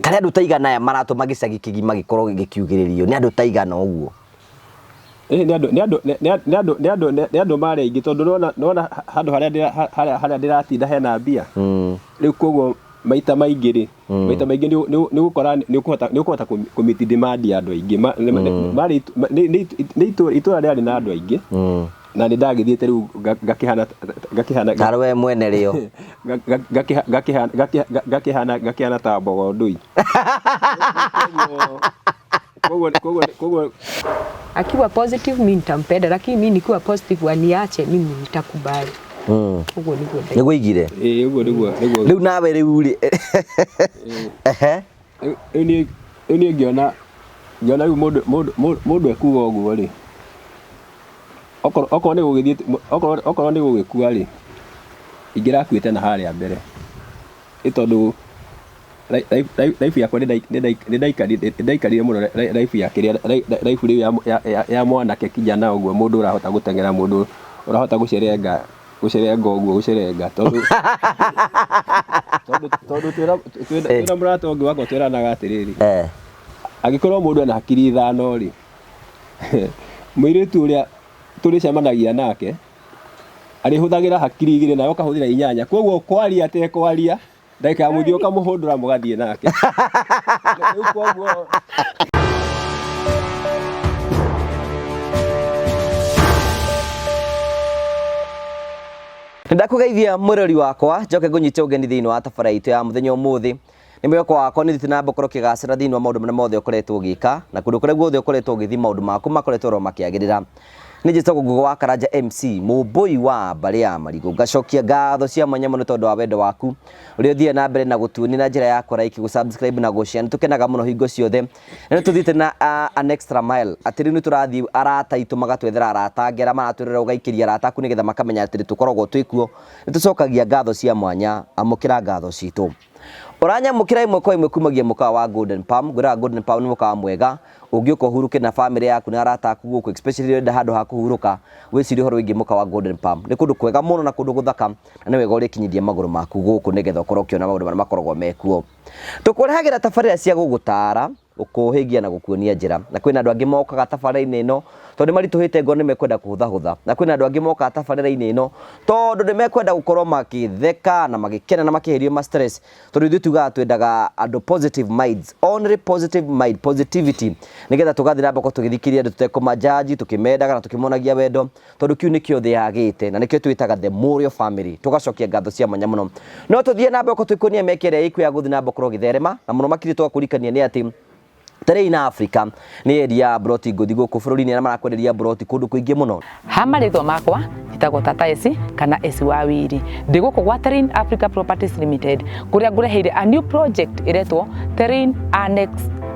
Karĩa andũ ta igana aya maratũma gĩcagi kĩgima gĩkorwo gĩkiugĩrĩrio nĩ andũ ta igana ũguo. Ĩĩ nĩ andũ nĩ andũ nĩ andũ nĩ andũ nĩ andũ marĩ aingĩ tondũ nĩwona nĩwona handũ harĩa ndĩra harĩa harĩa ndĩratinda hena mbia. Rĩu koguo maita maingĩ rĩ, maita maingĩ nĩ ũgũkora nĩ ũkũhota nĩ ũkũhota kũ meet demand ya andũ aingĩ. Marĩ nĩ itũra rĩarĩ na andũ aingĩ na nĩ ndagĩthiĩte rĩu ngakĩhana ngakĩhana Tarĩ we mwene rĩo. Ngakĩhana ta mbogo ndũi. Koguo koguo koguo Akiwa positive mi nitampenda, lakini mi nikiwa positive aniache mimi nitakubali. Ũguo nĩguo ndai. Nĩguo igire. Ĩĩ ũguo nĩguo nĩguo. Rĩu nawe rĩu rĩ. Ehe. Rĩu niĩ rĩu niĩ ngĩona ngĩona rĩu mũndũ mũndũ mũndũ ekuga ũguo rĩ, okorwo okorwo nĩ gũgĩthiĩ okorwo okorwo nĩ gũgĩkua rĩ, ingĩrakuĩte na harĩa mbere. Nĩ tondũ life yakwa nĩ ndaikarire mũno life ya kĩrĩa life rĩu ya mwanake kijana ũguo mũndũ ũrahota gũteng'era mũndũ ũrahota gũcerenga gũcerenga ũguo gũcerenga tondũ tondũ tondũ twĩna twĩna mũrata ũngĩ wakwa twĩranaga atĩrĩrĩ, angĩkorwo mũndũ ena hakiri ithano rĩ, mũirĩtu ũrĩa tũrĩcemanagia nake arĩhũthagĩra hakiri igĩrĩ nawe ũkahũthĩra inyanya, koguo kwaria atekwaria ndagĩka ya mũthia ũkamũhũndũra mũgathiĩ nake. Rĩu koguo Nĩndakũgeithia mwĩrori wakwa njoke ngũnyite ũgeni thĩinĩ wa tabara itũ ya mũthenya ũmũthĩ. Nĩ mwĩhoko wakwa nĩ ũthiĩte na mbere gũkorwo ũkĩgacĩra thĩinĩ wa maũndũ marĩa mothe ũkoretwo ũgĩka na kũndũ kũrĩa guothe ũkoretwo ũgĩthiĩ maũndũ maku makoretwo oro makĩagĩrĩra. Nĩ njĩtagwo Ngũgĩ wa Karanja MC, mũmbũi wa mbarĩ ya Marigũ. Ngacokia ngatho cia mwanya mũno tondũ wa wendo waku ũrĩa ũthiaga na mbere na gũtuonia na njĩra ya kũ like, gũ subscribe na gũ share. Nĩ tũkenaga mũno hingo ciothe. Na nĩ tũthiĩte na an extra mile atĩ rĩu nĩ tũrathiĩ arata aitũ magatwethera arata angĩ arĩa maratwĩrora ũgaikĩria arata aku nĩgetha makamenya atĩ tũkoragwo twĩ kuo. Nĩ tũcokagia ngatho cia mwanya, amũkĩra ngatho citũ. Ũranyamũkĩra ĩmwe kwa ĩmwe kumagia mũkawa wa Golden Palm. Ngwĩraga Golden Palm nĩ mũkawa mwega ũngĩũka ũhurũke na famĩlĩ yaku na arata aku gũkũ, especially rĩrĩa ũrenda handũ ha kũhurũka, wĩcirie ũhoro wĩgiĩ mũkawa wa Golden Palm. Nĩ kũndũ kwega mũno na kũndũ gũthaka na nĩ wega ũrĩkinyithia magũrũ maku gũkũ nĩgetha ũkorwo ũkĩona maũndũ marĩa makoragwo mekuo. Tũkũrehagĩra tabarĩra cia gũgũtara, gũkũhĩgia na gũkuonia njĩra. Na kwĩna andũ angĩ mokaga tabarĩra-inĩ ĩno tondũ nĩ maritũhĩte ngoro nĩ mekwenda kũhũthahũtha. Na kwĩna andũ angĩ mokaga tabarĩra-inĩ ĩno tondũ nĩ mekwenda gũkorwo magĩtheka na magĩkena na makĩeherio ma stress. Tondũ ithuĩ tugaga twendaga andũ positive minds, only positive mind, positivity, nĩgetha tũgathiĩ na mbere tũgĩthikĩrĩria andũ tũtekũma judge, tũkĩmendaga na tũkĩmonagia wendo, tondũ kĩu nĩkĩo thĩ yagĩte na nĩkĩo twĩtaga the Mũrĩo family. Tũgacokia ngatho cia mwanya mũno. No tũthiĩ na mbere tũkuonia mĩeke ĩrĩa ĩkuo ya gũthiĩ na mbere gũkorwo ũgĩtherema, na mũno makĩria tũgakũririkania nĩ atĩ Terrain Africa nĩ endia mburoti ngũthi gũkũ bũrũri-inĩ arĩa marakwenderia mburoti kũndũ kũingĩ mũno. Ha marĩtwa makwa njĩtagwo Tata Esi kana Esi wa Wiri. Ndĩ gũkũ gwa Terrain Africa Properties Limited kũrĩa ngũreheire a new project ĩretwo Terrain Annex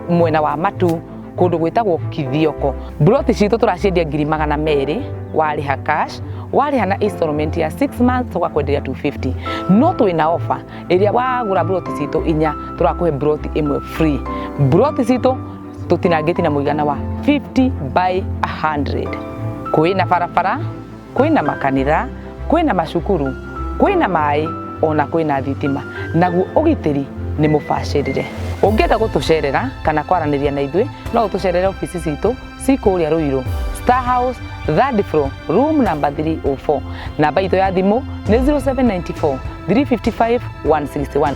mwena wa Matu kũndũ gwĩtagwo Kithioko. Mburoti citũ tũraciendia 200,000 warĩha cash, warĩha na installment ya 6 months tũgakwenderia 250. No twĩna offer ĩrĩa wagũra mburoti citũ inya tũrakũhe mburoti ĩmwe free. Mburoti citũ tũtinangĩtie na mũigana wa 50 by 100. Kwĩna barabara, kwĩna makanitha, kwĩna macukuru, kwĩna maĩ ona kwĩna thitima, naguo ũgitĩri nĩ mũbacĩrĩre. Ũngĩenda gũtũcerera kana kwaranĩria na ithuĩ no ũtũcerere obici citũ ci kũrĩa Ruiru, Star House, third floor, room number 304. Namba itũ ya thimũ nĩ 0794 355 161.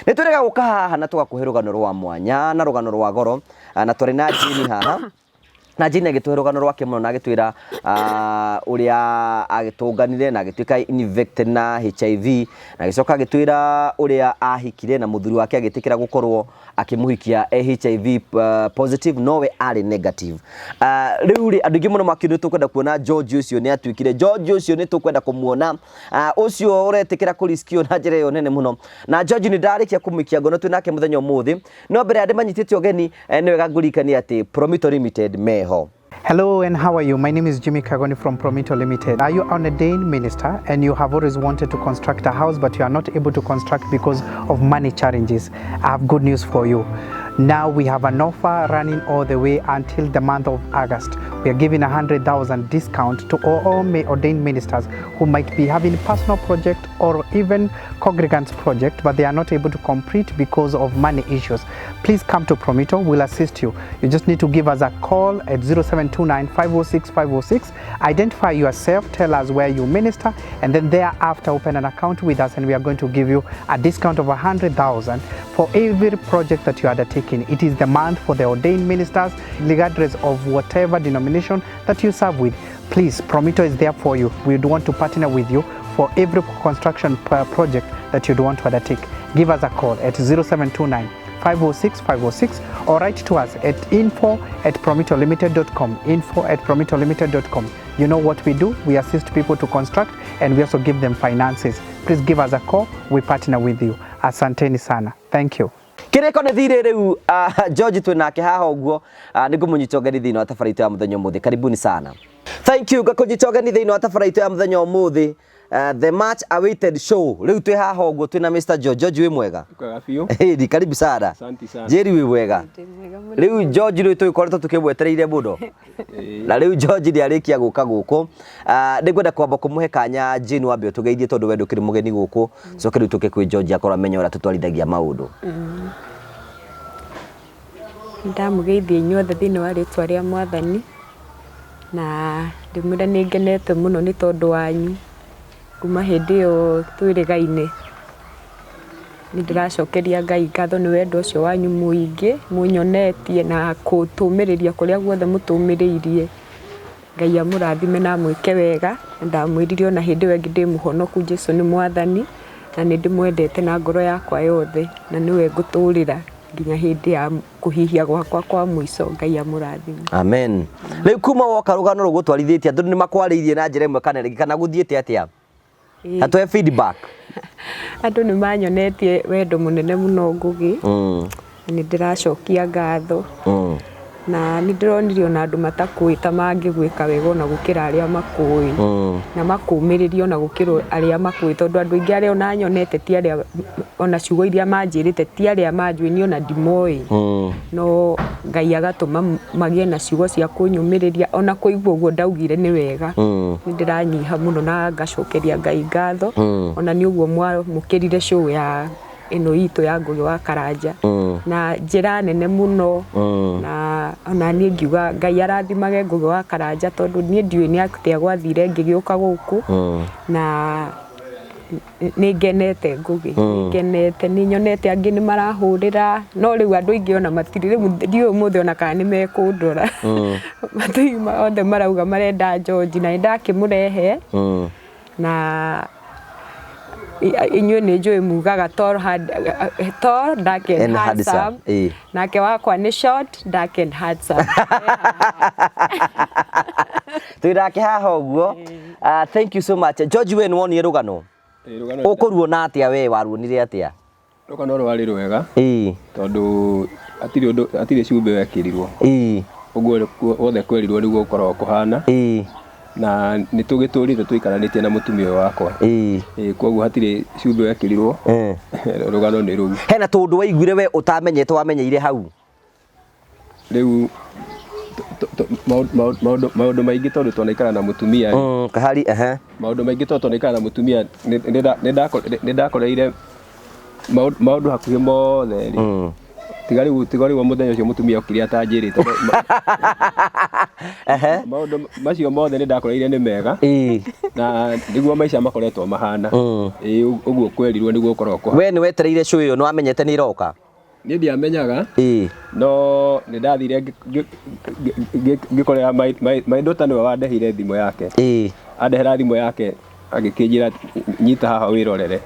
Nĩ twĩrĩga gũka haha na tũgakũhe rũgano rwa mwanya na rũgano rwa goro, na twarĩ na Jane haha na Jane agĩtũhe rũgano rwake mũno na agĩtwĩra ũrĩa agĩtũnganire na agĩtuĩka infected na HIV, na agĩcoka agĩtwĩra ũrĩa ahikire na mũthuri wake agĩtĩkĩra gũkorwo akĩmũhikia e HIV positive nowe arĩ negative. Rĩu rĩ andũ aingĩ mũno makiũria tũkwenda kuona George ũcio nĩ atuĩkire George ũcio nĩ tũkwenda kũmuona ũcio ũretĩkĩra kũriskio na njĩra ĩyo nene mũno. Na George nĩ ndarĩkia kũmũikia ngono twĩ nake mũthenya ũmũthĩ, no mbere ya ndĩmanyitĩte ũgeni nĩ wega ngũririkanie atĩ Promito Limited meho. Hello and how are you? My name is Jimmy Kagoni from Promito Limited. Are you an ordained minister and you have always wanted to construct a house but you are not able to construct because of money challenges? I have good news for you. Now we have an offer running all the way until the month of August. We are giving 100,000 discount to all ordained ministers who might be having personal project or even congregants project, but they are not able to complete because of money issues. Please come to Promito, we'll assist you. You just need to give us a call at 0729 506 506. Identify yourself, tell us where you minister, and then thereafter open an account with us, and we are going to give you a discount of 100,000 for every project that you are undertaking. It is the month for the ordained ministers, regardless of whatever denomination that you serve with. Please, Promito is there for you. We would want to partner with you for every construction project that you'd want to undertake. Give us a call at 0729 506 506 or write to us at info@promitolimited.com. info@promitolimited.com. You know what we do? We assist people to construct and we also give them finances. Please give us a call. We partner with you. Asanteni sana. Thank you. Kiriko nĩ thirĩ rĩu, George twĩ nake haha ũguo, nĩ ngũmũnyita ũgeni thĩinĩ wa tabara itũ ya mũthenya ũmũthĩ. Karibuni sana. Thank you. Ngakũnyita ũgeni thĩinĩ wa tabara itũ ya mũthenya ũmũthĩ, the much awaited show. Rĩu twĩ haha ũguo twĩ na Mr. George. George, wĩ mwega? Kwega biũ. Ĩni, karibu sana. Asante sana. Jerry, wĩ mwega? Rĩu George rĩu tũgĩkoretwo tũkĩmwetereire mũno na rĩu George nĩ arĩkia gũka gũkũ. Nĩ ngwenda kwamba kũmũhe kanya Jane wambe ũtũgeithie tondũ we ndũkĩrĩ mũgeni gũkũ, coke rĩu tũke kwĩ George akorwo amenye ũrĩa tũtwarithagia maũndũ. Ndamũgeithia inyuothe thĩinĩ wa rĩtwa rĩa Mwathani, na ndĩmwĩre nĩ ngenete mũno nĩ tondũ wanyu kuma hĩndĩ ĩyo twĩrĩgaine. Nĩ ndĩracokeria Ngai ngatho nĩ wendo ũcio wanyu mũingĩ mũnyonetie na kũtũmĩrĩria kũrĩa guothe mũtũmĩrĩirie. Ngai amũrathime na amwĩke wega. Ndamwĩrire ona hĩndĩ ĩyo ĩngĩ ndĩ mũhonoku, Jesũ nĩ Mwathani na nĩ ndĩmwendete na ngoro yakwa yothe na nĩwe ngũtũrĩra nginya hĩndĩ ya kũhihia gwakwa kwa mũico. Ngai amũrathime. Amen. Rĩu kuma woka rũgano rũgũtwarithĩtie andũ nĩ makwarĩirie na njĩra ĩmwe kana ĩngĩ kana gũthiĩte atĩa? Na tũhe feedback. Andũ nĩ manyonetie wendo mũnene mũno Ngũgĩ. Nĩ ndĩracokia ngatho. Na nĩ ndĩronire ona andũ matakũĩ ta mangĩgwĩka wega ona gũkĩra arĩa makũĩ. Na makũmĩrĩria ona gũkĩra arĩa makũĩ, tondũ andũ aingĩ arĩa ona nyonete ti arĩa, ona ciugo iria manjĩrĩte ti arĩa manjũĩ, niĩ ona ndimoĩ. No Ngai agatũma magĩe na ciugo cia kũnyũmĩrĩria, ona kũigua ũguo ndaugire nĩ wega. Nĩ ndĩranyiha mũno na ngacokeria Ngai ngatho. Ona nĩ ũguo mwamũkĩrire show ya ĩno itũ ya Ngũgĩ wa Karanja na njĩra nene mũno. Na ona niĩ ngiuga Ngai arathimage Ngũgĩ wa Karanja, tondũ niĩ ndiũĩ nĩ atĩa gwathire ngĩgĩũka gũkũ. Na nĩ ngenete Ngũgĩ, nĩ ngenete, nĩ nyonete angĩ nĩ marahũrĩra, no rĩu andũ aingĩ ona matirĩ, rĩu ndiũĩ ũmũthĩ ona kana nĩ mekũndora. Matũima othe marauga marenda George, na nĩ ndakĩmũrehe. Na inyuĩ nĩ njũĩ mugaga tall, hard, tall, dark and And handsome. handsome. Nake wakwa nĩ short, dark and handsome. Twĩ nake haha ũguo. Thank you so much. George, we nĩ wonire rũgano? Rũgano Ũkũruona atĩa we waruonire atĩa? Rũgano rwarĩ rwega tondũ hatirĩ ũndũ, hatirĩ cumbĩ wekĩrirwo. Ũguo wothe kwerirwo nĩguo gũkoragwo kũhana. Na nĩ tũgĩtũrĩte tũikaranĩtie na mũtumia ũyũ wakwa. Koguo hatirĩ cumbĩ wekĩrirwo. Rũgano nĩ rũu. Hena tũndũ waiguire we ũtamenyete wamenyeire hau? Rĩu maũndũ maingĩ tondũ twanaikara na mũtumia. Kahari, ehe. Maũndũ maingĩ tondũ twanaikara na mũtumia, nĩ ndakoreire maũndũ hakuhĩ mothe rĩ. Tiga rĩu mũthenya ũcio mũtumia okire atanjĩrĩte. Maũndũ macio mothe nĩ ndakoreire nĩ mega. Na nĩguo maica makoretwo mahana. Ũguo kwerirwo nĩguo ũkoragwo kũhana. We nĩ wetereire show ĩyo, nĩ wamenyete nĩ ĩroka? Niĩ ndiamenyaga. No nĩ ndathire ngĩkorera my daughter nĩwe wandehire thimũ yake. Andehera thimũ yake agĩkĩnjĩra nyita haha wĩrorere.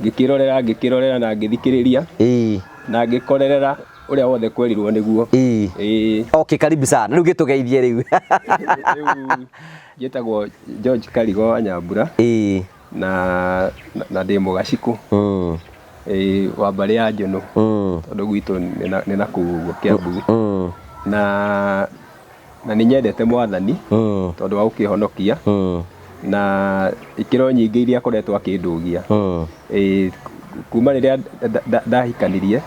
Ngĩkĩrorera na ngĩthikĩrĩria. Na ngĩkorerera ũrĩa wothe kwerirwo nĩguo. Okay, karibu sana. Rĩu gĩtũgeithie rĩu. Rĩu njĩtagwo George Karigo wa Nyambura. Na ndĩ Mũgacikũ. Wa mbarĩ ya Njũnũ. Tondũ gwitũ nĩ na kũu ũguo Kĩambu. Na nĩ nyendete Mwathani tondũ wa gũkĩhonokia. Na ikĩro nyingĩ iria akoretwo akĩndũgia. Kuma rĩrĩa ndahikanirie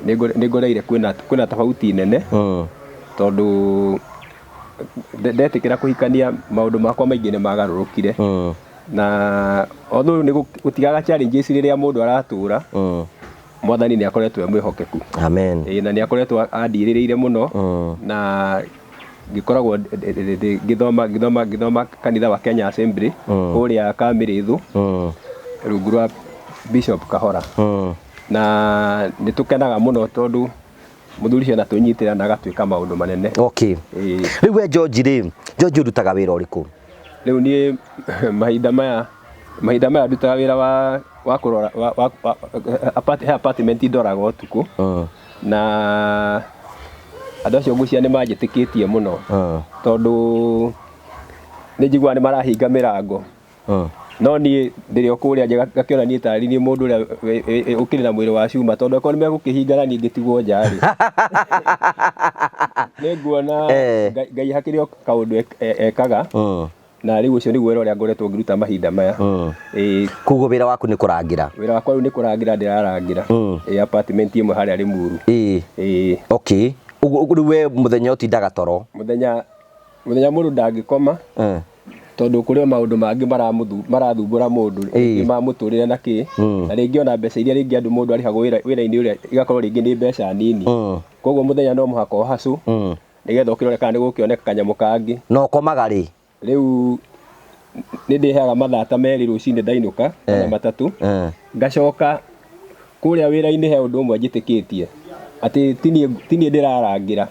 nĩ ngoreire kwĩna tofauti nene tondũ ndetĩkĩra kũhikania maũndũ makwa maingĩ nĩ magarũrũkire. Na although nĩ gũtigaga challenges rĩrĩa mũndũ aratũra, Mwathani nĩ akoretwo e mwĩhokeku. Amen. Ĩĩ, na nĩ akoretwo andirĩrĩire mũno na ngĩkoragwo ngĩthoma kanitha wa Kenya Assembly kũrĩa Kamĩrĩthũ rungu rwa Bishop Kahora. Na nĩ tũkenaga mũno tondũ mũthuri ũcio anatũnyitĩrĩra na agatwĩka maũndũ manene. Okay. Ĩĩ. Rĩu we George rĩ, George ũrutaga wĩra ũrĩkũ? Rĩu niĩ mahinda maya ndutaga wĩra wa kũrora he apartment ndoraga ũtukũ na andũ acio ngwĩciria nĩ manjĩtĩkĩtie mũno tondũ nĩ njiguaga nĩ marahinga mĩrango no niĩ ndĩrĩ o kũrĩa nja ngakĩona niĩ tarĩ niĩ mũndũ ũrĩa ũkĩrĩ na mwĩrĩ wa cuma tondũ akorwo nĩ megũkĩhinga na niĩ ngĩtigwo nja rĩ, nĩ nguona Ngai hakĩrĩ o kaũndũ ekaga na rĩu ũcio nĩguo wĩra ũrĩa ngoretwo ngĩruta mahinda maya. Ĩĩ. Koguo wĩra waku nĩ kũrangĩra? Wĩra wakwa rĩu nĩ kũrangĩra ndĩrarangĩra. Ĩĩ, apartment ĩmwe harĩa Limuru. Ĩĩ. Okay, ũguo rĩu we mũthenya ũtindaga toro? Mũthenya mũndũ ndangĩkoma tondũ kũrĩ o maũndũ mangĩ marathumbũra mũndũ rĩngĩ ma mũtũrĩre na kĩ na rĩngĩ ona mbeca iria rĩngĩ andũ mũndũ arĩhagwo wĩra-inĩ ũrĩa igakorwo rĩngĩ nĩ mbeca nini. Koguo mũthenya no mũhaka ũhacũ nĩgetha ũkĩrore kana nĩ gũkĩoneka kanyamũ kangĩ. Na ũkomaga rĩ? Rĩu nĩ ndĩheaga mathaa ta 2 rũcinĩ ndainũka kana 3 ngacoka kũrĩa wĩra-inĩ. He ũndũ ũmwe njĩtĩkĩtie atĩ ti niĩ ndĩrarangĩra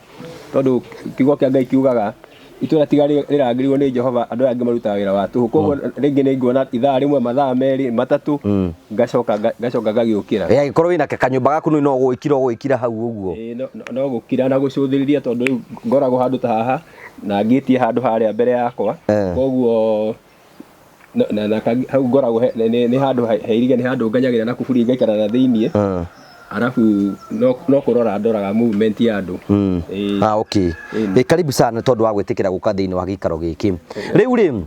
tondũ kiugo kĩa Ngai kiugaga itũra tiga rĩrangĩrĩirwo nĩ Jehova, andũ aya angĩ marutaga wĩra wa tũhũ. Koguo rĩngĩ nĩ nguona ithaa 1, mathaa 2, 3, ngacoka ngagĩũkĩra. Ĩ angĩkorwo wĩna kanyũmba gaku no ũgwĩkira hau ũguo? Ĩĩ, no gũkira na gũcũthĩrĩria tondũ rĩu ngoragwo handũ ta haha na ngĩtie handũ harĩa mbere yakwa. Koguo na hau ngoragwo nĩ handũ heirige, nĩ handũ nganyagĩra na kuburi ngaikara na thĩiniĩ, arabu no kũrora ndoraga movement ya andũ. Ĩĩ. Ah, okay. Ĩĩ. Ĩ, karibu sana tondũ wa gwĩtĩkĩra gũka thĩinĩ wa gĩikaro gĩkĩ. Rĩu rĩ,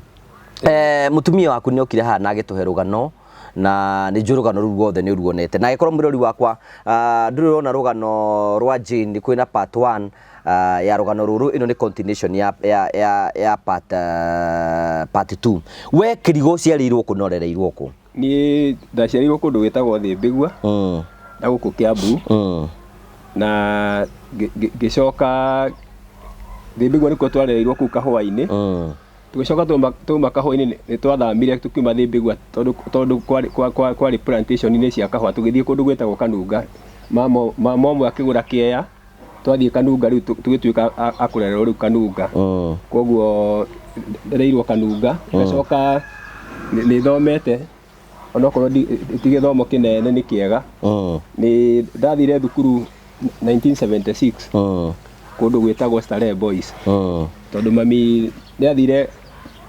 mũtumia waku nĩ okire haha na agĩtũhe rũgano na nĩ njũĩ rũgano rũu ruothe nĩ ũruonete, na angĩkorwo mũrori wakwa ndũrĩ ũrona rũgano rwa Jane, kwĩna part 1 ya rũgano rũrũ. Ĩno nĩ continuation ya part 2. We kĩrigo ũciarĩirwo kũ na ũrereirwo kũ? Niĩ ndaciarirwo kũndũ gwĩtagwo Thĩmbĩgua na gũkũ Kiambu na ngĩcoka Thĩmbĩgua nĩkuo twarereirwo kũu kahũa-inĩ. Tũgĩcoka twauma kahũa-inĩ nĩ twathamire tũkiuma Thĩmbĩgua tondũ kwarĩ plantation-inĩ cia kahũa, tũgĩthiĩ kũndũ gwĩtagwo Kanunga. Mama ũmwe akĩgũra kĩeya, twathiĩ Kanunga rĩu tũgĩtuĩka a kũrererwo rĩu Kanunga. Koguo ndereirwo Kanunga, ngacoka nĩ thomete onokorwo ti gĩthomo kĩnene nĩ kĩega. Nĩ ndathire thukuru 1976 kũndũ gwĩtagwo Starehe Boys tondũ mami nĩ athire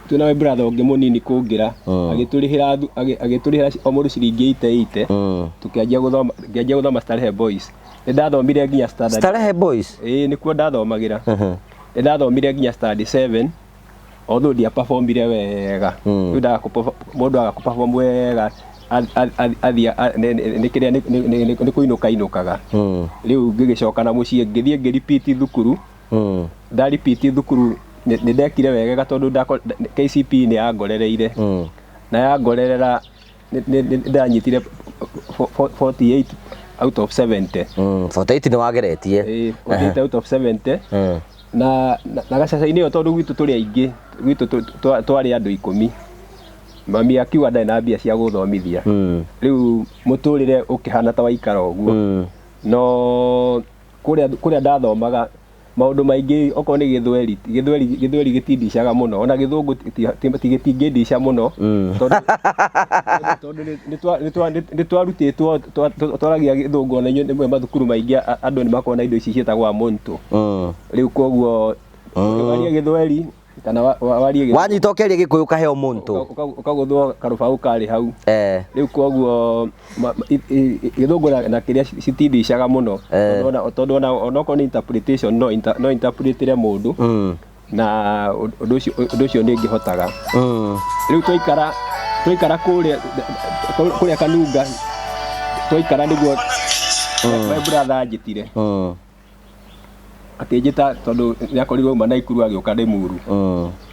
twĩna my brother ũngĩ mũnini kũngĩra, agĩtũrĩhĩra o mũndũ ciringi 80 80, tũkĩanjia gũthoma, ngĩanjia gũthoma Starehe Boys. Nĩ ndathomire nginya standard Starehe Boys? Ĩĩ, nĩkuo ndathomagĩra. Nĩ ndathomire nginya standard 7, although ndiaperformire wega. Rĩu ndaga mũndũ aga kũperform wega athiĩ nĩ kĩrĩa nĩ kũinũka inũkaga. Rĩu ngĩgĩcoka na mũciĩ, ngĩthiĩ ngĩrepeat thukuru. Nda repeat thukuru nĩ ndekire wega tondũ KCPE nĩ yangorereire na yangorerera nĩ ndanyitire 48 out of 70. 48 nĩ wageretie. Ĩĩ, 48 out of 70. Na gacaca-inĩ ĩyo tondũ gwitũ tũrĩ aingĩ, gwitũ twarĩ andũ 10, mami akiuga ndarĩ na mbia cia gũthomithia. Rĩu mũtũrĩre ũkĩhana ta waikara ũguo. No kũrĩa ndathomaga maũndũ maingĩ okorwo nĩ gĩthweri gĩtindicaga mũno, ona gĩthũngũ gĩtingĩndica mũno tondũ nĩ twarutĩtwo twaragia gĩthũngũ. Ona inyuĩ rĩmwe mathukuru maingĩ andũ nĩ makoragwo na indo ici ciĩtagwo amonto. Rĩu koguo warie gĩthweri kana warie Wanyita ũkĩaria gĩkũyũ ũkaheo mũntũ. Ũkagũthwo karũbaũ karĩ hau. Rĩu koguo gĩthũngũ na kĩrĩa citindicaga mũno tondũ onokorwo nĩ interpretation no interpretĩre mũndũ na ũndũ ũcio nĩ ngĩhotaga. Rĩu twaikara kũrĩa Kanunga Twaikara nĩguo my brother anjĩtire, akĩnjĩta tondũ nĩakorirwo auma Naikuru agĩũka Limuru.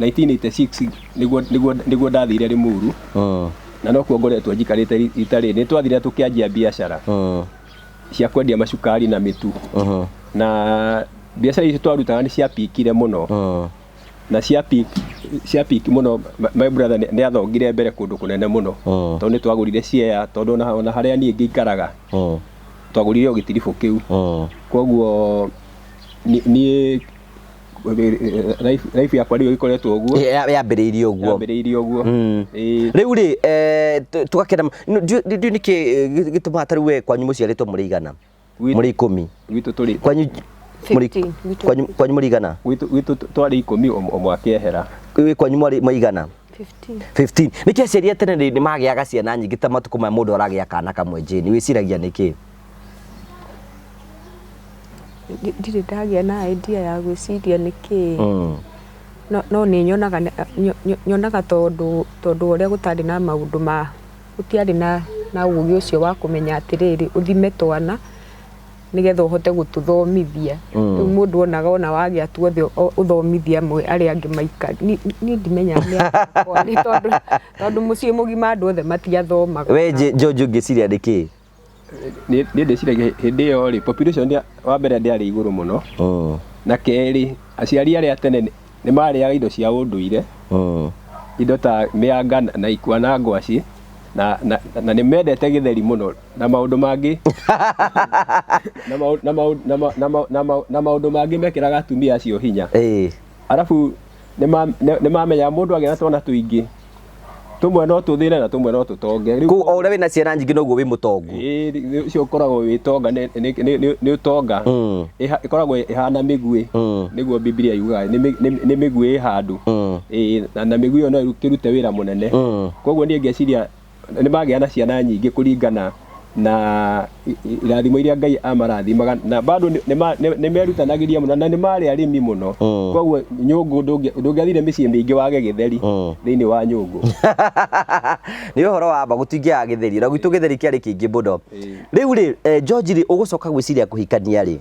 1986 nĩguo ndathire Limuru, na nokuo ngoretwo njikarĩte rita rĩrĩ. Nĩ twathire tũkĩanjia biacara cia kwendia macukari na mĩtu, na biacara icio twarutaga nĩ ciapikire mũno, na cia peak mũno. My brother nĩ athongire mbere kũndũ kũnene mũno, tondũ nĩ twagũrire share, tondũ ona harĩa niĩ ngĩikaraga twagũrire o gĩtiribũ kĩu. Koguo niĩ life yakwa rĩu ĩkoretwo ũguo. Yambĩrĩirie ũguo. Yambĩrĩirie ũguo. Ĩĩ. Rĩu rĩ, tũgakena ndiũĩ nĩkĩ gĩtũmaga ta rĩu we kwanyu mũciarĩtwo mũrĩ igana? Mũrĩ 10? Gwitũ tũrĩ Kwanyu mũrĩ 15 gwitũ. Kwanyu mũrĩ igana? Gwitũ twarĩ 10, ũmwe akĩehera. Wĩ kwanyu mwarĩ maigana? 15. 15. Nĩkĩ aciari a tene nĩ magĩaga ciana nyingĩ ta matukũ maya mũndũ aragĩa kana kamwe? Jane, wĩciragia nĩkĩ? Ndirĩ ndagĩa na idea ya gwĩciria nĩkĩ, no nĩ nyonaga nyonaga tondũ ũrĩa gũtarĩ na maũndũ ma gũtiarĩ na ũgĩ ũcio wa kũmenya atĩrĩrĩ, ũthime twana nĩgetha ũhote gũtũthomithia. Rĩu mũndũ onaga ona wagĩa tuothe ũthomithie amwe, arĩa angĩ maikari. Niĩ ndimenyaga nĩ atĩa nĩ tondũ mũciĩ mũgima andũ othe matiathomaga. We George, ũngĩciria nĩkĩ? Niĩ ndĩciragia hĩndĩ ĩyo rĩ, population wa mbere ndĩarĩ igũrũ mũno, na kerĩ aciari arĩa tene nĩ marĩaga indo cia ũndũire, indo ta mĩanga na ikwa na ngwaci, na nĩ mendete gĩtheri mũno na maũndũ mangĩ na maũndũ mangĩ mekĩraga atumia acio hinya. Arabu nĩ mamenyaga mũndũ agĩa na twana tũingĩ, tũmwe no tũthĩne na tũmwe no tũtonge. Rĩu Kũu o ũrĩa wĩna ciana nyingĩ noguo wĩ mũtongu. Ĩĩ, ũcio ũkoragwo wĩ tonga, nĩ ũtonga. Ĩkoragwo ĩhana mĩguĩ, nĩguo Bibilia yugaga nĩ mĩguĩ ĩ handũ. Ĩĩ, na mĩguĩ ĩyo no ĩkĩrute wĩra mũnene. Koguo niĩ ngeciria nĩ magĩa na ciana nyingĩ kũringana na irathimo iria Ngai amarathimaga, na bado nĩ merutanagĩria mũno na nĩ marĩ arĩmi mũno. Koguo nyũngũ ndũngĩathire mĩciĩ mĩingĩ wage gĩtheri thĩinĩ wa nyũngũ. Nĩ ũhoro wa ma, gũtingĩaga gĩtheri, na gwitũ gĩtheri kĩarĩ kĩingĩ mũno. Rĩu rĩ, George rĩ, ũgũcoka gwĩciria kũhikania rĩ?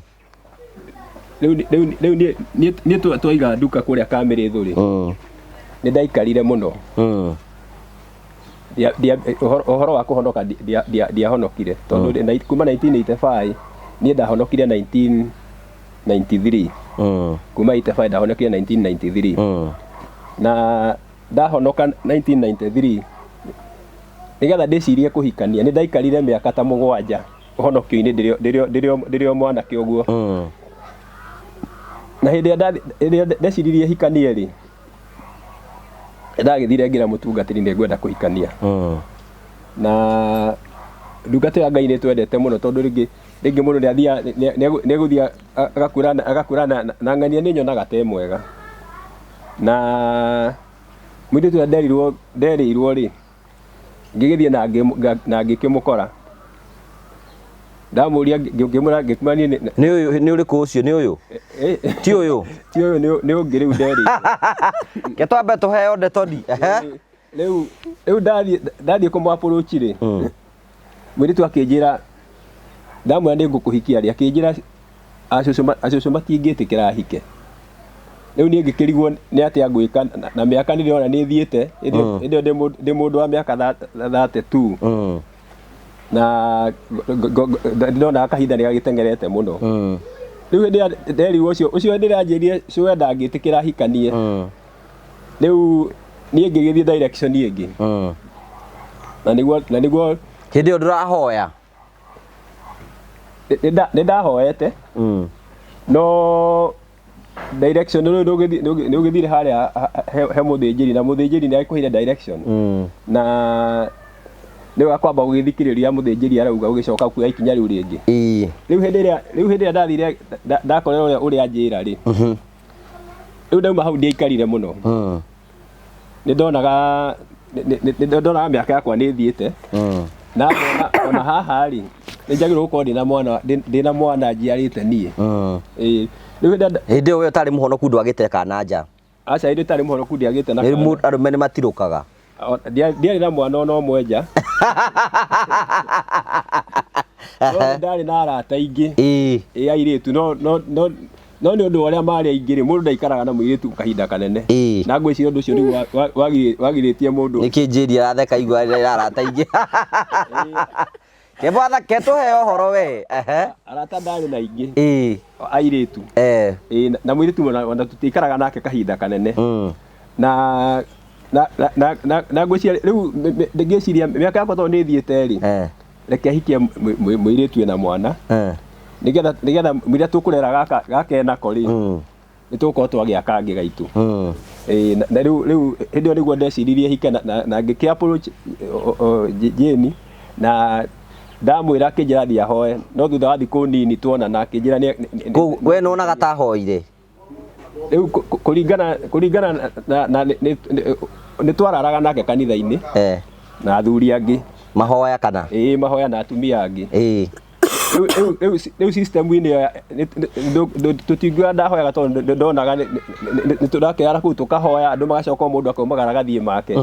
Rĩu niĩ twaiga nduka kũrĩa Kamĩrĩthũ rĩ, nĩ ndaikarire mũno. Ũhoro wa kũhonoka ndiahonokire, tondũ kuma 1985 niĩ ndahonokire 1993. Kuma 85 ndahonokire 1993, na ndahonoka 1993, nĩgetha ndĩcirie kũhikania nĩ ndaikarire mĩaka ta 7 ũhonokio-inĩ ndĩrĩ o mwanake ũguo. Na hĩndĩ ĩrĩa ndeciririe hikanie rĩ, ndagĩthire ngĩra mũtungatĩri nĩ ngwenda kũhikania. Na ndungata ya Ngai nĩ twendete mũno, tondũ rĩngĩ mũndũ nĩ athiaga nĩ egũthiĩ agakwĩra na ng'ania nĩ nyonaga ta mwega. Na mũirĩtu ũrĩa nderĩirwo rĩ, ngĩgĩthiĩ na ngĩkĩmũkora, ndamũria, ngĩmwĩra, ngĩkuma niĩ Nĩ ũyũ? Nĩ ũrĩkũ ũcio? Nĩ ũyũ? Ti ũyũ? Ti ũyũ, nĩ ũngĩ rĩu nderĩirwo. Ke twambe tũheo ndeto ni. Rĩu ndathiĩ kũmũ approach rĩ, mũirĩtu akĩnjĩra, ndamwĩra nĩ ngũkũhikia rĩ, akĩnjĩra acũcũ matingĩtĩkĩra hike. Rĩu niĩ ngĩkĩrigwo nĩ atĩa ngwĩka, na mĩaka nĩ ndĩrona nĩ ĩthiĩte. Hĩndĩ ĩyo ndĩ mũndũ wa mĩaka 32, na ndĩronaga kahinda nĩ gagĩteng'erete mũno. Rĩu hĩndĩ ĩrĩa nderirwo ũcio hĩndĩ ĩrĩa anjĩrire cũwe ndangĩtĩkĩra hikanie, rĩu niĩ ngĩgĩthiĩ direction ĩngĩ, na nĩguo Hĩndĩ ĩyo ndũrahoya? Nĩ ndahoete, no direction rĩu nĩ ũgĩthire harĩa he mũthĩnjĩri, na mũthĩnjĩri nĩ agĩkũheire direction, na nĩ wega kwamba gũgĩthikĩrĩria mũthĩnjĩri arauga, ũgĩcoka kuoya ikinya rĩu rĩngĩ. Rĩu hĩndĩ ĩrĩa ndathire ndakorera ũrĩa anjĩra rĩ, rĩu ndauma hau ndiaikarire mũno. Nĩ ndonaga mĩaka yakwa nĩ ĩthiĩte, na ngona ona haha rĩ, nĩ njagĩrĩirwo gũkorwo ndĩna mwana, ndĩna mwana njiarĩte niĩ. Ĩĩ, rĩu hĩndĩ ĩrĩa Hĩndĩ ĩyo we ũtarĩ mũhonoku ndwagĩte kana nja? Aca, hĩndĩ ĩtarĩ mũhonoku ndiagĩte na Nĩ kana. Arũme nĩ matirũkaga. Ndiarĩ na mwana ona ũmwe nja. No nĩ ndarĩ na arata aingĩ. Ĩĩ. Ĩ airĩtu no no no no nĩ ũndũ wa ũrĩa marĩ aingĩ rĩ, mũndũ ndaikaraga na mũirĩtu kahinda kanene. Ĩĩ. Na ngwĩciria ũndũ ũcio nĩguo wagirĩtie mũndũ. Nĩkĩ Jane aratheka igua arĩ arata aingĩ? Kebwatha ketũhe ũhoro we. Ehe. Arata ndarĩ na aingĩ. Ĩĩ. Airĩtu. Eh. Ĩĩ, na mũirĩtu ona tũtiikaraga nake kahinda kanene. Na na na na na, na ngwĩciria rĩu ngĩciria mĩaka yakwa tondũ nĩ ĩthiĩte rĩ. Reke hikie mũirĩtu wĩna mwana. Nĩgetha nĩgetha mũirĩtu tũkũrera gaka gaka enako rĩ. Nĩ tũgũkorwo twagĩa kangĩ gaitũ. Ĩĩ, na rĩu rĩu hĩndĩ ĩyo nĩguo ndeciririe hike na na ngĩkĩ approach Jane na ndamwĩra akĩnjĩra thiĩ ahoe no thutha wa thikũ nini tuonana akĩnjĩra nĩ Koguo we nĩwonaga ta ahoire? Rĩu kũringana kũringana na na nĩ twararaga nake kanitha-inĩ na athuri angĩ. Mahoya kana? Ĩĩ, mahoya na atumia angĩ. Ĩĩ. Rĩu rĩu rĩu system-inĩ ĩyo tũtingiuga ndahoyaga tondũ ndonaga nĩ tũrakĩara kũu tũkahoya andũ magacoka o mũndũ akaumagara agathiĩ make.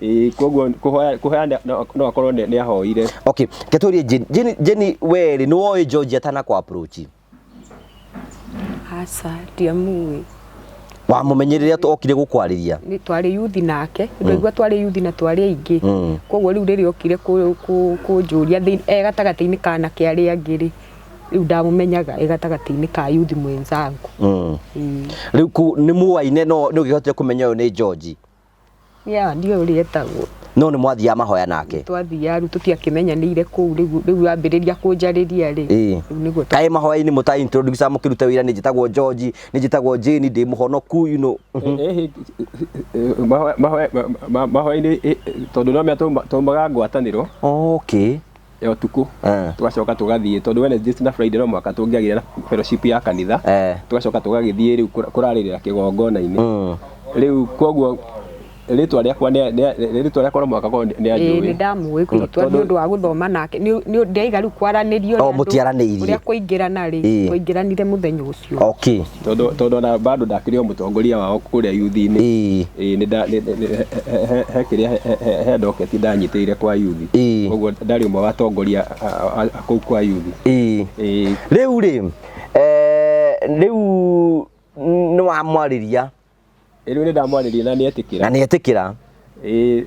Ĩĩ, koguo kũhoya kũhoya no akorwo nĩ ahoire. Okay, reke tũrie Jane. Jane, Jane we rĩ nĩ woĩ George atanakũ approach? Aca, ndiamũĩ. Wamũmenyire rĩrĩa okire gũkwarĩria? Nĩ twarĩ yuthi nake, ndaigua twarĩ yuthi na twarĩ aingĩ. Koguo rĩu rĩrĩa okire kũnjũria e gatagatĩ-inĩ ka anake arĩa angĩ rĩ, rĩu ndamũmenyaga e gatagatĩ-inĩ ka yuthi mwenzangu. Rĩu nĩ muoaine no nĩ ũngĩhotire kũmenya ũyũ nĩ George? Ya, ndiũĩ ũrĩa etagwo. No nĩ mwathiaga mahoya nake? Twathiaga rĩu tũtiakĩmenyanĩire kũu rĩu rĩu ambĩrĩria kũnjarĩria rĩ. Rĩu nĩguo Kaĩ mahoya-inĩ mũta introduce mũkĩruta wĩra nĩ njĩtagwo George, nĩ njĩtagwo Jane, ndĩ mũhonoku, you know. Mahoya-inĩ tondũ no menya taumaga ngwatanĩro. Okay. Ya ũtukũ. Tũgacoka tũgathiĩ tondũ Wednesday na Friday no mũhaka tũngĩagire na fellowship ya kanitha. Tũgacoka tũgagĩthiĩ rĩu kũrarĩrĩra kĩgongona-inĩ. Rĩu koguo rĩtwa rĩakwa rĩtwa rĩakwa no mũhaka korwo nĩ anjũĩ. Ĩĩ nĩ ndamũĩ rĩtwa nĩ ũndũ wa gũthoma nake. Nĩ ndaiga rĩu kwaranĩria ũrĩa mũtiaranĩirie. Ũrĩa kũingĩrana rĩ, twaingĩranire mũthenya ũcio. Okay. Tondũ tondũ ona bado ndakĩrĩ o mũtongoria wao kũrĩa youth-inĩ. Ĩĩ nĩ nda he kĩrĩa he docket ndanyitĩrĩire kwa youth. Koguo ndarĩ ũmwe wa atongoria a kũu kwa youth. Ĩĩ. Rĩu rĩ, rĩu nĩ wamwarĩria? Rĩu nĩ ndamwarĩria na nĩ etĩkĩra. Na nĩ etĩkĩra. Ĩĩ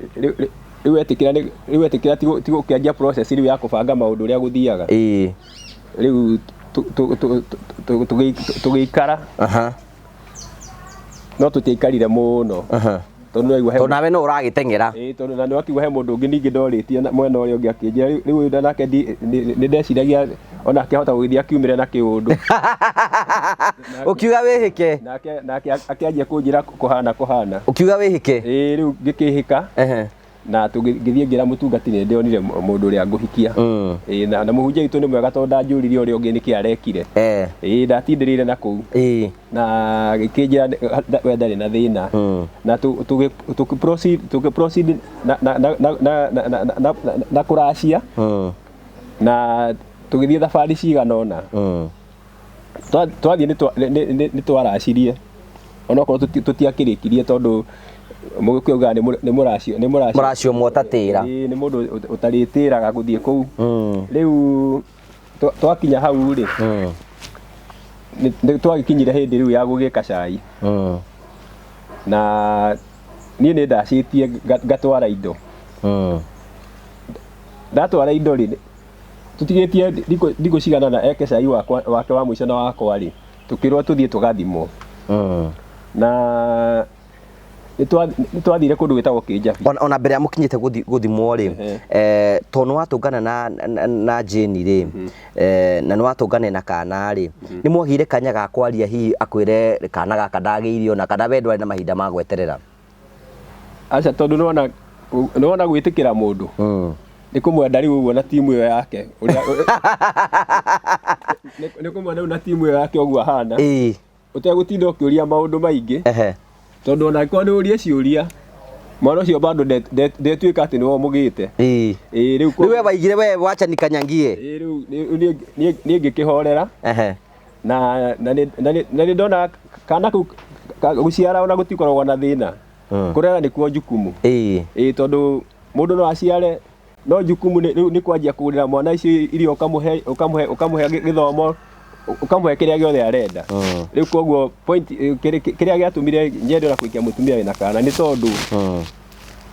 rĩu etĩkĩra rĩu etĩkĩra ti gũkĩanjia process rĩu ya kũbanga maũndũ ũrĩa gũthiaga. Ĩĩ. Rĩu tũgĩikara. No tũtiaikarire mũno. Tondũ nĩwaigua he Tondũ nawe no ũragĩteng'era. Ĩĩ tondũ na nĩwakiuga he mũndũ ũngĩ ningĩ ndorĩtie mwena ũrĩa ũngĩ akĩnjĩra rĩu ũyũ nake nĩ ndeciragia onake ahota gũgĩthiĩ akiumĩre na kĩũndũ. Ũkiuga wĩhĩke. Nake nake akĩanjia kũnjĩra kũhana kũhana. Ũkiuga wĩhĩke. Ĩĩ rĩu ngĩkĩhĩka. Na tũgĩthiĩ ngĩra mũtungati nĩ ndĩonire mũndũ ũrĩa ngũhikia. Ĩĩ na mũhunjia witũ nĩ mwega tondũ ndanjũririe ũrĩa ũngĩ nĩkĩ arekire. Ĩĩ ndatindĩrĩire na kũu. Na gĩkĩnjĩra we ndarĩ na thĩna. Na tũkĩ proceed na na na na na na kũracia. Na tũgĩthiĩ thabarĩ cigana ũna. Twathiĩ nĩ twaracirie onokorwo tũtiakĩrĩkirie tondũ mũgĩkũyũ augaga nĩ mũracio nĩ mũracio Mũracio ũmwe ũtatĩra. Ĩĩ nĩ mũndũ ũtarĩtĩraga gũthiĩ kũu. Rĩu twakinya hau rĩ, nĩ twagĩkinyire hĩndĩ rĩu ya gũgĩka cai. Na niĩ nĩ ndacĩtie ngatwara indo. Ndatwara indo rĩ, tũtigĩtie thikũ cigana ũna eke cai wakwa wake wa mũico na wakwa rĩ, tũkĩrwo tũthiĩ tũgathimwo. Na nĩ twathire kũndũ gwĩtagwo Kĩnjabi. Ona mbere ya mũkinyĩte gũthimwo rĩ, tondũ nĩ watũngana na Jane rĩ, na nĩ watũngana na kana rĩ, nĩ mwagĩire kanya ga kwaria hihi akwĩre kana gaka ndagĩire ona kana we ndwarĩ na mahinda ma gweterera? Aca tondũ nĩwona nĩwona gwĩtĩkĩra mũndũ nĩ kũmwenda rĩu ũguo na timu ĩyo yake nĩ kũmwenda rĩu na timu ĩyo yake ũguo ahana ũtegũtinda ũkĩũria maũndũ maingĩ tondũ ona angĩkorwo nĩ ũrie ciũria mwana ũcio bado ndetuĩka atĩ nĩwe ũmũgĩte. Ĩĩ rĩu Rĩu we waigire we wacha nikanyangie. Ĩĩ rĩu niĩ ngĩkĩhorera na na nĩ ndona kana kau gũciara ona gũtikoragwo na thĩna. Kũrera nĩkuo jukumu. Ĩĩ tondũ mũndũ no aciare No jukumu nĩ rĩu nĩ kwanjia kũgũrĩra mwana icio irio, ũkamũhe ũkamũhe ũkamũhe gĩthomo, ũkamũhe kĩrĩa gĩothe arenda. Rĩu koguo point kĩrĩa gĩatũmire nyende ona kũhikia mũtumia wĩna kana nĩ tondũ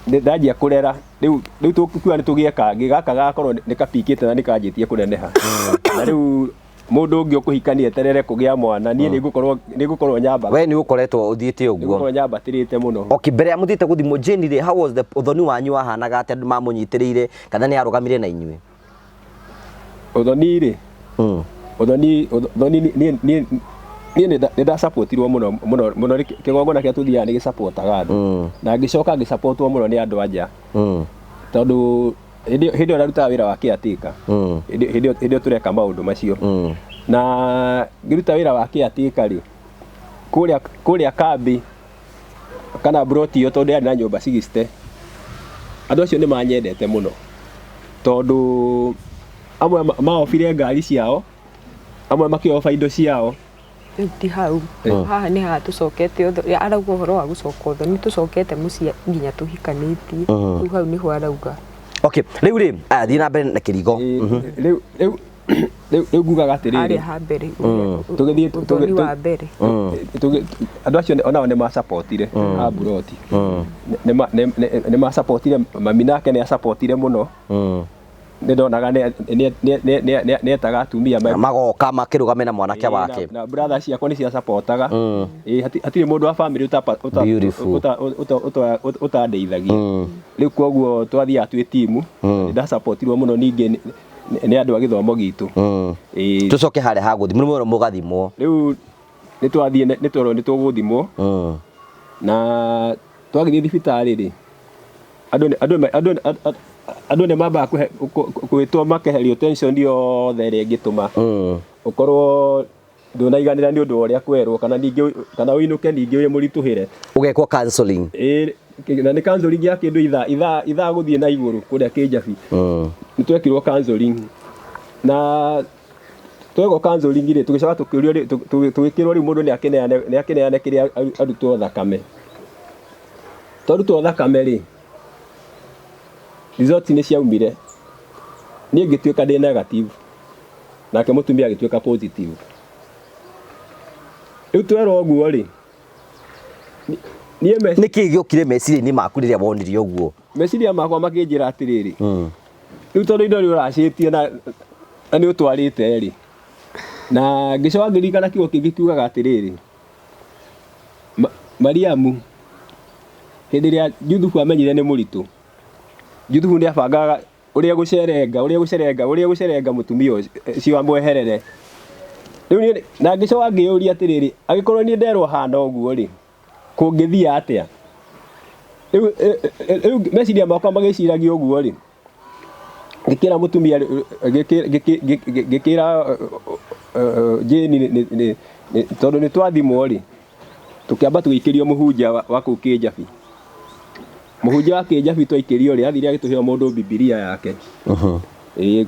nĩ ndanjia kũrera rĩu rĩu tũkiuga nĩ tũgĩe kangĩ gaka gakorwo nĩ kapikĩte na nĩ kanjĩtie kũneneha, na rĩu mũndũ ũngĩ ũkũhikania eterere kũgĩa mwana, niĩ nĩ ngũkorwo nyamba We nĩ ũkoretwo ũthiĩte ũguo. Nĩ ngũkorwo nyambatĩrĩte mũno. Okay, mbere ya mũthiĩte gũthimwo, Jane rĩ, how was the ũthoni wanyu wahanaga atĩa? Andũ mamũnyitĩrĩire kana nĩ arũgamire na inyuĩ? Ũthoni rĩ, ũthoni ũthoni niĩ niĩ niĩ nĩ ndasapotirwo mũno mũno mũno nĩ kĩgongona kĩrĩa tũthiaga nĩ gĩsapotaga andũ, na ngĩcoka ngĩsapotwo mũno nĩ andũ a nja, tondũ hĩndĩ ĩyo ndarutaga wĩra wa caretaker. Hĩndĩ ĩyo tũreka maũndũ macio na ngĩruta wĩra wa caretaker rĩ, kũrĩa kambĩ kana broti ĩyo, tondũ yarĩ na nyũmba 60, andũ acio nĩ manyendete mũno, tondũ amwe maobire ngari ciao, amwe makĩoba indo ciao. Rĩu ti hau haha nĩ haha tũcokete arauga ũhoro wa gũcoka ũthoni, tũcokete mũciĩ nginya tũhikanĩtie. Rĩu hau nĩho arauga. Okay, rĩu rĩ, aya, thiĩ na mbere na kĩrigo. Rĩu rĩu rĩu rĩu ngugaga atĩrĩrĩ, harĩa ha mbere, Tũgĩthiĩ ũthoni wa mbere. Andũ acio onao nĩ macapotire a buroti, nĩ macapotire, mami nake nĩ acapotire mũno. Nĩ ndonaga nĩ etaga atumia magoka makĩrũgame na mwanake wake. Na brother ciakwa nĩ ciacapotaga. Ĩĩ, hatirĩ mũndũ wa family Beautiful. ũtandeithagia. Rĩu koguo twathiaga twĩ timu. Nĩ ndacapotirwo mũno ningĩ nĩ andũ a gĩthomo gitũ. Ĩĩ. Tũcoke harĩa ha gũthimwo, nĩ mũgathimwo. Rĩu nĩ twathiĩ, nĩ twerwo nĩ tũgũthimwo, na twagĩthiĩ thibitarĩ rĩ, andũ nĩ mambaga kwĩtwo makeherio tension yothe ĩrĩa ĩngĩtũma ũkorwo ndũnaiganĩra nĩ ũndũ wa ũrĩa kwerwo, kana ningĩ kana ũinũke ningĩ wĩ mũritũhĩre. Ũgekwo counseling. Ĩĩ, na nĩ counseling ya kĩndũ ithaa gũthiĩ na igũrũ kũrĩa Kĩnjabi. Nĩ twekirwo counseling, na twekwo counseling rĩ, tũgĩcoka tũkĩũrio rĩ, tũgĩkĩrwo rĩu mũndũ nĩ akĩneane kĩrĩa arutwo thakame. Twarutwo thakame rĩ, results nĩ ciaumire, niĩ ngĩtuĩka ndĩ negative, nake mũtumia agĩtuĩka positive. Rĩu twerwo ũguo rĩ, niĩ nĩ kĩĩ gĩokire meciria-inĩ maku rĩrĩa wonire ũguo? Meciria makwa makĩnjĩra atĩrĩrĩ, rĩu tondũ indo nĩ ũracĩtie na nĩ ũtwarĩte rĩ, na ngĩcoka ngĩririkana kiugo kĩngĩ kiugaga atĩrĩrĩ, Mariamu hĩndĩ ĩrĩa Juthubu amenyire nĩ mũritũ, Juthubu nĩ abangaga ũrĩa gũcerenga ũrĩa gũcerenga ũrĩa gũcerenga mũtumia ũcio amweherere. Rĩu niĩ na ngĩcoka ngĩyũria atĩrĩrĩ, angĩkorwo niĩ nderwo hana ũguo rĩ, kũngĩthiĩ atĩa? Rĩu meciria makwa magĩciragia ũguo rĩ, ngĩkĩra mũtumia, ngĩkĩra Jane, tondũ nĩ twathimwo rĩ, tũkĩamba tũgĩikĩrio mũhunjia wa kũu Kĩnjabi. Mũhunjia wa Kĩnjabi twaikĩrio rĩ, athire agĩtũhe o mũndũ Bibilia yake. Ĩĩ,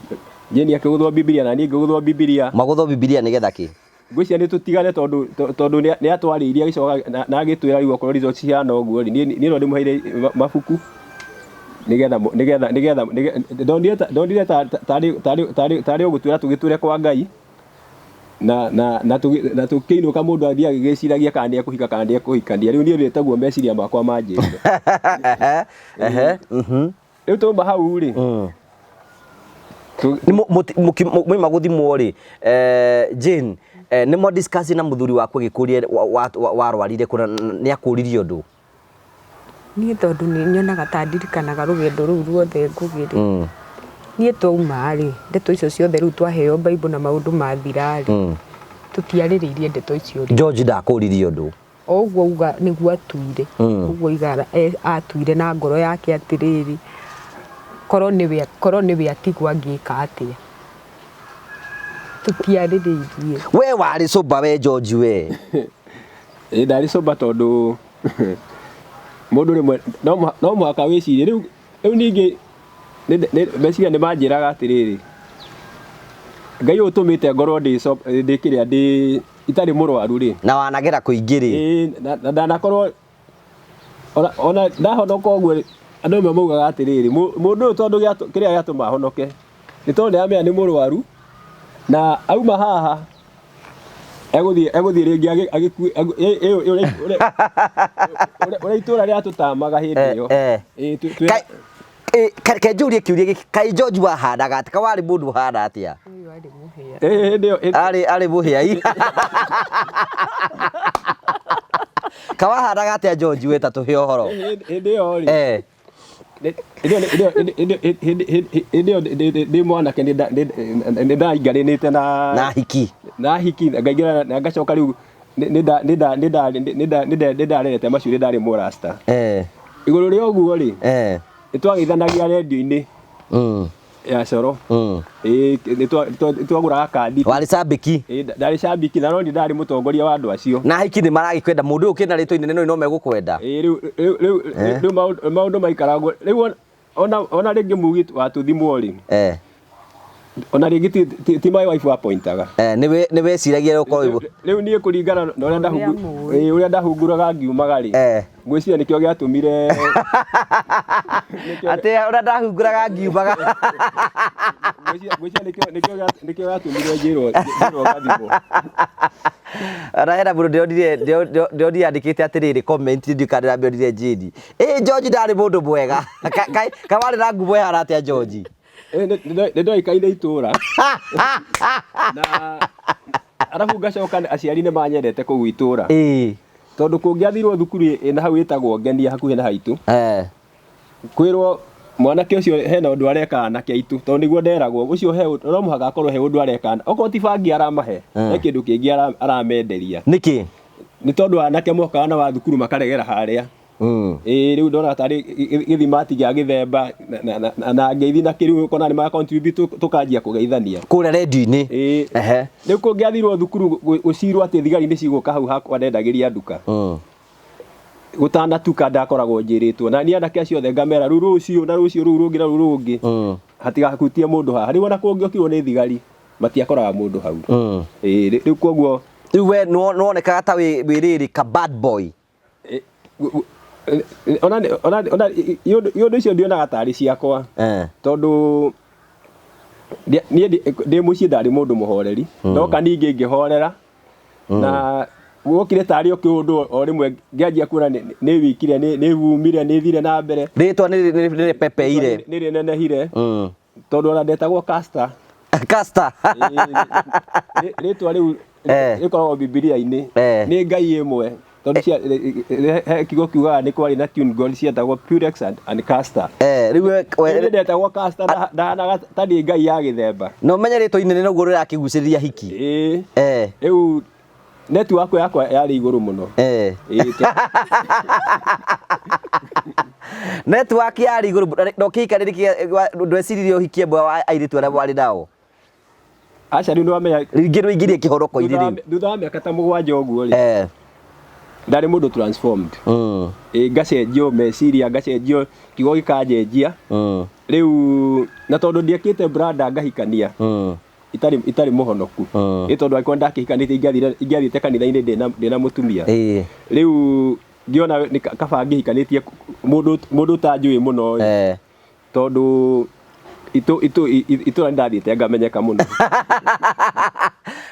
Jane akĩgũthwo Bibilia na niĩ ngĩgũthwo Bibilia. Magũthwo Bibilia nĩgetha kĩ? Ngwĩciria nĩ tũtigane, tondũ nĩ atwarĩirie, agĩcoka na agĩtwĩra rĩu okorwo results cihana ũguo rĩ, niĩ no ndĩmũheire mabuku nĩgetha ndonire tarĩ ũgũtwĩra tũgĩtwĩre kwa Ngai na tũkĩinũka, mũndũ athiĩ agĩgĩciragia kana nĩ ekũhika kana nĩ ekũhikania. Rĩu niĩ nĩ taguo meciria makwa manjĩrire. Rĩu twauma hau rĩ, Nĩ mwauma gũthimwo rĩ, Jane, nĩ mwa discuss na mũthuri waku agĩkũria warwarire kũna nĩ akũririe ũndũ? Niĩ tondũ nĩ nyonaga ta ndirikanaga rũgendo rũu ruothe Ngũgĩ rĩ, niĩ twauma rĩ, ndeto icio ciothe rĩu twaheo Bible na maũndũ mathira rĩ, tũtiarĩrĩirie ndeto icio rĩ. George ndakũririe ũndũ? O ũguo auga nĩguo atuire, ũguo oiga atuire na ngoro yake atĩrĩrĩ, korwo nĩwe atigwo angĩka atĩa. Tũtiarĩrĩirie. We warĩ sober we, George, we? Ĩ, ndarĩ sober, tondũ mũndũ rĩmwe no mũhaka wĩcirie. Rĩu ningĩ meciria nĩ manjĩraga atĩrĩrĩ, Ngai ũyũ ũtũmĩte ngorwo ndĩ kĩrĩa ndĩ itarĩ mũrwaru rĩ, na wanagera kũingĩ rĩ. Ĩĩ, na ndanakorwo ona ndahonoka ũguo. Andũ amwe maugaga atĩrĩrĩ, mũndũ ũyũ tondũ kĩrĩa gĩatũma ahonoke nĩ tondũ nĩ aramenya nĩ mũrwaru na auma haha egũthiĩ egũthiĩ rĩngĩ agĩkue ũrĩa itũra rĩatũtamaga hĩndĩ ĩyo. Ĩĩ, Reke njũrie kĩũria gĩkĩ, kaĩ George wahanaga atĩa? Kaĩ warĩ mũndũ ũhana atĩa? Ũyũ arĩ mũhĩa. Ĩĩ, hĩndĩ ĩyo Arĩ arĩ mũhĩa. Kaĩ wahanaga atĩa George we ta tũhe ũhoro? Hĩndĩ ĩyo rĩ, hĩndĩ ĩyo ndĩ mwanake nĩ ndainganĩte na Na hiki. Na hiki ngaingĩra na ngacoka rĩu nĩ ndarerete macuĩrĩ, ndarĩ mũrasta. Igũrũ rĩa ũguo rĩ, nĩ twageithanagia rendio-inĩ ya Coro. Ĩĩ, nĩ twagũraga kandi. Warĩ cambĩki? Ĩĩ, ndarĩ cambĩki na no niĩ ndarĩ mũtongoria wa andũ acio. Na hiki nĩ maragĩkwenda, mũndũ ũyũ ũkĩrĩ na rĩtwa inene no megũkwenda. Ĩĩ, rĩu rĩu maũndũ maikaraga ũguo. Rĩu ona rĩngĩ mugi watũthimwo rĩ, ona rĩngĩ ti my wife wapointaga. Nĩ weciragia ũkorwo Rĩu niĩ kũringana na ũrĩa ũrĩa ndahunguraga ngiumaga rĩ, ngwĩciria nĩkĩo gĩatũmire Atĩ ũrĩa ndahunguraga ngiumaga. Ngwĩciria nĩkĩo gĩatũmire njĩrwo ngathimwo. Ona hena mũndũ ndĩronire andĩkĩte atĩrĩrĩ comment, ndiũĩ kana ndĩramĩonire Jane. Ĩ George ndarĩ mũndũ mwega. Kaĩ warĩ na ngumo ĩhana atĩa George? Nĩ ndoĩkaine itũra. Na arabu ngacoka aciari nĩ manyendete kũu itũra. Tondũ kũngĩathirwo thukuru ĩna hau ĩtagwo Ngenia hakuhĩ na haitũ. Kwĩrwo mwanake ũcio hena ũndũ areka anake aitũ, tondũ nĩguo nderagwo ũcio he no mũhaka akorwo he ũndũ areka, okorwo ti bangi aramahe, he kĩndũ kĩngĩ aramenderia. Nĩkĩ? Nĩ tondũ anake mokaga na wa thukuru makaregera harĩa. Ĩĩ, rĩu ndona tarĩ gĩthimati gĩa gĩthemba na ngeithi na kĩrĩu ũkona nĩ ma contribute tũkanjia kũgeithania. Kũrĩa rendio-inĩ. Ĩĩ. Rĩu kũngĩathirwo thukuru gũcirwo atĩ thigari nĩ cigũka hau hakwa ndendagĩria nduka. Gũtanatuka ndakoragwo njĩrĩtwo na niĩ anake acio othe ngamera rĩu rũciũ na rũciũ rũu rũngĩ na rũu rũngĩ hatigahutie mũndũ haha. Rĩu ona kũngĩokirwo nĩ thigari matiakoraga mũndũ hau. Ĩĩ, rĩu koguo Rĩu we nĩwonekaga ta wĩ rĩrĩ ka bad boy. Ona ona iũndũ icio ndionaga tarĩ ciakwa tondũ niĩ ndĩ mũciĩ ndarĩ mũndũ mũhoreri, ndoka ningĩ ngĩhorera na wokire tarĩ o kĩũndũ o rĩmwe ngĩanjia kuona nĩ wikire, nĩ umire, nĩ thire na mbere. Rĩtwa nĩ rĩpepeire, nĩ rĩnenehire tondũ ona ndetagwo Caster. Caster. Rĩtwa rĩu rĩkoragwo Bibilia-inĩ, nĩ Ngai ĩmwe tondũ he kiugo kiugaga nĩ kwarĩ na tune god cietagwo Purex and Caster. Rĩu we ndetagwo Caster, ndahanaga ta nĩ Ngai ya gĩthemba. Na ũmenye rĩtwa inene noguo rĩrakĩgucĩrĩria hiki. Ĩĩ. Rĩu network yakwa yarĩ igũrũ mũno. Network yarĩ igũrũ na ũkĩhikanĩria, ndweciririe ũhikie ĩmwe wa airĩtu arĩa warĩ nao? Aca, rĩu nĩwamenya Rĩngĩ nĩwaingĩrie kĩhoroko-inĩ rĩu. Thutha wa mĩaka ta 7 ũguo rĩ, ndarĩ mũndũ transformed. Ĩĩ, ngacenjio meciria, ngacenjio kiugo gĩkanjenjia. Rĩu na tondũ ndiekĩte branda ngahikania itarĩ mũhonoku. Ĩ tondũ angĩkorwo ndakĩhikanĩtie ingĩathiĩte kanitha-inĩ ndĩna mũtumia. Rĩu ngĩona nĩ kaba ngĩhikanĩtie mũndũ ũtanjũĩ mũno ĩ. Tondũ itũra nĩ ndathiĩte ngamenyeka mũno.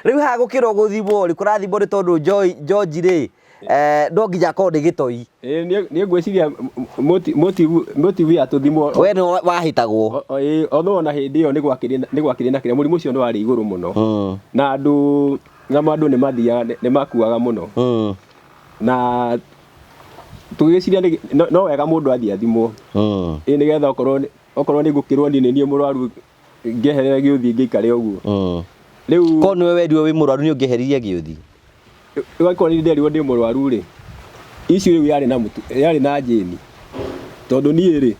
Rĩu haha gũkĩrwo gũthimwo rĩ, kũrathimwo nĩ tondũ George rĩ, no nginya akorwo nĩ gĩtoi. Ĩĩ, niĩ ngwĩciria motive ya tũthimwo We nĩ wahĩtagwo. Ĩĩ, although ona hĩndĩ ĩyo nĩ gwakĩrĩ na kĩrĩa, mũrimũ ũcio nĩ warĩ igũrũ mũno. Na andũ na andũ nĩ mathiaga, nĩ makuaga mũno. Na tũgĩciria no wega mũndũ athiĩ athimwo. Ĩĩ, nĩgetha okorwo nĩ ngũkĩrwo niĩ nĩ niĩ mũrwaru ngĩeherere gĩũthi ngĩikare ũguo. Rĩu Korwo nĩwe werirwo wĩ mũrwaru nĩ ũngĩeheririe gĩũthi? Rĩu angĩkorwo nĩ nderirwo ndĩ mũrwaru rĩ, issue rĩu yarĩ na mũtu, yarĩ na Jane. Tondũ niĩ rĩ,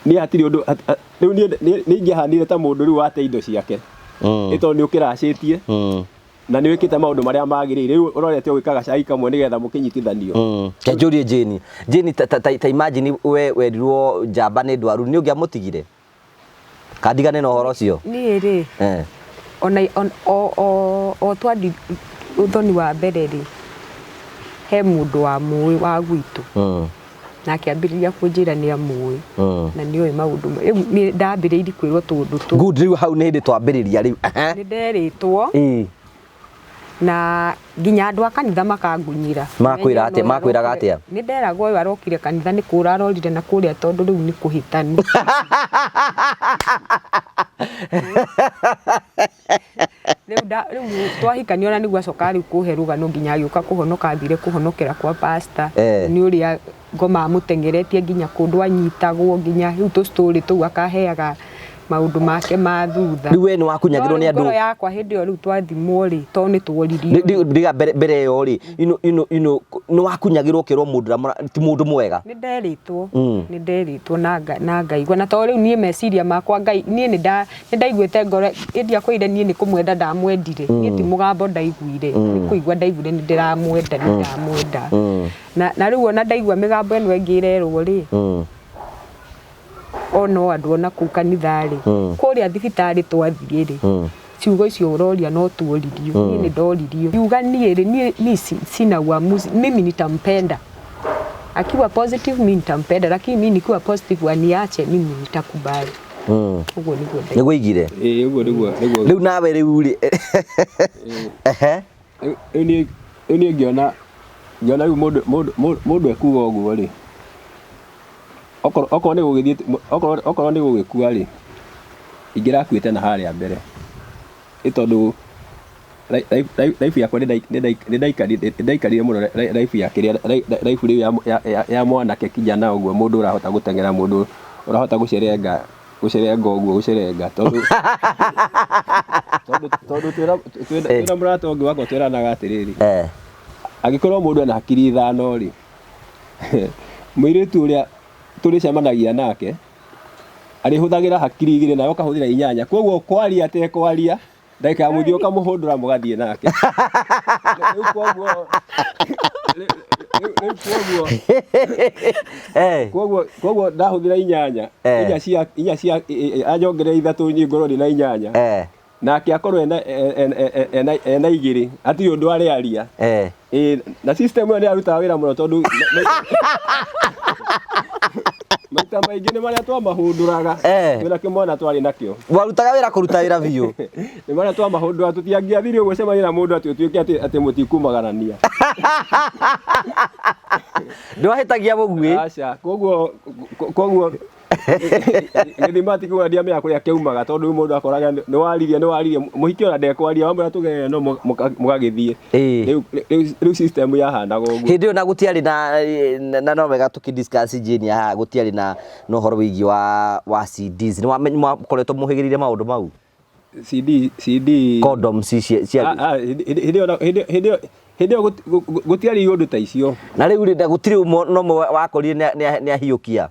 niĩ hatirĩ ũndũ, rĩu niĩ nĩ ingĩahanire ta mũndũ rĩu wate indo ciake. Nĩ tondũ nĩ ũkĩracĩtie na nĩ wĩkĩte maũndũ marĩa magĩrĩire. Rĩu ũrorete ũgĩka gacai kamwe nĩgetha mũkĩnyitithanio. Reke njũrie Jane. Jane, ta imagine we werirwo njamba nĩ ndwaru, nĩ ũngĩamũtigire? Kandigane na ũhoro ũcio. Niĩ rĩ, ona o twathi ũthoni wa mbere rĩ, he mũndũ wa mũĩ wa gwitũ. Na akĩambĩrĩria kũnjĩra nĩ amũĩ na nĩ oĩ maũndũ rĩu nĩ ndambĩrĩirie kwĩrwo tũũndũ tũu. Good, rĩu hau nĩ hĩndĩ twambĩrĩria rĩu. Ehe. Nĩ nderĩtwo na nginya andũ a kanitha makangunyĩra. Makwĩra atĩa? Makwĩraga atĩa? Nĩ nderagwo ũyũ arokire kanitha nĩ kũra arorire na kũrĩa tondũ rĩu nĩ kũhĩtanu. Rĩu twahikania ona nĩguo acoka rĩu kũhe rũgano nginya agĩũka kũhonoka athire kũhonokera kwa pastor. Nĩ ũrĩa ngoma amũteng'eretie nginya kũndũ anyitagwo nginya rĩu tũ story tũu akaheaga maũndũ make ma thutha. Rĩu we nĩ wakunyagĩrwo nĩ andũ. Ngoro yakwa hĩndĩ ĩyo rĩu twathimwo rĩ, tondũ nĩ tworirio. Ndiga mbere ĩyo rĩ, nĩ wakunyagĩrwo ũkerwo mũndũ ũrĩa ti mũndũ mwega. Nĩ nderĩtwo, nĩ nderĩtwo na ngaigua. Na tondũ rĩu niĩ meciria makwa Ngai, niĩ nĩ ndaiguĩte ngoro, ĩndĩ akwĩrire niĩ nĩ kũmwenda ndamwendire. Niĩ ti mũgambo ndaiguire, nĩ kũigua ndaiguire nĩ ndĩramwenda, nĩ ndamwenda. Na rĩu ona ndaigua mĩgambo ĩno ĩngĩ ĩrerwo rĩ, ona o andũ ona kũu kanitha rĩ, kũrĩa thibitarĩ twathiĩ rĩ, ciugo icio ũroria no tuoririo, niĩ nĩ ndoririo. Ngiuga niĩ rĩ, niĩ sina uamuzi, mimi nitampenda. Akiwa positive mimi nitampenda, lakini mimi nikiwa positive aniache mimi nitakubali. Ũguo nĩguo ndaigua. Nĩguo aigire? Ĩĩ, ũguo nĩguo, nĩguo. Rĩu nawe rĩu rĩ, ehe. Rĩu niĩ ngĩona, ngĩona rĩu mũndũ ekuga ũguo rĩ, okorwo nĩ gũgĩthiĩ, okorwo nĩ gũgĩkua rĩ, ingĩrakuĩte na harĩa mbere. Nĩ tondũ life yakwa nĩ ndaikarire mũno life ya kĩrĩa, life rĩu ya mwanake kijana ũguo, mũndũ ũrahota gũteng'era, mũndũ ũrahota gũcerenga, gũcerenga ũguo, gũcerenga. Tondũ twĩna mũrata ũngĩ wakwa twĩranaga atĩrĩrĩ, angĩkorwo mũndũ ena hakiri ithano rĩ, mũirĩtu ũrĩa tũrĩcemanagia nake arĩhũthagĩra hakiri igĩrĩ nawe ũkahũthĩra inyanya, koguo kwaria atekwaria ndagĩka ya mũthia ũkamũhũndũra mũgathiĩ nake. Rĩu koguo, rĩu koguo, koguo, koguo ndahũthĩra inyanya, inya cia, inya cia, anyongerera ithatũ niĩ ngorwo ndĩna inyanya. Nake akorwo ena igĩrĩ, hatirĩ ũndũ arĩaria. Na system ĩyo nĩ yarutaga wĩra mũno tondũ maita maingĩ nĩ marĩa twamahũndũraga. Twĩna kĩmwana twarĩ nakĩo. Warutaga wĩra kũruta wĩra biũ. Nĩ marĩa twamahũndũraga, tũtiangĩathire ũguo cemania na mũndũ atĩ ũtuĩke atĩ mũtikumagarania. Ndwahĩtagia mũguĩ? Aca, koguo gĩthima ti kuga ndiamenya kũrĩa kĩaumaga tondũ rĩu mũndũ akoraga nĩ waririe, nĩ waririe, mũhiki ona ndekwaria, wamwĩra tũgere no mũgagĩthiĩ. Rĩu system yahanaga ũguo. Hĩndĩ ĩyo na gũtiarĩ na no wega tũkĩ discuss Jane haha, gũtiarĩ na ũhoro wĩgiĩ wa CDs. Nĩ mwakoretwo mũhĩgĩrĩire maũndũ mau? CD, CD. Condoms cia Hĩndĩ ĩyo, hĩndĩ ĩyo gũtiarĩ ũndũ ta icio. Na rĩu rĩ, gũtirĩ ũmwe no ũmwe wakorire nĩ ahiũkia.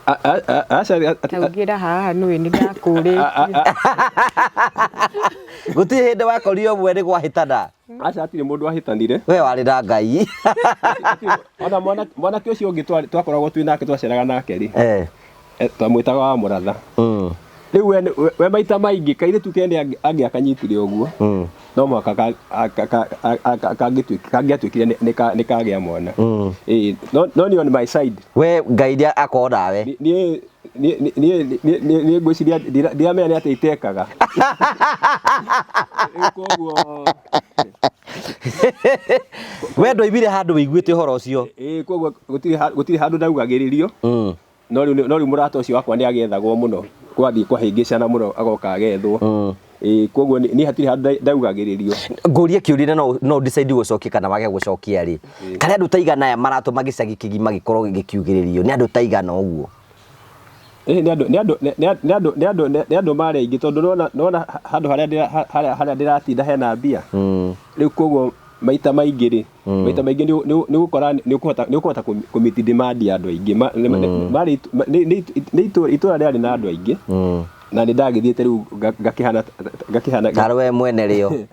Aca, Taugĩra haha nĩũĩ nĩ ndakũrĩtie. Gũtirĩ hĩndĩ wakorire ũmwe nĩ gwahĩtana. Aca, hatirĩ mũndũ wahĩtanire. We warĩ na Ngai. Ona mwanake ũcio ũngĩ twakoragwo twĩ nake, twaceraga nake rĩ. Twamwĩtaga wa Mũratha. Rĩu we maita maingĩ kairĩtu kene angĩakanyitire ũguo, no mũhaka kangĩatuĩkire nĩ kagĩa mwana. Ĩĩ, no niĩ on my side. We Ngai nĩ akorwo nawe. Niĩ ngwĩciria ndiramenya nĩ atĩa itekaga. Rĩu koguo We ndwoimire handũ wĩiguĩte ũhoro ũcio. Ĩĩ, koguo gũtirĩ handũ ndaugagĩrĩrio. No rĩu mũrata ũcio wakwa nĩ agethagwo mũno, kwathiĩ kwahĩngĩcana mũno agoka agethwo. Ĩĩ, koguo niĩ hatirĩ handũ ndaugagĩrĩrio. Ngũrie kĩũria na no decide gũcokia kana wage gũcokia rĩ. Karĩa andũ ta igana aya maratũma gĩcagi kĩgima gĩkorwo gĩkiugĩrĩrio, nĩ andũ ta igana ũguo? Ĩĩ, nĩ andũ marĩ aingĩ tondũ nĩwona handũ harĩa ndĩratinda hena mbia. Rĩu koguo maita maingĩ rĩ, maita maingĩ nĩ ũgũkora nĩ ũkũhota kũ meet demand ya andũ aingĩ. Nĩ itũra rĩarĩ na andũ aingĩ. Na nĩ ndagĩthiĩte rĩu ngakĩhana Tarĩ we mwene rĩo.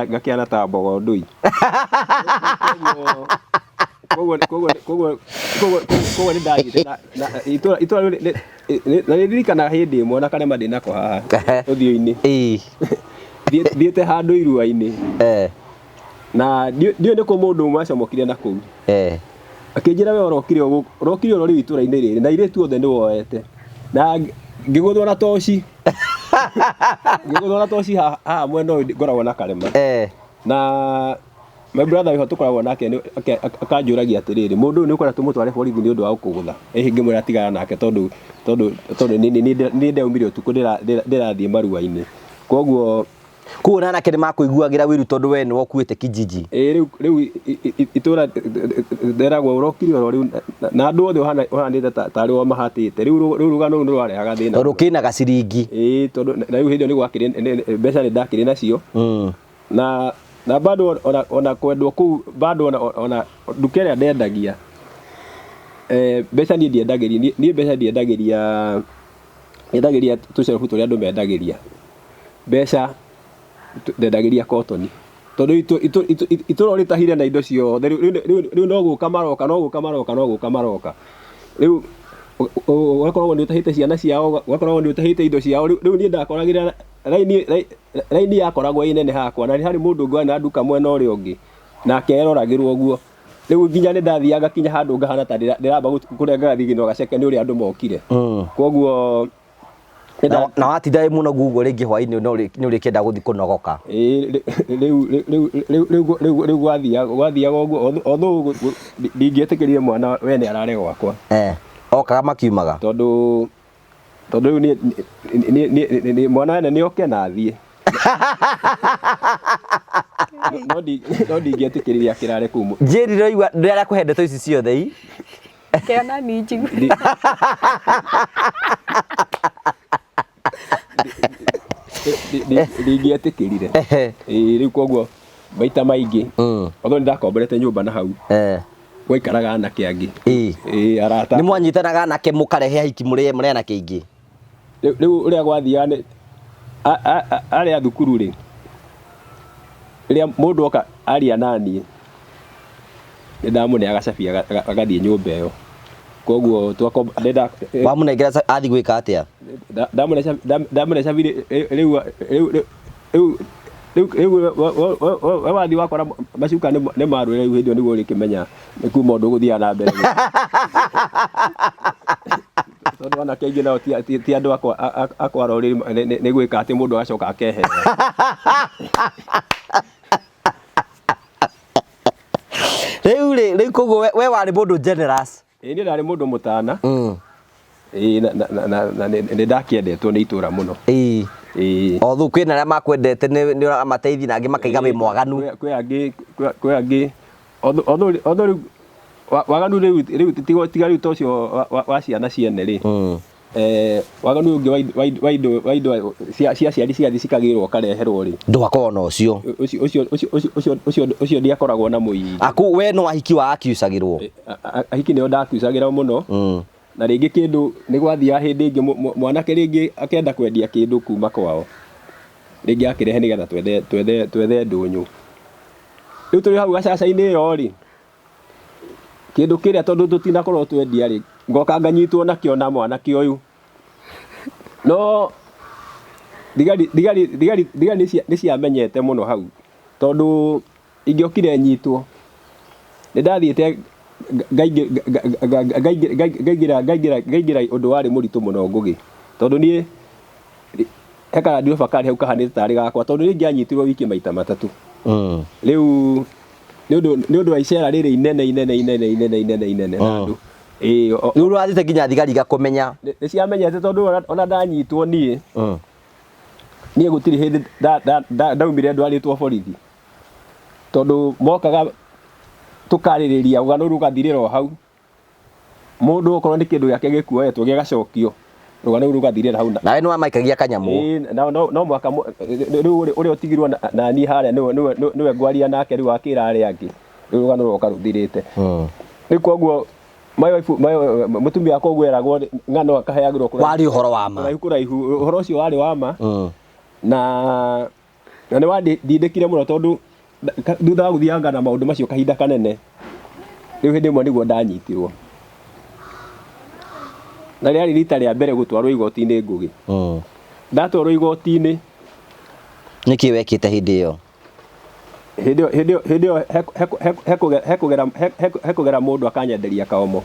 Ngakĩhana ta mbogo ndũi. Koguo nĩ ndathiĩte na itũra rĩu na nĩ ndirikanaga hĩndĩ ĩmwe ona karema ndĩ nako haha ũthiũ-inĩ. Thiĩte handũ irua-inĩ. Na ndiũĩ nĩ kũ mũndũ ũmwe acomokire na kũu. Akĩnjĩra we ũrokire o gũkũ, ũrokire oro rĩu itũra-inĩ rĩrĩ na airĩtu othe nĩ woete. Na ngĩgũthwo na toci. Ngĩgũthwo na toci haha mwena ũyũ ngoragwo na karema. Na my brother wĩho tũkoragwo nake akanjũragia atĩrĩrĩ, mũndũ ũyũ nĩ ũkwenda tũmũtware borithi nĩ ũndũ wa gũkũgũtha? Ĩhĩ ngĩmwĩra tigana nake tondũ tondũ tondũ nĩ ndaumire ũtukũ ndĩrathiĩ marua-inĩ. Koguo Koguo na anake nĩ makũiguagĩra ũiru tondũ we nĩwe ũkuĩte kijiji. Ĩĩ rĩu rĩu itũra nderagwo ũrokire oro rĩu na andũ othe ũhanĩte tarĩ o mahatĩte. Rĩu rĩu rũgano rũu nĩ rwarehaga thĩna. Tondũ kĩna gaciringi. Ĩĩ tondũ na rĩu hĩndĩ ĩyo nĩ gwakĩrĩ mbeca nĩ ndakĩrĩ nacio. Na na bado ona ona kwendwo kũu bado ona ona nduka ĩrĩa ndendagia mbeca niĩ ndiendagĩria niĩ mbeca ndiendagĩria nyendagĩria tũcerebu tũrĩa andũ mendagĩria. Mbeca ndendagĩria kotoni. Tondũ itũra ũrĩtahire na indo ciothe rĩu no gũka maroka no gũka maroka no gũka maroka. Rĩu ũgakorwo nĩ ũtahĩte ciana ciao, ũgakorwo nĩ ũtahĩte indo ciao. Rĩu niĩ ndakoragĩra raini raini yakoragwo ĩ nene hakwa na nĩ harĩ mũndũ ũngĩ warĩ na nduka mwena ũrĩa ũngĩ nake eroragĩrwo ũguo. Rĩu nginya nĩ ndathiaga ngakinya handũ ngahana ta ndĩramba kũrenga gathigino gaceke nĩ ũrĩa andũ mokire. Koguo Na watinda wĩ mũnogu ũguo rĩngĩ hwaĩ-inĩ nĩ ũrĩkĩenda gũthiĩ kũnogoka. Ĩĩ rĩu rĩu rĩu rĩu rĩu gwathiaga ũguo although ndingĩetĩkĩrire mwana wene arare gwakwa. Okaga makiumaga. Tondũ tondũ rĩu niĩ mwana wene nĩ oke na athiĩ. No ndingĩetĩkĩrire akĩrare kũu. Njeri ndĩraigua ndĩrakũhe ndeto ici ciothe ii. Kĩona ni njigue. Ndingĩetĩkĩrire. Ĩĩ rĩu koguo maita maingĩ although nĩ ndakomborete nyũmba na hau gwaikaraga anake angĩ. Ĩĩ arata. Nĩ mwanyitanaga anake mũkarehe ahiki mũrĩ anake aingĩ? Rĩu ũrĩa gwathiaga nĩ arĩa a thukuru rĩ, rĩrĩa mũndũ oka aria naniĩ, nĩ ndamũneaga cabi agathiĩ nyũmba ĩyo. Koguo Wamũnengera athiĩ gwĩka atĩa? Ndamũne cabi rĩu rĩu rĩu rĩu we wathiĩ wakora macuka nĩ marũre rĩu hĩndĩ ĩyo nĩguo ũrĩkĩmenya nĩ kuma ũndũ ũgũthiaga na mbere. Tondũ anake aingĩ nao ti andũ a kwara ũrĩrĩ nĩ gwĩka atĩ mũndũ agacoka akeherera. Rĩu rĩ, rĩu koguo we warĩ mũndũ generous. Ĩĩ niĩ ndarĩ mũndũ mũtana. Ĩĩ na nĩ ndakĩendetwo nĩ itũra mũno. Ĩĩ. Although kwĩna arĩa makwendete nĩ ũramateithia na angĩ makaiga wĩ mwaganu. Kwĩ angĩ kwĩ angĩ although rĩu waganu rĩu rĩu tiga rĩu ta ũcio wa ciana ciene rĩ. Waganu ũngĩ wa indo wa indo cia aciari cigathiĩ cikagĩrwo ũkareherwo rĩ. Ndwakoragwo na ũcio. Ũcio ũcio ũcio ũcio ũcio ũcio ndiakoragwo na mũingĩ. Aku we no ahiki wa akiucagĩrwo. Ahiki nĩo ndakiucagĩra mũno. Na rĩngĩ kĩndũ nĩ gwathiaga hĩndĩ ĩngĩ mwanake rĩngĩ akenda kwendia kĩndũ kuma kwao. Rĩngĩ akĩrehe nĩgetha twethe twethe twethe ndũnyũ. Rĩu tũrĩ hau gacaca-inĩ ĩyo rĩ, kĩndũ kĩrĩa tondũ tũtinakorwo twendia rĩ, ngoka nganyitwo nakĩo na mwanake ũyũ. No thigari thigari thigari thigari nĩ ciamenyete mũno hau tondũ ingĩokire nyitwo nĩ ndathiĩte ngaingĩra ngaingĩra ngaingĩra ũndũ warĩ mũritũ mũno Ngũgĩ tondũ niĩ he karandiroba karĩ hau kahanĩte tarĩ gakwa tondũ niĩ ingĩanyitirwo wiki maita matatũ. Rĩu nĩ ũndũ wa icera rĩrĩ inene inene inene inene inene inene na andũ. Ĩĩ Rĩu ũrathiĩte nginya thigari igakũmenya. Nĩ ciamenyete tondũ ona ndanyitwo niĩ, niĩ gũtirĩ hĩndĩ ndaumire ndwarĩtwo borithi. Tondũ mokaga tũkarĩrĩria rũgano rũgathirĩra o hau. Mũndũ okorwo nĩ kĩndũ gĩake gĩkuoetwo gĩgacokio, rũgano rũu rũgathirĩra hau. Nawe nĩ wamaikagia kanyamũ. Ĩĩ, no no mũhaka rĩu ũrĩa ũtigirwo na niĩ harĩa nĩwe nĩwe nĩwe ngwaria nake rĩu akĩra arĩa angĩ, rĩu rũgano rũgoka rũthirĩte. Rĩu koguo my wife mũtumia wakwa ũguo eragwo ng'ano akaheagĩrwo kũraihu. Warĩ ũhoro wa ma. Kũraihu kũraihu, ũhoro ũcio warĩ wa ma. Na na nĩ wandindĩkire mũno tondũ thutha wa gũthianga na maũndũ macio kahinda kanene, rĩu hĩndĩ ĩmwe nĩguo ndanyitirwo. Na rĩarĩ rita rĩa mbere gũtwarwo igoti-inĩ Ngũgĩ. Ndatwarwo igoti-inĩ. Nĩkĩ wekĩte hĩndĩ ĩyo? Hĩndĩ ĩyo hĩndĩ ĩyo hĩndĩ ĩyo hekũgera hekũgera mũndũ akanyenderia kaomo.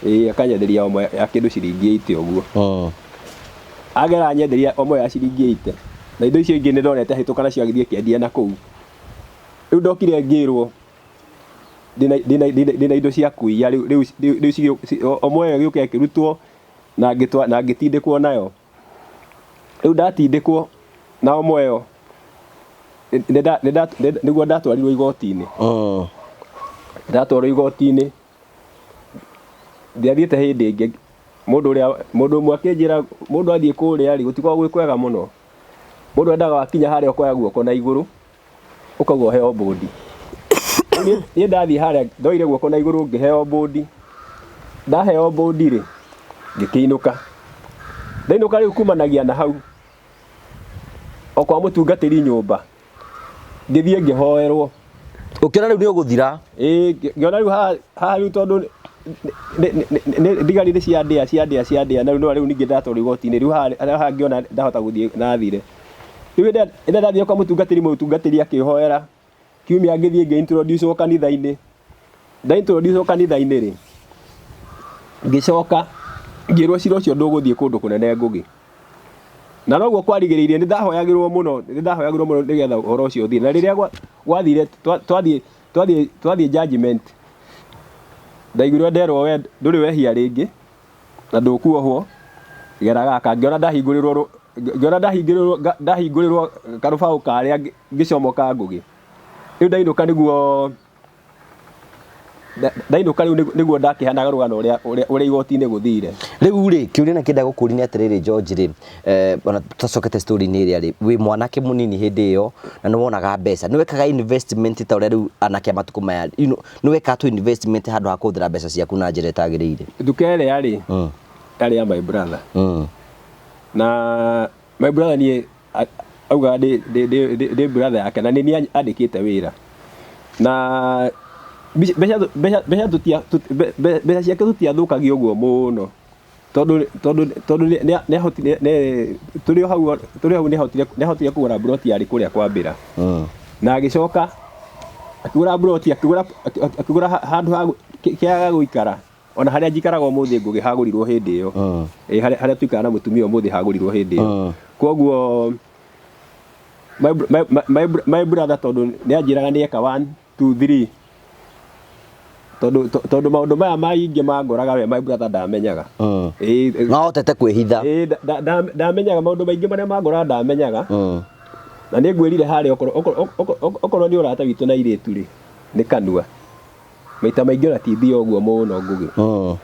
Ĩĩ akanyenderia omo ya kĩndũ ciringi 80 ũguo. Agera anyenderia omo ya ciringi 80 na indo icio ingĩ nĩ ndonete ahĩtũka nacio agĩthiĩ akĩendia na kũu. Rĩu ndokire ngĩrwo ndĩna indo cia kũiya rĩu rĩu omo ĩyo ĩgĩũka ĩkĩrutwo na ngĩtindĩkwo nayo. Rĩu ndatindĩkwo na omo ĩyo nĩguo ndatwarirwo igoti-inĩ. Ndatwarwo igoti-inĩ ndiathiĩte hĩndĩ ĩngĩ mũndũ ũrĩa mũndũ ũmwe akĩnjĩra mũndũ athiĩ kũrĩa rĩ gũtikoragwo gwĩ kwega mũno. Mũndũ endaga wakinya harĩa ũkoya guoko na igũrũ ũkauga ũheo mbũndi. Niĩ ndathiĩ harĩa ndoire guoko na igũrũ ngĩheo mbũndi. Ndaheo mbũndi rĩ ngĩkĩinũka. Ndainũka rĩu kumanagia na hau o kwa mũtungatĩri nyũmba ngĩthiĩ ngĩhoerwo. Ũkĩona rĩu nĩ ũgũthira. Ĩĩ ngĩona rĩu haha haha rĩu tondũ thigari nĩ ciandĩa ciandĩa ciandĩa na rĩu no rĩu ningĩ ndatwarwo igoti-inĩ rĩu haha haha ngĩona ndahota gũthiĩ na thire. Rĩu hĩndĩ ĩrĩa ndathiĩ kwa mũtungatĩri mũtungatĩri akĩhoera kiumia ngĩthiĩ ngĩ introduce wo kanitha-inĩ. Nda introduce wo kanitha-inĩ rĩ, ngĩcoka ngĩrwo cira ũcio ndũgũthiĩ kũndũ kũnene Ngũgĩ. Na noguo kwarigĩrĩirie nĩ ndahoyagĩrwo mũno, nĩ ndahoyagĩrwo mũno nĩgetha ũhoro ũcio ũthire. Na rĩrĩa gwathire twathiĩ twathiĩ twathiĩ judgment, ndaiguire nderwo we ndũrĩ wehia rĩngĩ na ndũkuohwo, gera gaka. Ngĩona ndahingũrĩrwo ngĩona ndahingũrĩrwo ndahingũrĩrwo karũbaũ karĩa ngĩcomoka Ngũgĩ. Rĩu ndainũka nĩguo ndainũka rĩu nĩguo ndakĩhanaga rũgano ũrĩa ũrĩa igoti-inĩ gũthire. Rĩu rĩ, kĩũria na kĩenda gũkũria nĩ atĩrĩrĩ George rĩ, ona tũtacokete story-inĩ ĩrĩa rĩ, wĩ mwanake mũnini hĩndĩ ĩyo na nĩ wonaga mbeca, nĩ wekaga investment ta ũrĩa rĩu anake a matukũ maya, you know, nĩ wekaga tu investment handũ ha kũhũthĩra mbeca ciaku na njĩra ĩtagĩrĩire? Nduka ĩrĩa rĩ, yarĩ ya my brother. Na my brother niĩ augaga ndĩ brother yake na nĩ niĩ andĩkĩte wĩra. Na mbeca ciake tũtiathũkagia ũguo mũno tondũ tondũ tondũ nĩ ahotire tũrĩ o hau tũrĩ o hau nĩ ahotire kũgũra mburoti yarĩ kũrĩa Kwambĩra. Na agĩcoka akĩgũra mburoti akĩgũra akĩgũra handũ ha kĩaga gĩa gũikara. Ona harĩa njikaraga ũmũthĩ Ngũgĩ hagũrirwo hĩndĩ ĩyo. Ĩ harĩa harĩa tũikaraga na mũtumia ũmũthĩ hagũrirwo hĩndĩ ĩyo. Koguo my brother tondũ nĩ anjĩraga nĩ eka one, two, three, tondũ tondũ maũndũ maya maingĩ mangoraga we my brother ndamenyaga. Ĩ No ahotete kwĩhitha. Ĩ ndamenyaga maũndũ maingĩ marĩa mangoraga ndamenyaga. Na nĩ ngwĩrire harĩa okorwo okorwo nĩ ũrata witũ na airĩtu rĩ, nĩ kanua. Maita maingĩ ona ti mbia ũguo mũno Ngũgĩ.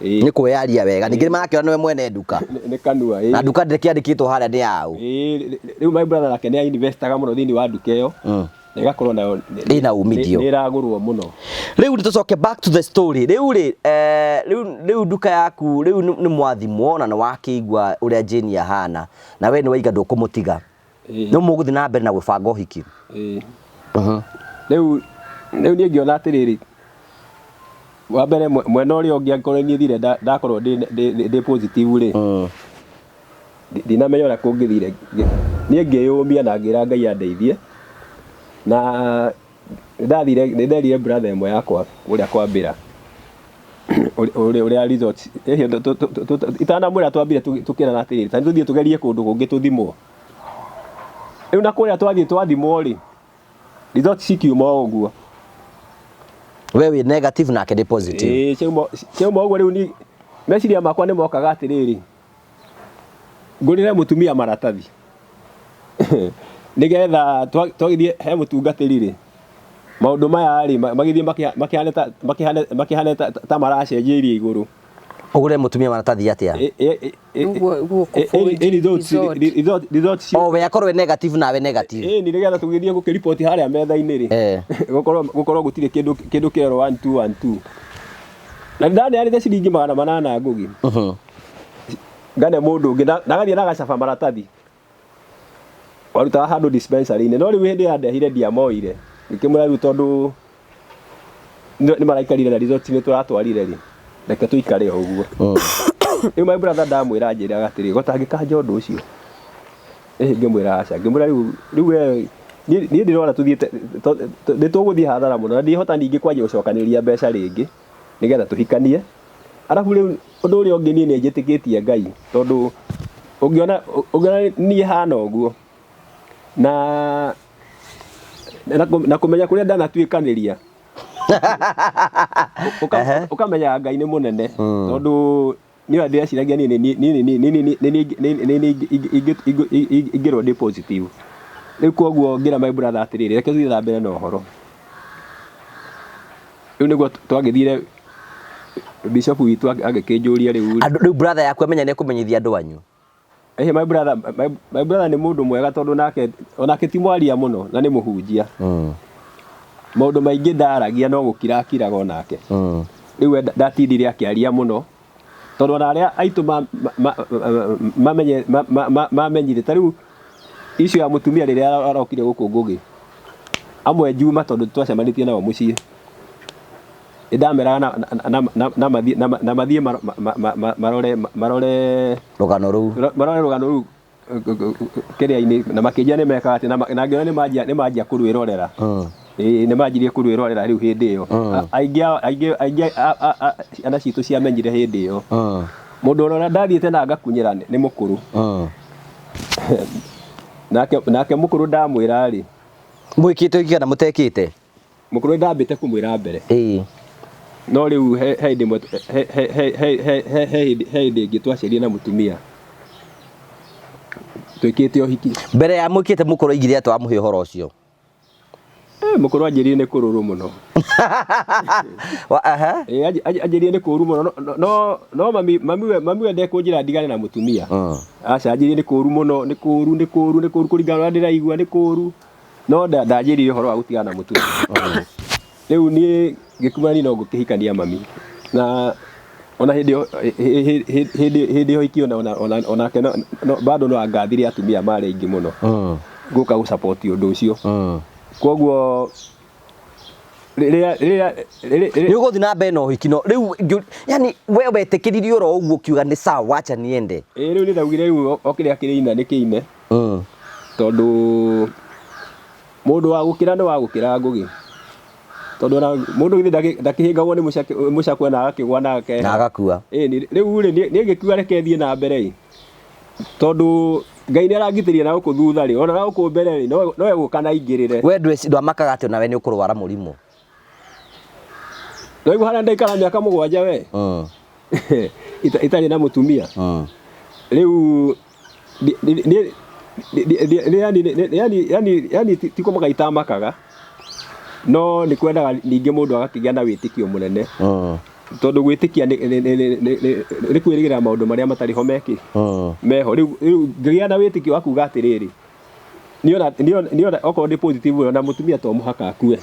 Ĩĩ. Nĩ kwĩyaria wega. Ningĩ nĩ marakĩona nĩwe mwene nduka. Nĩ kanua ĩĩ. Na nduka ndĩrĩ kĩandĩkĩtwo harĩa nĩ yaũ. Ĩĩ rĩu my brother nake nĩ investaga mũno thĩinĩ wa nduka ĩyo. Na ĩgakorwo nayo Ĩna umithio. Nĩ ĩragũrwo mũno. Rĩu nĩ tũcoke back to the story. Rĩu rĩ, rĩu rĩu nduka yaku rĩu nĩ mwathimwo na nĩ wakĩigua ũrĩa Jane ahana. Na we nĩ waiga ndũkũmũtiga. Ĩĩ. Rĩu mũgũthiĩ na mbere na gwĩbanga ũhiki. Ĩĩ. Rĩu rĩu niĩ ngĩona atĩrĩrĩ, wa mbere mwena ũrĩa ũngĩ angĩkorwo niĩ thire ndakorwo ndĩ positive rĩ, ndinamenya ũrĩa kũngĩthire. Niĩ ngĩyũmia na ngĩra Ngai andeithie, na nĩndathire nĩnderire brother ĩmwe yakwa kũrĩa kwambĩra ũrĩa results itanamwĩra twambire tũkĩrana atĩrĩrĩ, ta nĩtũthiĩ tũgerie kũndũ kũngĩ tũthimwo. Rĩu na kũrĩa twathiĩ twathimwo rĩ, results cikiuma o ũguo. We wĩ negative nake nĩ positive. Ĩĩ ciauma ũguo rĩu niĩ meciria makwa nĩ mokaga atĩrĩrĩ, ngũrĩre mũtumia maratathi nĩgetha twagĩthiĩ he mũtungatĩri rĩ, maũndũ maya rĩ magĩthiĩ makĩhane ta maracenjia iria igũrũ. Ũgũrĩre mũtumia maratathi atĩa? Ũguo Results O we akorwo e negative nawe negative. Ĩni nĩgetha tũgĩthiĩ gũkĩriboti harĩa metha-inĩ rĩ, gũkorwo gũkorwo gũtirĩ kĩndũ kĩndũ kĩerwo 1 2 1 2. Na nĩndaneanĩte ciringi 800 Ngũgĩ. Ngane mũndũ ũngĩ na agathiĩ na agacaba maratathi. Warutaga handũ dispensary-inĩ no rĩu hĩndĩ ĩrĩa andehire ndiamoire. Ngĩkĩmwĩra rĩu tondũ nĩ maraikarire na results nĩ tũratwarire rĩ, reke tũikare o ũguo. Rĩu my brother ndamwĩra anjĩraga atĩrĩ, gotangĩkanja ũndũ ũcio. Ĩhĩ ngĩmwĩra aca. Ngĩmwĩra rĩu rĩu we Niĩ ndĩrona tũthiĩte nĩ tũgũthiĩ hathara mũno na ndihota ningĩ kwanjia gũcokanĩrĩria mbeca rĩngĩ nĩgetha tũhikanie. Arabu rĩu ũndũ ũrĩa ũngĩ niĩ nĩ njĩtĩkĩtie Ngai tondũ ũngĩona ũngĩona niĩ hana ũguo na na kũmenya kũrĩa ndanatuĩkanĩria ũkamenya Ngai nĩ mũnene tondũ niĩ ona ndĩreciragia niĩ nĩ niĩ nĩ niĩ nĩ niĩ nĩ niĩ nĩ niĩ ingĩrwo ndĩ positive. Rĩu koguo ngĩra my brother atĩrĩrĩ, reke tũthiĩ na mbere na ũhoro. Rĩu nĩguo twagĩthire bishop witũ agĩkĩnjũria rĩu Andũ rĩu brother yaku amenya nĩ ekũmenyithia andũ anyu. Ĩhĩ my brother, my brother nĩ mũndũ mwega tondũ nake onake ti mwaria mũno na nĩ mũhunjia. Maũndũ maingĩ ndaragia no gũkira akiraga onake. Rĩu we ndatindire akĩaria mũno tondũ ona arĩa aitũ mamenyire ta rĩu issue ya mũtumia rĩrĩa arokire gũkũ Ngũgĩ, amwe Juma tondũ twacemanĩtie nao mũciĩ, nĩ ndameraga na mathiĩ marore marore Rũgano rũu. Marore rũgano rũu kĩrĩa-inĩ na makĩnjĩra nĩ mekaga atĩ na ngĩona nĩ manjia kũrwĩrorera. Ĩĩ nĩ manjirie kũrwĩrorera rĩu hĩndĩ ĩyo. Aingĩ aingĩ aingĩ ciana citũ ciamenyire hĩndĩ ĩyo. Mũndũ ũrĩa ndathiĩte na ngakunyĩra nĩ mũkũrũ. Nake nake mũkũrũ ndamwĩra rĩ. Mwĩkĩte ũhiki kana mũtekĩte? Mũkũrũ nĩ ndambĩte kũmwĩra mbere. Ĩĩ. No rĩu he hĩndĩ ĩmwe he hĩndĩ ĩngĩ twacerire na mũtumia twĩkĩte ũhiki. Mbere ya mwĩkĩte mũkũrũ aigire atĩa wamũhe ũhoro ũcio? Eh, mũkũrũ anjĩrire nĩ kũrũrũ mũno. Aha. Eh, anjĩrire nĩ kũũru mũno no no no mami mami we mami we ndekũnjĩra ndigane na mũtumia. Aca anjĩrire nĩ kũũru mũno, nĩ kũũru, nĩ kũũru, nĩ kũũru kũringana na ũrĩa ndĩraigua nĩ kũũru. No ndanjĩrire ũhoro wa gũtigana na mũtumia. Rĩu niĩ ngĩkiuga niĩ no ngũkĩhikania mami. Na ona hĩndĩ ĩyo hĩndĩ hĩndĩ ĩyo ũhiki ona ona onake bado no angathire atumia marĩ aingĩ mũno gũka gũ support ũndũ ũcio. Koguo rĩrĩa rĩrĩa Nĩ ũgũthiĩ na mbere na ũhiki no rĩu yani we wetĩkĩririe oro ũguo ũkiuga nĩ sawa wacha niende. Ĩĩ rĩu nĩ ndaugire rĩu o kĩrĩa kĩrĩina nĩ kĩine. Tondũ mũndũ wa gũkĩra nĩ wa gũkĩra Ngũgĩ. Tondũ ona mũndũ githĩ ndakĩhĩngagwo nĩ mũcakwe na agakĩgwa na akeha. Na agakua. Ĩni rĩu rĩ niĩ ngĩkiuga reke thiĩ na mbere ĩ. Tondũ Ngai nĩ arangitĩria na gũkũ thutha rĩ, ona na gũkũ mbere rĩ, no egũka na aingĩrĩre. We ndwamakaga atĩ onawe nĩ ũkũrwara mũrimũ? Nĩwaigua harĩa ndaikara mĩaka mũgwanja we? Itarĩ na mũtumia. Rĩu yani yani yani ti kũmaka itamakaga no nĩ kwendaga ningĩ mũndũ agakĩgĩa na wĩtĩkio mũnene tondũ gwĩtĩkia nĩ kwĩrĩgĩrĩra maũndũ marĩa matarĩ ho mekĩ meho. Rĩu ngĩgĩa na wĩtĩkio wa kuga atĩrĩrĩ, niĩ ona okorwo ndĩ positive ona mũtumia to mũhaka akue.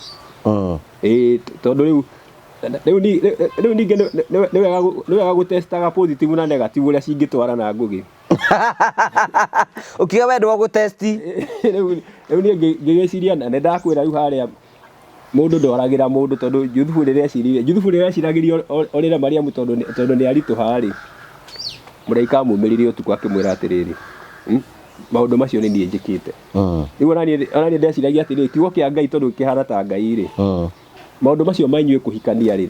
Ĩĩ tondũ rĩu rĩu ningĩ nĩ wega gũtestaga positive na negative ũrĩa cingĩtwarana Ngũgĩ. Ũkiuga we ndwa gũtesti. Rĩu niĩ ngĩgĩciria na nĩ ndakwĩra rĩu harĩa mũndũ ndoragĩra mũndũ tondũ Juthubu rĩrĩa eciririe Juthubu rĩrĩa eciragĩria orĩre Mariamu tondũ tondũ nĩ aritũha rĩ, mũraika amumĩrire ũtukũ akĩmwĩra atĩrĩrĩ, maũndũ macio nĩ niĩ njĩkĩte. Rĩu ona niĩ ndeciragia atĩrĩrĩ, kiugo kĩa Ngai tondũ kĩhana ta Ngai rĩ, maũndũ macio ma inyuĩ kũhikania rĩ,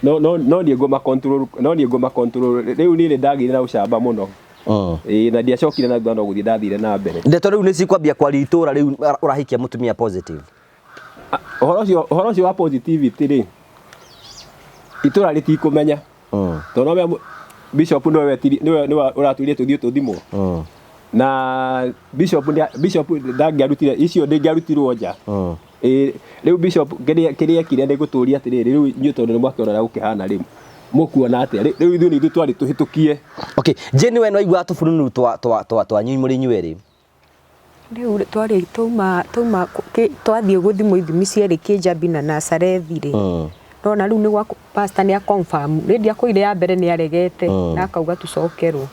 no no no niĩ ngũma control no niĩ ngũma control. Rĩu niĩ nĩ ndagĩire na ũcamba mũno. Ĩĩ na ndiacokire na thutha no gũthiĩ ndathire na mbere. Ndeto rĩu nĩ cikwambia kwaria itũra rĩu ũrahikia mũtumia positive. Ũhoro ũcio wa positivity rĩ, itũra rĩtikũmenya. Tondũ no bishop nĩwe wetiri nĩwe nĩwe ũratwĩrire tũthiĩ tũthimwo. Na bishop bishop ndangĩarutire icio ndĩngĩarutirwo nja. Ĩĩ rĩu bishop kĩrĩa kĩrĩa ekire nĩ gũtũria atĩrĩrĩ, rĩu inyuĩ tondũ nĩ mwakĩona ũrĩa gũkĩhana rĩ, mũkuona atĩa? Rĩu ithuĩ nĩ ithuĩ twarĩ tũhĩtũkie. Okay, Jane we nĩwaiguaga tũburunuru twa twa twa twanyu mũrĩ inyuĩ erĩ? Rĩu twarĩ twauma twauma twathiĩ gũthimwo ithimi cierĩ Kĩnjambi na Nazarethi rĩ, ndona rĩu nĩ gwa pastor nĩ a confirm rĩu ndiakwĩrire ya mbere nĩ aregete na akauga tũcokerwo.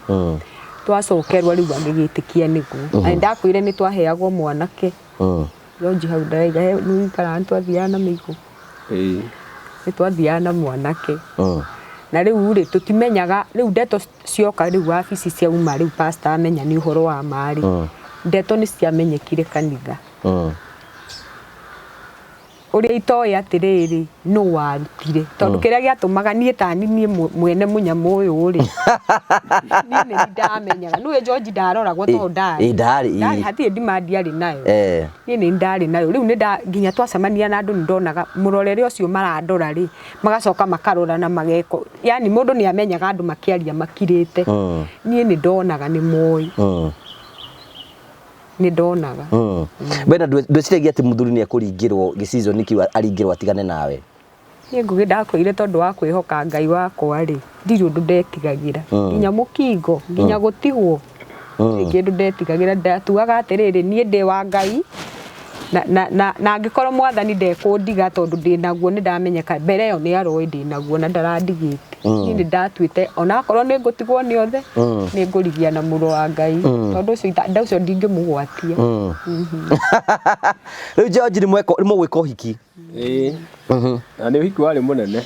Twacokerwo rĩu agĩgĩtĩkia nĩguo. Na nĩndakwĩrire nĩ twaheagwo mwanake. George hau ndaraiga nĩ ũikaraga nĩ twathiaga na mĩigũ. Nĩ twathiaga na mwanake. Na rĩu rĩ tũtimenyaga rĩu ndeto cioka rĩu wabici ciauma rĩu pastor amenya nĩ ũhoro wa ma rĩ, ndeto nĩ ciamenyekire kanitha. Ũrĩa itoĩ atĩrĩrĩ, nũ warutire, tondũ kĩrĩa gĩatũmaga niĩ tani niĩ mwene mũnyamũ ũyũ rĩ, niĩ nĩ ndamenyaga. Nĩũĩ George ndaroragwo tondũ ndarĩ. Ĩ, ndarĩ, ĩ. Ndarĩ, hatirĩ demand arĩ nayo. Eh. Niĩ nĩ ndarĩ nayo. Rĩu nĩ nda, nginya twacemania na andũ nĩ ndonaga mũrorere ũcio marandora rĩ, magacoka makarora na mageka, yani mũndũ nĩ amenyaga andũ makĩaria makirĩte. Niĩ nĩ ndonaga nĩ moĩ. Nĩ ndonaga. We na ndwĩciragia atĩ mũthuri nĩ ekũringĩrwo gĩcizoni kĩu aringĩrwo atigane nawe? Niĩ Ngũgĩ ndakwĩrire tondũ wa kwĩhoka Ngai wakwa rĩ, ndirĩ ũndũ ndetigagĩra. Nginya mũkingo, nginya gũtigwo, ndirĩ kĩndũ ndetigagĩra. Ndatuaga atĩrĩrĩ, niĩ ndĩ wa Ngai, na, na, na, na angĩkorwo mwathani ndekũndiga tondũ ndĩnaguo nĩ ndamenyeka, mbere ĩyo nĩ aroĩ ndĩnaguo na ndarandigĩte. Niĩ nĩ ndatuĩte ona akorwo nĩ ngũtigwo nĩ othe, nĩ ngũrigia na mũrũ wa Ngai. Tondũ ũcio ũcio ndingĩmũgwatia. Rĩu George nĩ mũgwĩka ũhiki? Ĩĩ. Na nĩ ũhiki warĩ mũnene.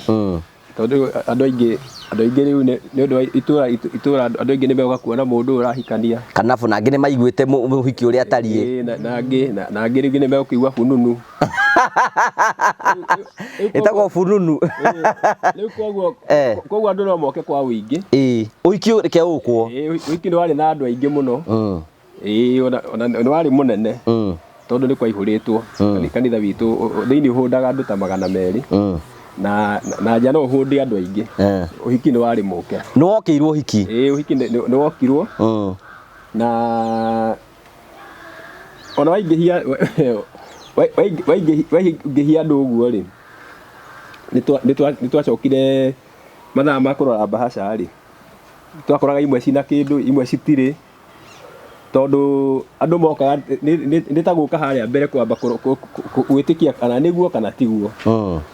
Tondũ andũ aingĩ rĩu nĩ ũndũ wa itũra andũ aingĩ nĩ megũka kuona mũndũ ũyũ ũrahikania. Kana na angĩ nĩ maiguĩte mũhiki ũrĩa atariĩ. Ĩĩ, na angĩ rĩngĩ nĩ megũkĩigua bununu. Ĩtagwo bununu. Rĩu koguo andũ no moke kwa ũingĩ. Ĩĩ, ũhiki reke ũkwo. Ĩĩ, ũhiki nĩ warĩ na andũ aingĩ mũno. Ĩĩ, ona nĩ warĩ mũnene. Tondũ nĩ kwaihũrĩtwo. Kanitha witũ thĩinĩ ũhũndaga andũ ta 200. Na nja no ũhũnde andũ aingĩ. Ũhiki nĩ warĩ mũke. Nĩ wokĩirwo ũhiki? Ĩĩ, ũhiki nĩ wokirwo. Na ona waingĩhia andũ ũguo rĩ, nĩ twacokire mathaa ma kũrora mbahaca rĩ, twakoraga imwe cina kĩndũ, imwe citirĩ. Tondũ andũ mokaga nĩ ta gũka harĩa mbere kwamba gwĩtĩkia kana nĩguo kana tiguo.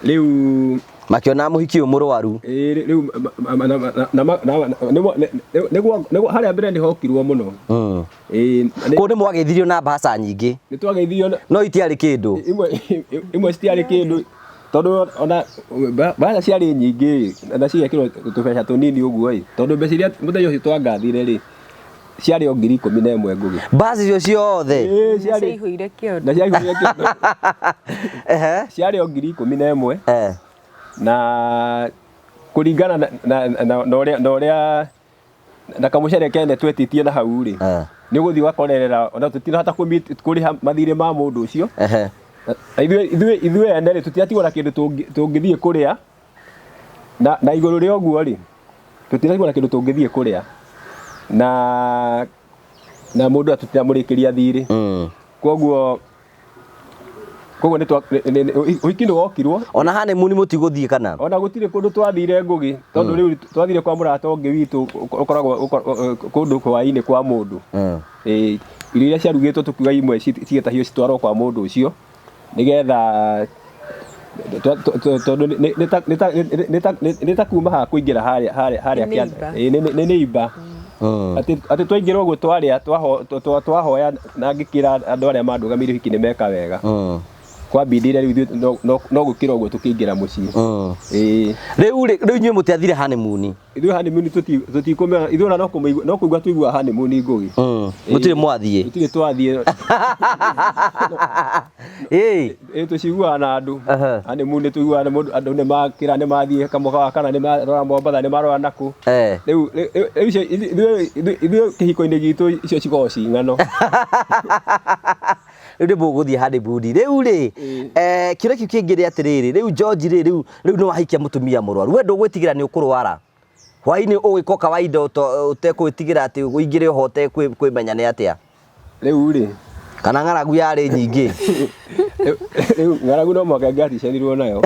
Rĩu makĩona mũhiki ũyũ mũrwaru. Ĩĩ, rĩu harĩa mbere nĩ hokirwo mũno. Ĩĩ, Kũu nĩ mwageithirio na mbahaca nyingĩ. Nĩ twageithirio na No itiarĩ kĩndũ. Imwe citiarĩ kĩndũ. Tondũ ona mbahaca ciarĩ nyingĩ na cigekĩrwo tũbeca tũnini ũguo ĩ. Tondũ mbeca iria mũthenya ũcio twangathire rĩ, ciarĩ o 11,000 Ngũgĩ. Mbahaca icio ciothe? Ĩĩ, Na ciarĩ ciaihũire kĩondo. Na ciaihũire kĩondo. Ciarĩ o 11,000. Na kũringana na ũrĩa na kamũcere kene twetĩtie na hau rĩ, nĩ ũgũthiĩ ũgakorerera ona tũtinahota kũrĩha mathirĩ ma mũndũ ũcio. Na ithuĩ ene rĩ, tũtiratigwo na kĩndũ tũngĩthiĩ kũrĩa. Na igũrũ rĩa ũguo rĩ, tũtiratigwo na kĩndũ tũngĩthiĩ kũrĩa. Na mũndũ tũtiramũrĩkĩria thirĩ. Koguo ũhiki nĩ wokirwo. Ona honeymoon mũtigũthiĩ kana? Ona gũtirĩ kũndũ twathire Ngũgĩ, tondũ rĩu twathire kwa mũrata ũngĩ witũ ũkoragwo kũndũ hwaĩ-inĩ kwa mũndũ. Ĩĩ, irio iria ciarugĩtwo tũkiuga imwe cigĩtahio citwarwo kwa mũndũ ũcio, nĩgetha tondũ nĩ ta kuma haha kũingĩra harĩa Nĩ kĩanda. neighbor. Ĩĩ, nĩ neighbor. Atĩ twaingĩra ũguo twarĩa, twahoya na ngĩkĩra andũ arĩa mandũgamĩire ũhiki nĩ meka wega. Kwambindire rĩu ithuĩ no gũkĩra ũguo tũkĩingĩra mũciĩ. Ĩĩ. Rĩu rĩ, rĩu inyuĩ mũtiathire honeymoon? Ithuĩ honeymoon tũtikũmenya, ithuĩ ona no kũigua tũiguaga honeymoon Ngũgĩ. Mũtirĩ mwathiĩ? Tũtirĩ twathiĩ. Ĩĩ. Ĩĩ, tũciguaga na andũ. Honeymoon nĩ tũiguaga na mũndũ, andũ nĩ makĩra nĩ mathiĩ kamũkawa wa kana nĩ marora Mombatha, nĩ marora nakũ. Rĩu, rĩu icio, ithuĩ kĩhiko-inĩ gitũ icio cikoragwo ci ng'ano. Rĩu nĩ mũgũthiĩ honeymoon. Rĩu rĩ, kĩũria kĩu kĩngĩ nĩ atĩrĩrĩ, rĩu George rĩ, rĩu nĩ wahikia mũtumia mũrwaru. We ndũgwĩtigĩra nĩ ũkũrwara? Hwaĩ-inĩ ũgĩka kawaida ũtekwĩtigĩra atĩ ũingĩre ũhote kwĩmenya nĩ atĩa? Rĩu rĩ, Kana ng'aragu yarĩ nyingĩ? Rĩu ng'aragu no mũhaka ĩngĩaticanirwo nayo.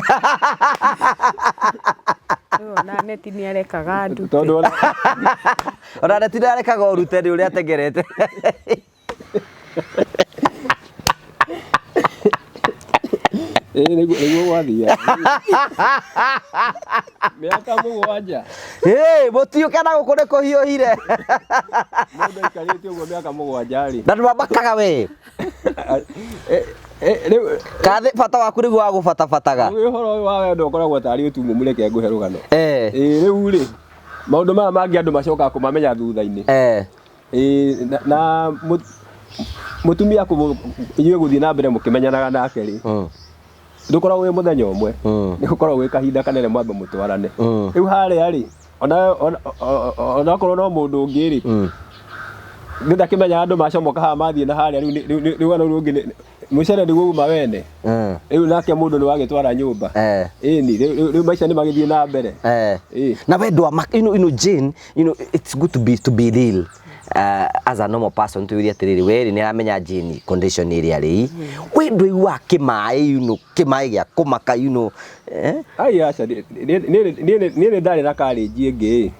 Rĩu ona neti nĩ arekaga ndute. Tondũ ona neti nĩ arekaga ũrute nĩ ũrĩa atengerete. Ĩĩ, nĩguo gwathiaga. Mĩaka 7. Ĩĩ, mũtiũke na gũkũ nĩ kũhiũhire. Mũndũ aikarĩte ũguo mĩaka 7 rĩ. Na ndwamakaga we. Rĩu Kathĩ bata waku nĩguo wa gũbatabataga. Rĩu ũhoro ũyũ wa wendo ũkoragwo tarĩ ũtumumu, reke ngũhe rũgano. Ĩĩ, rĩu rĩ, maũndũ maya mangĩ andũ macokaga kũmamenya thutha-inĩ. Ĩĩ, na mũtumia inyuĩ gũthiĩ na mbere mũkĩmenyanaga nake rĩ. Ndũkoragwo wĩ mũthenya ũmwe. Nĩ gũkoragwo gwĩ kahinda kanene mwambe mũtwarane. Rĩu harĩa rĩ, ona ona- o- onakorwo no mũndũ ũngĩ rĩ, nĩ ndakĩmenya andũ macomoka haha mathiĩ na harĩa rĩu nĩ- rĩu rĩu rũgano rũngĩ nĩ- mũcere nĩguo uma wene. Rĩu nake mũndũ nĩ wagĩtwara nyũmba. Ĩni, rĩu rĩu- rĩu maica nĩ magĩthiĩ na mbere. Ĩĩ. Na wendo wa Jane, it's good to be real as a normal person. Tuurie atiriri, we nĩ aramenya Jane condition ĩrĩa rĩ, we ndũiguaga kĩmaĩ, kĩmaĩ gĩa kũmaka, eh? Ai aca, niĩ niĩ nĩ ndarĩ na courage ĩngĩ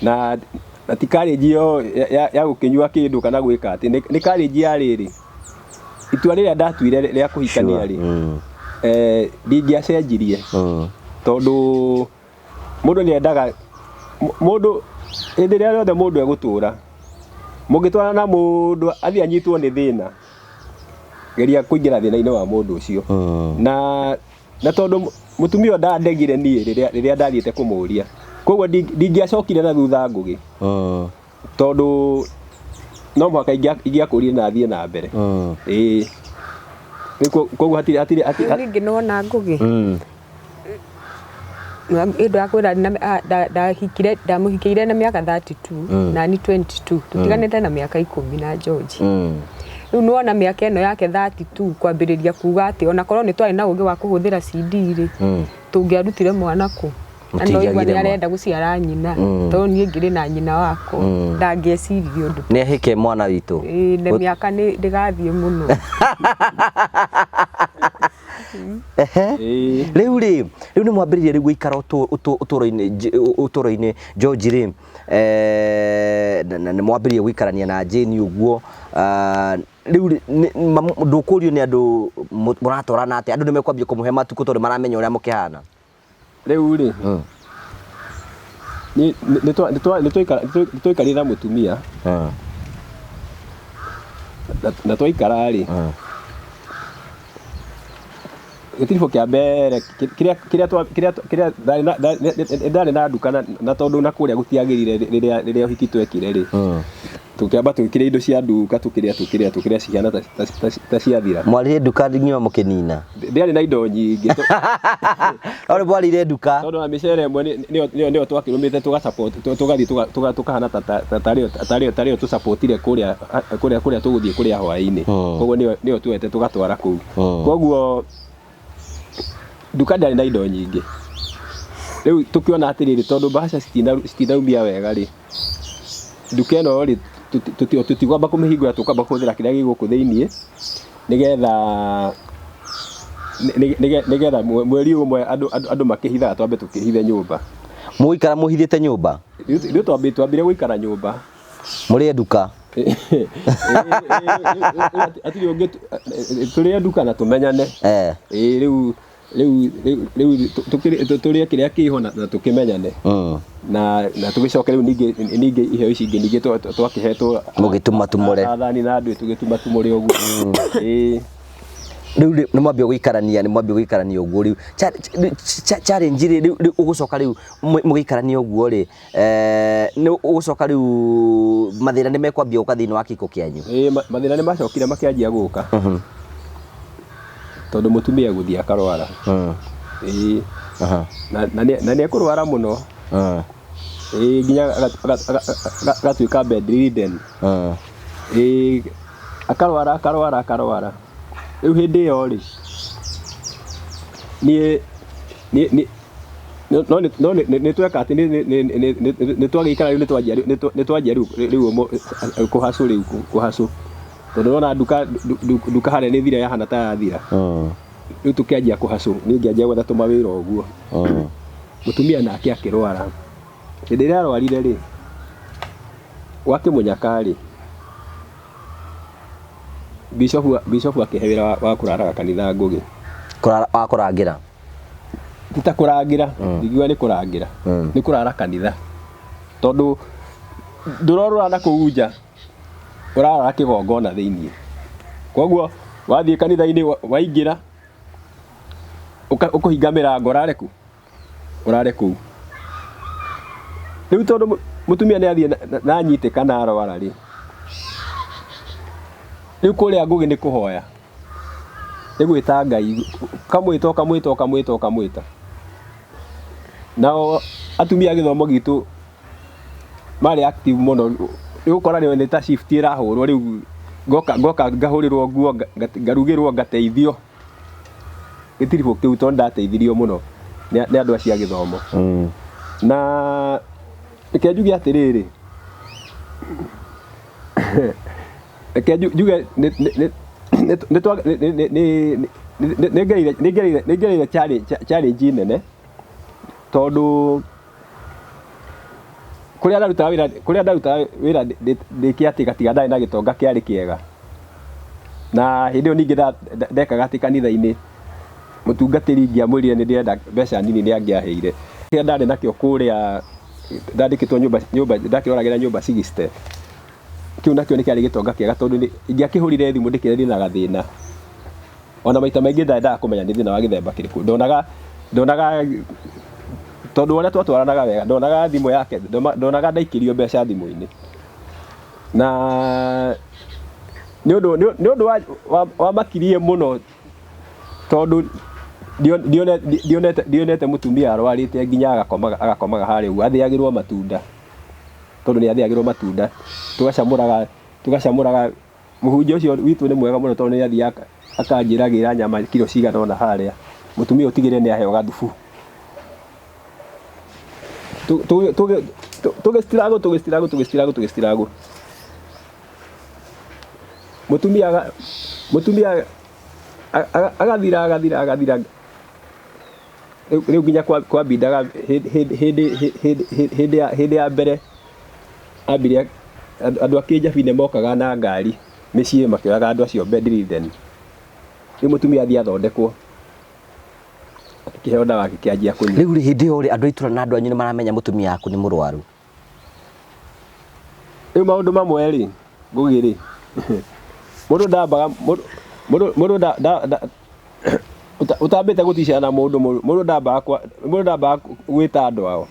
na ti courage ĩyo ya gũkĩnyua kĩndũ kana gwĩka atĩ, nĩ courage ya rĩrĩ itua rĩrĩa ndatuire rĩa kũhikania rĩ, ndingĩacenjirie tondũ mũndũ nĩ endaga mũndũ hĩndĩ ĩrĩa yothe mũndũ egũtũra mũngĩtwarana na mũndũ athiĩ anyitwo nĩ thĩna, geria kũingĩra thĩna-inĩ wa mũndũ ũcio. Na tondũ mũtumia ũyũ ndandegire niĩ rĩrĩa ndathiĩte kũmũria, koguo ndingĩacokire na thutha Ngũgĩ, tondũ no mũhaka ingĩakũrire na thiĩ na mbere. Ĩĩ. Rĩu koguo hatirĩ Rĩu ningĩ nĩwona Ngũgĩ, ĩndũ yakwĩra ndahikire, ndamũhikĩire na mĩaka 32 na ni 22, tũtiganĩte na mĩaka 10 na George. Rĩu nĩwona mĩaka ĩno yake 32 kwambĩrĩria kuga atĩ onakorwo nĩ twarĩ na ũgĩ wa kũhũthĩra CD rĩ, tũngĩarutire mwana kũ? Na ndoigua Mũtingĩagire nĩ mwana. Arenda gũciara nyina, tondũ niĩ ngĩrĩ na nyina wako, ndangĩeciririe ũndũ. Nĩ ahĩke mwana witũ. Ĩĩ, na mĩaka nĩ ndĩgathiĩ mũno. Ehe. Ĩĩ. Rĩu rĩ, rĩu nĩ mwambĩrĩria rĩu gũikara ũtũũro-inĩ George rĩ, na nĩ mwambĩrĩria gũikarania na Jane ũguo. Ah, rĩu rĩ, ndũkũrio nĩ andũ mũratwarana atĩa, andũ nĩ mekwambia kũmũhe matukũ tondũ maramenya ũrĩa mũkĩhana. Rĩu rĩ, nĩ twaikarire na mũtumia na twaikara rĩ, gĩtiribũ kĩa mbere kĩrĩa ndarĩ na nduka na tondũ na kũrĩa gũtiagĩrire rĩrĩa ũhiki twekire rĩ, tũkĩamba tũgĩkĩra indo cia nduka, tũkĩrĩa cihana ta ciathira. Mwarire nduka nginya mũkĩnina? Ndĩarĩ na indo nyingĩ. No nĩ mwarire nduka? Tondũ na mĩcere ĩmwe nĩyo twakĩrũmĩte, tũgasupport, tũgathiĩ tũkahana tarĩo tũsupportire kũrĩa tũgũthiĩ kũrĩa hwaĩ-inĩ. Koguo nĩyo tuoete tũgatwara kũu. Koguo nduka ndĩarĩ na indo nyingĩ. Rĩu tũkĩona atĩrĩrĩ, tondũ mbeca citinaumia wega rĩ, nduka ĩno rĩ, tũtigwamba kũmĩhingũra, tũkwamba kũhũthĩra kĩrĩa gĩ gũkũ thĩiniĩ nĩgetha mweri ũmwe andũ makĩhithaga, twambe tũkĩhithe nyũmba. Mũgũikara mũhithĩte nyũmba? Rĩu twambire gũikara nyũmba. Mũrĩe nduka? Hatirĩ ũngĩ, tũrĩe nduka na tũmenyane. Ĩĩ, rĩu tũrĩe kĩrĩa kĩho na tũkĩmenyane na tũgĩcoke rĩu ningĩ iheo ici ingĩ ningĩ twakĩhetwo. Mũgĩtuma tumũre. Athani na andũ tũgĩtuma tumũre ũguo, ĩĩ. Rĩu rĩ, nĩ mwambia gũikarania, nĩ mwambia gũikarania ũguo rĩu challenge rĩ, rĩu ũgũcoka rĩu mũgĩikarania ũguo rĩ, nĩ ũgũcoka rĩu mathĩna nĩ mekwambia gũka thĩinĩ wa kĩhiko kĩanyu? Ĩĩ, mathĩna nĩ macokire makĩanjia gũka tondũ mũtumia gũthiĩ akarwara. Ĩĩ. Na nĩ ekũrwara mũno. Ĩĩ, nginya agatuĩka bedridden. Ĩĩ, akarwara, akarwara, akarwara. Rĩu hĩndĩ ĩyo rĩ, niĩ no nĩ tweka atĩ nĩ twagĩikara rĩu, nĩ twanjia rĩu kũhacũ, rĩu kũhacũ, tondũ nona nduka harĩa nĩ thira yahana ta yathira. Rĩu tũkĩanjia kũhacũ, niĩ ngĩanjia gwetha tũmawĩra ũguo. Mũtumia nake akĩrwara. Hĩndĩ ĩrĩa arwarire rĩ, gwakĩmũnyaka rĩ, bishop akĩhe wĩra wa kũraraga kanitha Ngũgĩ. Wa kũrangĩra? Ti ta kũrangĩra, ndingiuga nĩ kũrangĩra, nĩ kũrara kanitha, tondũ ndũrorũra na kũu nja, ũrarara kĩgongona thĩiniĩ. Koguo wathiĩ kanitha-inĩ, waingĩra ũkũhinga mĩrango, ũrare kũ? Ũrare kũu. Rĩu tondũ mũtumia nĩ athiĩ na anyitĩka na arwara rĩ, rĩu kũrĩa Ngũgĩ nĩ kũhoya. Nĩ gwĩta Ngai, ũkamwĩta ũkamwĩta ũkamwĩta ũkamwĩta. Nao atumia a gĩthomo gitũ marĩ active mũno, nĩ ũgũkora nĩ ta shift ĩrahũrwo rĩu ngoka ngoka ngahũrĩrwo nguo, ngarugĩrwo, ngateithio. Gĩtiribũ kĩu tondũ ndateithirio mũno nĩ andũ acio a gĩthomo. Na reke njuge atĩrĩrĩ, reke njuge nĩ ngereire challenge nene tondũ kũrĩa ndarutaga wĩra kũrĩa ndarutaga wĩra ndĩ kĩatĩka tiga ndarĩ na gĩtonga kĩarĩ kĩega. Na hĩndĩ ĩyo ningĩ ndekaga atĩ kanitha-inĩ mũtungatĩri ingĩamwĩrire nĩ ndĩrenda mbeca nini nĩ angĩaheire. Kĩrĩa ndarĩ nakĩo kũrĩa ndandĩkĩtwo nyũmba nyũmba ndakĩroragĩra nyũmba 60 kĩu nakĩo nĩ kĩarĩ gĩtonga kĩega tondũ ingĩakĩhũrire thimũ ndĩkĩre ndĩna gathĩna. Ona maita maingĩ ndendaga kũmenya nĩ thĩna wa gĩthemba kĩrĩkũ. Ndonaga ndonaga tondũ ũrĩa twatwaranaga wega ndonaga thimũ yake ndonaga ndaikĩrio mbeca thimũ-inĩ. Na nĩ ũndũ nĩ ũndũ wamakirie mũno tondũ ndionete mũtumia arwarĩte nginya agakomaga agakomaga harĩa ũguo athĩagĩrwo matunda tondũ nĩ athĩagĩrwo matunda tũgacamũraga tũgacamũraga Mũhunjia ũcio witũ nĩ mwega mũno tondũ nĩ athiaga akanjĩra gĩra nyama kiro cigana ũna harĩa, mũtumia ũtigĩrĩre nĩ aheo gathubu. Tũgĩ struggle tũgĩ struggle tũgĩ struggle tũgĩ struggle. Mũtumia mũtumia agathira agathira agathira rĩu nginya kwambindaga hĩndĩ ya mbere ambire andũ a Kĩnjabi nĩ mokaga na ngari mĩciĩ makĩoyaga andũ acio bedridden. Rĩu mũtumia athiĩ athondekwo akĩheo ndawa akĩanjia kũnyua. Rĩu rĩ hĩndĩ ĩyo rĩ andũ a itũra na andũ anyu nĩ maramenya mũtumia waku nĩ mũrwaru? Rĩu maũndũ mamwe rĩ, Ngũgĩ rĩ, mũndũ ndambaga mũndũ mũndũ ũtambĩte gũticana na mũndũ mũndũ ndambaga mũndũ ndambaga gwĩta andũ ao.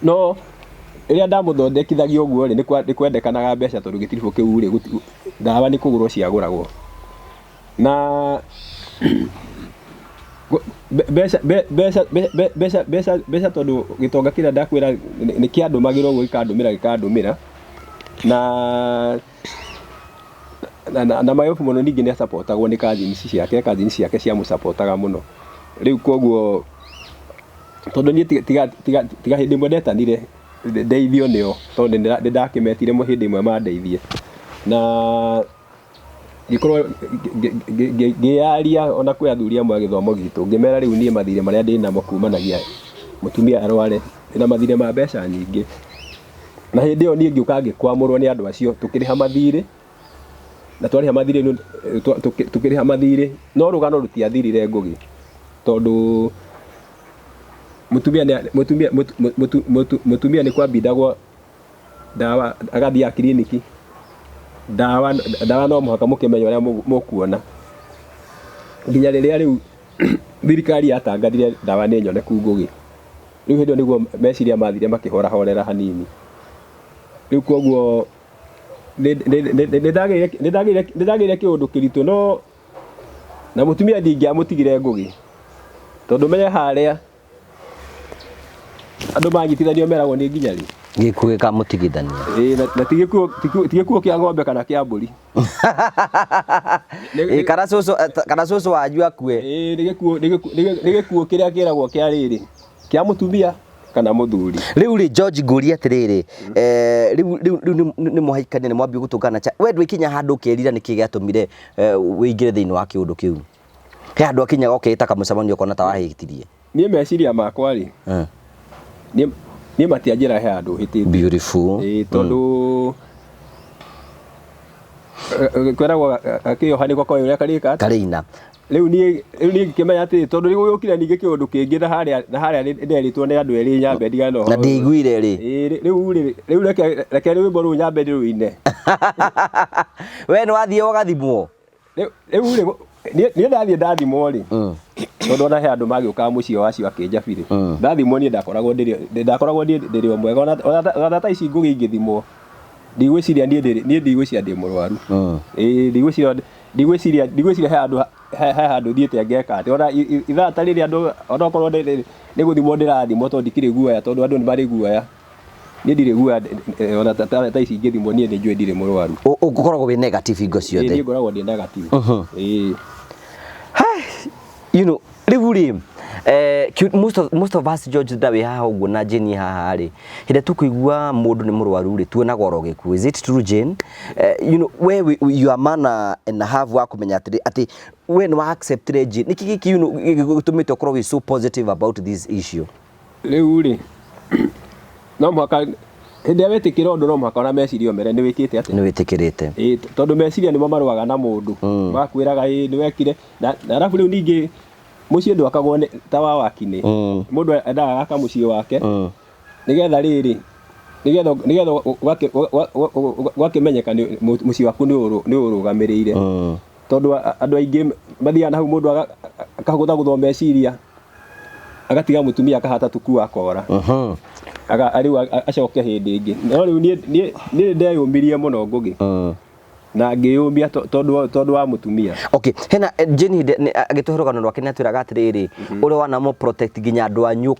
No rĩrĩa ndamũthondekithagia ũguo rĩ, nĩ kwendekanaga mbeca tondũ gĩtiribũ kĩu rĩ, ndawa nĩ kũgũrwo ciagũragwo. Na mbeca mbeca mbeca mbeca mbeca tondũ gĩtonga kĩrĩa ndakwĩra nĩ kĩandũmagĩra ũguo gĩkandũmĩra gĩkandũmĩra na na mayobu mũno ningĩ nĩ acapotagwo nĩ cousins ciake, cousins ciake ciamũcapotaga mũno. Rĩu koguo tondũ niĩ tiga tiga tiga hĩndĩ ĩmwe ndetanire ndeithio nĩo tondũ nĩ ndakĩmetire hĩndĩ ĩmwe mandeithie na ngĩkorwo ngĩyaria ona kwĩ athuri amwe a gĩthomo gitũ ngĩmera rĩu niĩ mathirĩ marĩa ndĩnamo kumanagia mũtumia arware ndĩna mathirĩ ma mbeca nyingĩ. Na hĩndĩ ĩyo niĩ ngĩũka ngĩkwamũrwo nĩ andũ acio tũkĩrĩha mathirĩ na twarĩha mathirĩ tũkĩrĩha mathirĩ no rũgano rũtiathirire Ngũgĩ tondũ mũtumia mũtumia mũtumia nĩ kwambindagwo ndawa agathiaga kiriniki ndawa ndawa no mũhaka mũkĩmenye ũrĩa mũkuona nginya rĩrĩa rĩu thirikari yatangathire ndawa nĩ nyoneku Ngũgĩ. Rĩu hĩndĩ ĩyo nĩguo meciria mathire makĩhorahorera hanini. Rĩu koguo nĩ ndagĩire kĩũndũ kĩritũ no na mũtumia ndingĩamũtigire Ngũgĩ tondũ menye harĩa andũ manyitithanio meragwo nĩ nginya rĩ. Gĩkuũ gĩkamũtigithania. Ĩĩ na ti gĩkuũ kĩa ng'ombe kana kĩa mbũri. Ĩĩ kana cũcũ kana cũcũ wanyu akue. Ĩĩ nĩ gĩkuũ kĩrĩa kĩragwo kĩa rĩrĩ kĩa mũtumia kana mũthuri. Rĩu rĩ George ngũrie atĩrĩrĩ, rĩu rĩu rĩu nĩ mwahikania nĩ mwambia gũtũngana we ndwĩkinya handũ ũkerira nĩkĩ gĩatũmire wĩingĩre thĩinĩ wa kĩũndũ kĩu? He handũ akinyaga ũkeĩta kamũcemanio ũkona ta wahĩtirie? Niĩ meciria makwa rĩ, niĩ matianjĩra he handũ hĩtĩtie. Beautiful. Ĩĩ tondũ kwĩragwo gakĩoha nĩko koĩ ũrĩa karĩka atĩa? Karĩina. Rĩu niĩ rĩu niĩ ngĩkĩmenya atĩrĩ tondũ nĩ gũgĩũkire ningĩ kĩũndũ kĩngĩ na harĩa na harĩa nderĩtwo nĩ andũ erĩ nyambe ndigane na ũhoro. Na ndiaiguire rĩ. Ĩĩ rĩu rĩ rĩu reke reke rwĩmbo rũu nyambe ndĩrũine. We nĩ wathiĩ ũgathimwo? Rĩu rĩ niĩ ndathiĩ ndathimwo rĩ tondũ ona he andũ magĩũkaga mũciĩ wa acio akĩnjabi rĩ ndathimwo niĩ ndakoragwo ndĩrĩ ndakoragwo niĩ ndĩrĩ o mwega ona thaa ici ngũgĩ ingĩthimwo Ndigwĩciria niĩ ndĩ niĩ ndigwĩciria ndĩ mũrwaru. Ĩĩ ndigwĩciria ndigwĩciria ndigwĩciria he handũ he he handũ thiĩte ngeka atĩ ona ithaa ta rĩrĩ andũ onokorwo nĩ nĩ gũthimwo ndĩrathimwo tondũ ndikĩrĩ guoya tondũ andũ nĩ marĩ guoya. Niĩ ndirĩ guoya ona ta ta ici ingĩthimwo niĩ nĩ njũĩ ndirĩ mũrwaru. Ũkoragwo wĩ negative hingo ciothe? Niĩ ngoragwo ndĩ negative. Ĩĩ. You know, rĩu rĩ most of us George nda wĩ haha ũguo na Jane haha rĩ, hĩndĩ ĩrĩa tũkũigua mũndũ nĩ mũrwaru rĩ, tuonaga oro gĩkuũ. Is it true Jane? You know, we you are man and a half wa kũmenya atĩrĩ atĩ we nĩ wa acceptire Jane. Nĩkĩ gĩkĩ you know gĩtũmĩte ũkorwo wĩ so positive about this issue? Rĩu rĩ, no mũhaka hĩndĩ ĩrĩa wetĩkĩra ũndũ no mũhaka ona meciria ũmere nĩ wĩkĩte atĩa? Nĩ wĩtĩkĩrĩte. Ĩĩ tondũ meciria nĩmo marũaga na mũndũ. Magakwĩraga ĩĩ nĩ wekire na arabu rĩu ningĩ mũciĩ ndwakagwo nĩ ta wa wakinĩ. Mũndũ endaga agaka mũciĩ wake nĩgetha rĩrĩ nĩgetha nĩgetha ũgakĩmenyeka mũciĩ waku nĩ ũrũgamĩrĩire. Tondũ andũ aingĩ mathiaga na hau mũndũ akagũthagũthwo meciria agatiga mũtumia akahata tuku akora. Rĩu acoke hĩndĩ ĩngĩ. No rĩu niĩ niĩ nĩ ndeyũmirie mũno Ngũgĩ. Na ngĩyũmia tondũ tondũ wa mũtumia. Okay, hena Jane hĩndĩ agĩtũhe rũgano rwake nĩ atwĩraga atĩrĩrĩ, ũrĩa wanamũ protect nginya andũ anyu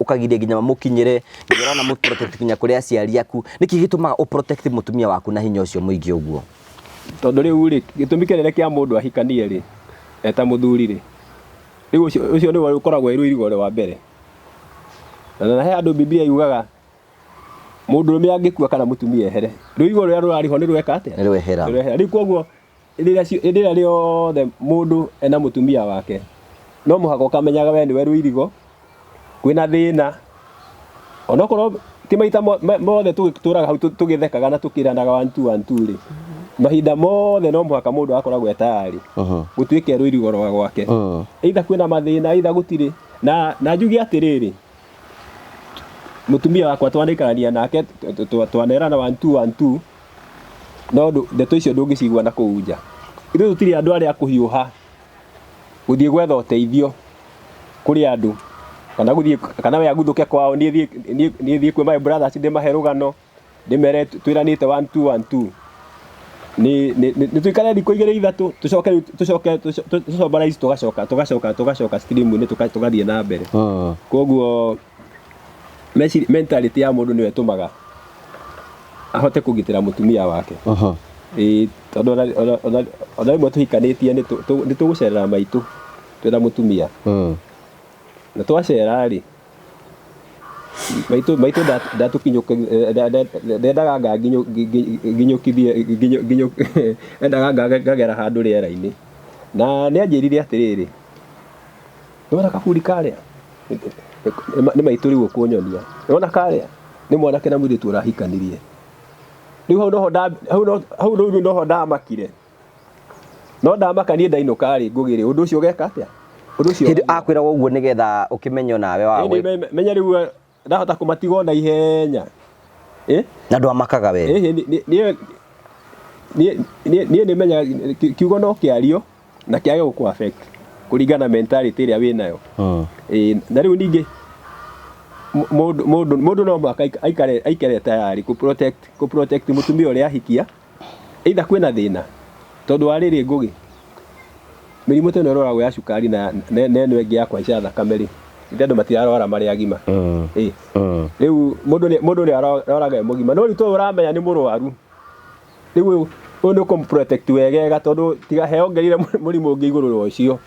ũkagiria nginya mamũkinyĩre, nginya ũranamũ protect nginya kũrĩ aciari aku. Nĩkĩ gĩtũmaga ũ protect mũtumia waku na hinya ũcio mũingĩ ũguo? Tondũ rĩu rĩ, gĩtũmi kĩnene kĩa mũndũ ahikanie rĩ, eta mũthuri rĩ, rĩu ũcio ũcio nĩwe ũkoragwo wĩ rũirigo rwa mbere. Na he handũ Bibilia yugaga mũndũrũme angĩkua kana mũtumia ehere, rũirigo rũrĩa rũrarĩ ho nĩ rweka atĩa? Nĩ rwehera. Nĩ rwehera. Rĩu koguo rĩrĩa rĩrĩa rĩothe mũndũ ena mũtumia wake, no mũhaka ũkamenyaga we nĩwe rũirigo, kwĩna thĩna, onokorwo ti maita mothe tũgĩtũraga hau tũgĩthekaga na tũkĩranaga one two one two rĩ, mahinda mothe no mũhaka mũndũ agakoragwo e tayarĩ gũtuĩka e rũirigo rwa gwake. Either kwĩna mathĩna, either gũtirĩ. Na na njuge atĩrĩrĩ, mũtumia wakwa twanaikarania nake twanerana one two one two, no ndeto icio ndũngĩcigua na kũu nja. Ithuĩ tũtirĩ andũ arĩa a kũhiũha gũthiĩ gwetha ũteithio kũrĩ andũ kana gũthiĩ kana we aguthũke kwao niĩ thiĩ niĩ thiĩ kwĩ my brothers ndĩmahe rũgano ndĩmere twĩranĩte one two one two. Nĩ nĩ tũikare thikũ igĩrĩ ithatũ tũcoke rĩu tũcoke tũcomborize tũgacoka tũgacoka tũgacoka stream-inĩ tũgathiĩ na mbere. Koguo mentality ya mũndũ nĩyo ĩtũmaga ahote kũgitĩra mũtumia wake. Ĩĩ tondũ ona rĩmwe tũhikanĩtie nĩ tũgũcerera maitũ twĩna mũtumia. Na twacera rĩ, maitũ maitũ ndendaga anga nginyũkithie endaga anga ngagera handũ rĩera-inĩ. Na nĩ anjĩrire atĩrĩrĩ, nĩwona kaburi karĩa? Nĩ maitũ rĩu ũkũnyonia. Nĩwona karĩa? Nĩ mwanake na mũirĩtu ũrahikanirie. Rĩu hau noho hau rĩu noho ndamakire. No ndamaka niĩ ndainũka rĩ, Ngũgĩ rĩ, ũndũ ũcio ũgeka atĩa? Ũndũ ũcio Hĩndĩ akwĩraga ũguo nĩgetha ũkĩmenye onawe wa Ĩĩ, menya rĩu ndahota kũmatiga o na ihenya. Ĩ? Na ndwamakaga we? Ĩhĩ, niĩ niĩ nĩ menyaga kiugo no kĩario na kĩage gũkũ affect kũringana na mentality ĩrĩa wĩnayo. Ĩĩ, na rĩu ningĩ mũndũ mũndũ mũndũ no mũhaka aikare aikare tayari kũ protect kũ protect mũtumia ũrĩa ahikia either kwĩna thĩna tondũ wa rĩrĩ Ngũgĩ, mĩrimũ ta ĩno ĩrwaragwo ya cukari na na ĩno ĩngĩ ya kũhaica thakame rĩ, ithe andũ matirarwara marĩ agima. Ĩĩ. Rĩu mũndũ nĩ mũndũ nĩ arwaraga e mũgima no rĩu tondũ ũramenya nĩ mũrwaru, rĩu ũyũ ũyũ nĩ ũkũmũ protect wegega tondũ tiga he ongereire mũrimũ ũngĩ igũrũ rĩa ũcio,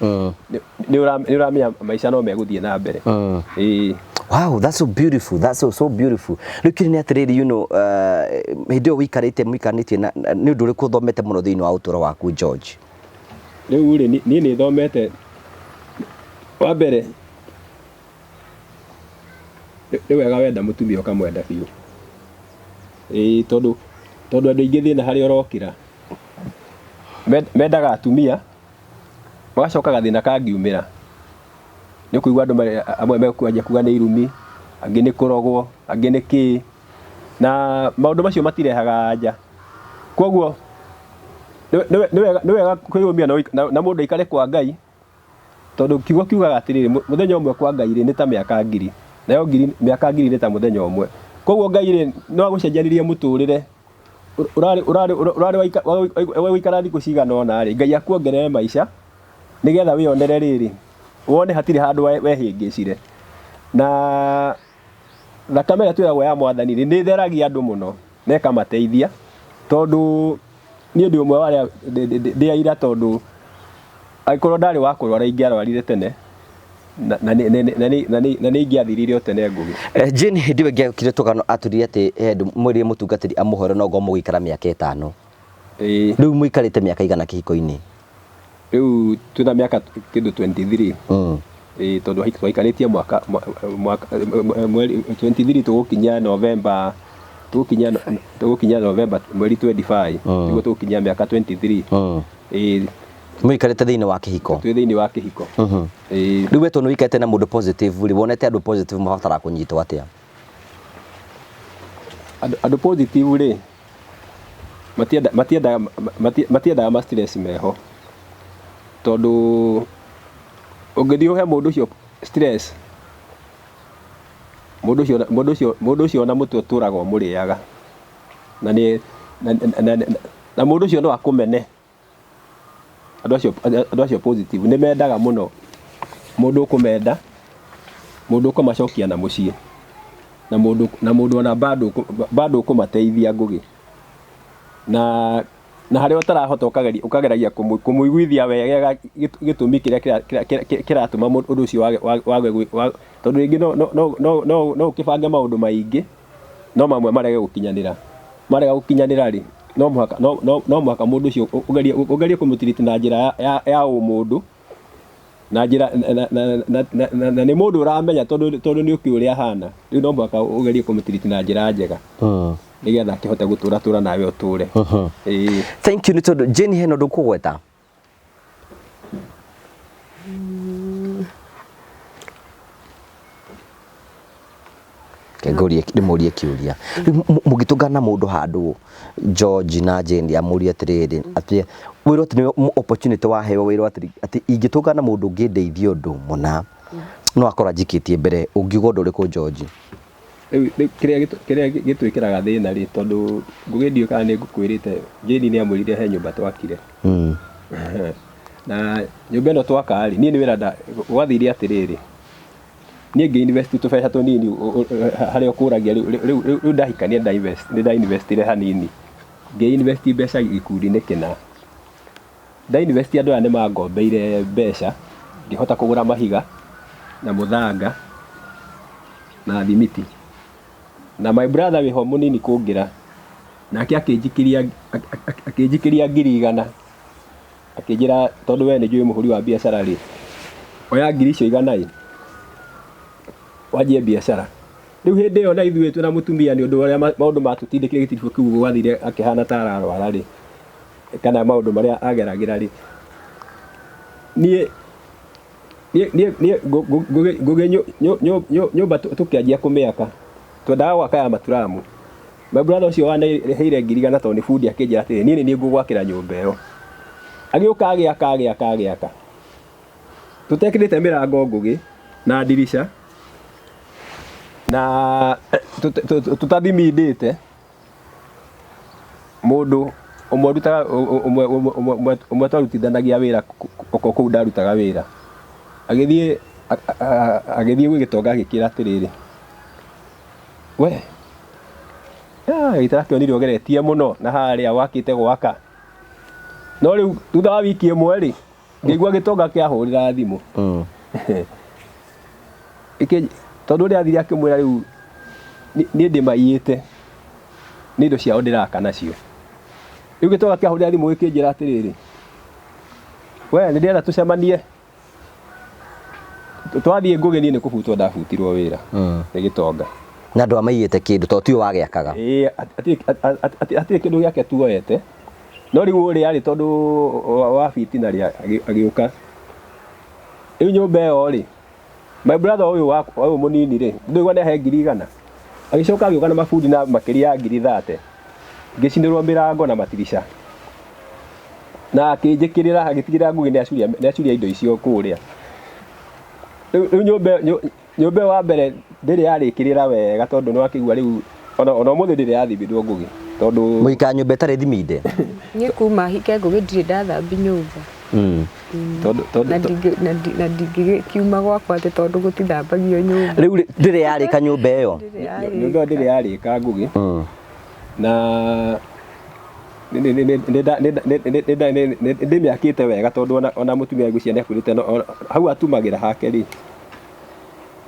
nĩ ũramenya maica no megũthiĩ na mbere. Ĩĩ. Wow, that's so beautiful. That's so, so beautiful. Rĩu kĩrĩ nĩ atĩrĩrĩ, you know, hĩndĩ ĩyo wĩikarĩte mũikarĩtie na nĩ ũndũ ũrĩkũ ũthomete mũno thĩinĩ wa ũtũũro waku George? Rĩu rĩ, niĩ nĩ thomete wa mbere nĩ wega wenda mũtumia ũkamwenda biũ. Ĩĩ tondũ tondũ andũ aingĩ thĩna harĩa ũrokĩra mendaga atumia magacoka gathĩna kangiumĩra nĩ ũkũigua andũ amwe mekwanjia kuga nĩ irumi, angĩ nĩ kũrogwo, angĩ nĩ kĩĩ, na maũndũ macio matirehaga anja. Koguo nĩ wega kwĩyũmia na mũndũ aikare kwa Ngai, tondũ kiugo kiugaga atĩrĩrĩ, mũthenya ũmwe kwa Ngai rĩ, nĩ ta mĩaka ngiri, nayo ngiri, mĩaka ngiri nĩ ta mũthenya ũmwe. Koguo Ngai rĩ, no agũcenjanĩrie mũtũrĩre. Ũrarĩ ũrarĩ ũrarĩ wa gũikara thikũ cigana ũna rĩ, Ngai akuongerere maica nĩgetha wĩyonere rĩrĩ, wone hatirĩ handũ wehĩngĩcire. Na thakame ĩrĩa twĩragwo ya mwathani rĩ, nĩ ĩtheragia andũ mũno na ĩkamateithia, tondũ niĩ ndĩ ũmwe wa arĩa ndĩ aira tondũ angĩkorwo ndarĩ wa kũrwara ingĩarwarire tene na na nĩ na nĩ na nĩ na nĩ ingĩathirire o tene Ngũgĩ. Jane hĩndĩ ĩyo ĩngĩ tũgano atwĩrire atĩ he andũ mwĩrire mũtungatĩri amũhore no ngorwo mũgĩikara mĩaka ĩtano. Ĩĩ. Rĩu mũikarĩte mĩaka igana kĩhiko-inĩ? Rĩu twĩna mĩaka kĩndũ 23. Ĩĩ tondũ twaikarĩtie mwaka mwaka mweri 23 tũgũkinyia November tũgũkinyia tũgũkinyia November mweri 25 nĩguo tũgũkinyia mĩaka 23. Ĩĩ. Mũikarĩte thĩinĩ wa kĩhiko? Twĩ thĩinĩ wa kĩhiko. Ĩĩ. Rĩu we tondũ nĩũikarĩte na mũndũ positive rĩ, wonete andũ positive mabataraga kũnyitwo atĩa? Andũ andũ positive rĩ, matienda matiendaga matiendaga ma stress meho, tondũ ũngĩthiĩ ũhe mũndũ ũcio stress, mũndũ ũcio mũndũ ũcio mũndũ ũcio ona mũtwe ũtũraga ũmũrĩaga, na nĩ na mũndũ ũcio no akũmene. Andũ acio andũ acio positive nĩ mendaga mũno mũndũ ũkũmenda, mũndũ ũkũmacokia na mũciĩ, na mũndũ na mũndũ ona bado bado ũkũmateithia Ngũgĩ. Na na harĩa ũtarahota ũkageria ũkageragia kũmũiguithia wega gĩtũmi kĩrĩa kĩratũma ũndũ ũcio wage wage tondũ rĩngĩ no no no no no ũkĩbange maũndũ maingĩ no mamwe marege gũkinyanĩra. Marega gũkinyanĩra rĩ, no mũhaka no no no mũhaka mũndũ ũcio ũgerie ũgerie kũmũtiriti na njĩra ya ya ya ũmũndũ na njĩra na na na na na na nĩ mũndũ ũramenya tondũ tondũ nĩ ũkĩũĩ ũrĩa ahana, rĩu no mũhaka ũgerie kũmũtiriti na njĩra njega nĩgetha akĩhote gũtũra tũra nawe ũtũre. Ĩĩ. Thank you nĩ tondũ Jane hena ũndũ ũkũgweta? Reke ngũrie ndĩmũrie kĩũria. Rĩu mũngĩtũngana na mũndũ handũ George na Jane amũrie atĩrĩrĩ atĩ wĩrwo atĩ nĩ opportunity waheo wĩrwo atĩ atĩ ingĩtũngana na mũndũ ũngĩndeithia ũndũ mũna no akorwo anjikĩtie mbere ũngiuga ũndũ ũrĩkũ George? Rĩu rĩu kĩrĩa kĩrĩa gĩtwĩkĩraga thĩna rĩ, tondũ Ngũgĩ ndiũĩ kana nĩ ngũkwĩrĩte, Jane nĩ amwĩrire he nyũmba twakire. Na nyũmba ĩno twaka rĩ, niĩ nĩ wĩra nda, gwathire atĩrĩrĩ, niĩ ngĩ invest tũbeca tũnini harĩa ũkũragia rĩu rĩu rĩu ndahikania nĩ nda invest nĩ nda invest ire hanini. Ngĩ invest mbeca gĩkundi-inĩ kĩna. Nda invest andũ aya nĩ mangombeire mbeca, ngĩhota kũgũra mahiga na mũthanga na thimiti. Na my brother wĩho mũnini kũngĩra, nake akĩnjikĩria akĩnjikĩria 100,000, akĩnjĩra tondũ we nĩ njũĩ mũhũri wa biacara rĩ, oya ngiri icio igana ĩ, wanjie biacara. Rĩu hĩndĩ ĩyo na ithuĩ twĩna mũtumia nĩ ũndũ wa ũrĩa maũndũ matũtindĩkire gĩtiribũ kĩu gwathire akĩhana ta ararwara rĩ, kana maũndũ marĩa ageragĩra rĩ, niĩ niĩ niĩ niĩ Ngũgĩ nyũmba tũkĩanjia kũmĩaka, twendaga gwaka ya maturamu. My brother ũcio waneheire 100,000 tondũ nĩ bundi akĩnjĩra atĩrĩrĩ, niĩ nĩ niĩ ngũgwakĩra nyũmba ĩyo. Agĩũka agĩaka agĩaka agĩaka, tũtekĩrĩte mĩrango Ngũgĩ na ndirica na tũtathimindĩte. Mũndũ ũmwe ũrutaga ũmwe ũmwe ũmwe twarutithanagia wĩra oko kũu ndarutaga wĩra, agĩthiĩ agĩthiĩ gwĩ gĩtonga agĩkĩra atĩrĩrĩ, we gĩtarakĩonire ũgeretie mũno na harĩa wakĩte gwaka. No rĩu thutha wa wiki ĩmwe rĩ, ngĩigua gĩtonga kĩahũrĩra thimũ. Tondũ ũrĩa athire akĩmwĩra rĩu niĩ ndĩmaiyĩte nĩ indo ciao ndĩraka nacio. Rĩu gĩtonga kĩahũrĩra thimũ gĩkĩnjĩra atĩrĩrĩ, we nĩ ndĩrenda tũcemanie. Twathiĩ Ngũgĩ niĩ nĩ kũbutwo ndabutirwo wĩra nĩ gĩtonga. Na ndwamaiyĩte kĩndũ tondũ tiwe wagĩakaga. Ĩĩ hatirĩ kĩndũ gĩake tuoete. No rĩu ũrĩa rĩ tondũ wa bitina rĩ agĩũka. Rĩu nyũmba ĩyo rĩ, my brother ũyũ wa ũyũ mũnini rĩ, ndũigua nĩ ahe 100,000. Agĩcoka agĩũka na mabundi na makĩria ya 30,000. Ngĩcinĩrwo mĩrango na matirica. Na akĩnjĩkĩrĩra agĩtigĩrĩra Ngũgĩ nĩ acuria nĩ acuria indo icio kũrĩa. Rĩu nyũmba nyũmba ĩyo wa mbere ndĩrĩ yarĩkĩrĩra wega tondũ nĩ wakĩigua rĩu ona ona ũmũthĩ ndĩrĩ yathibindwo Ngũgĩ. Tondũ Mũikara nyũmba ĩtarĩ thiminde. Niĩ kuma hike Ngũgĩ ndirĩ ndathambia nyũmba. Tondũ Na na ndingĩkiuma gwakwa atĩ tondũ gũtithambagio nyũmba. Rĩu rĩ, ndĩrĩ yarĩka nyũmba ĩyo. Ndĩrĩ yarĩka. Nyũmba ĩyo ndĩrĩ yarĩka, Ngũgĩ. Na ndĩmĩakĩte wega tondũ ona mũtumia ngwĩciria nĩ akwĩrĩte hau atumagĩra hake rĩ,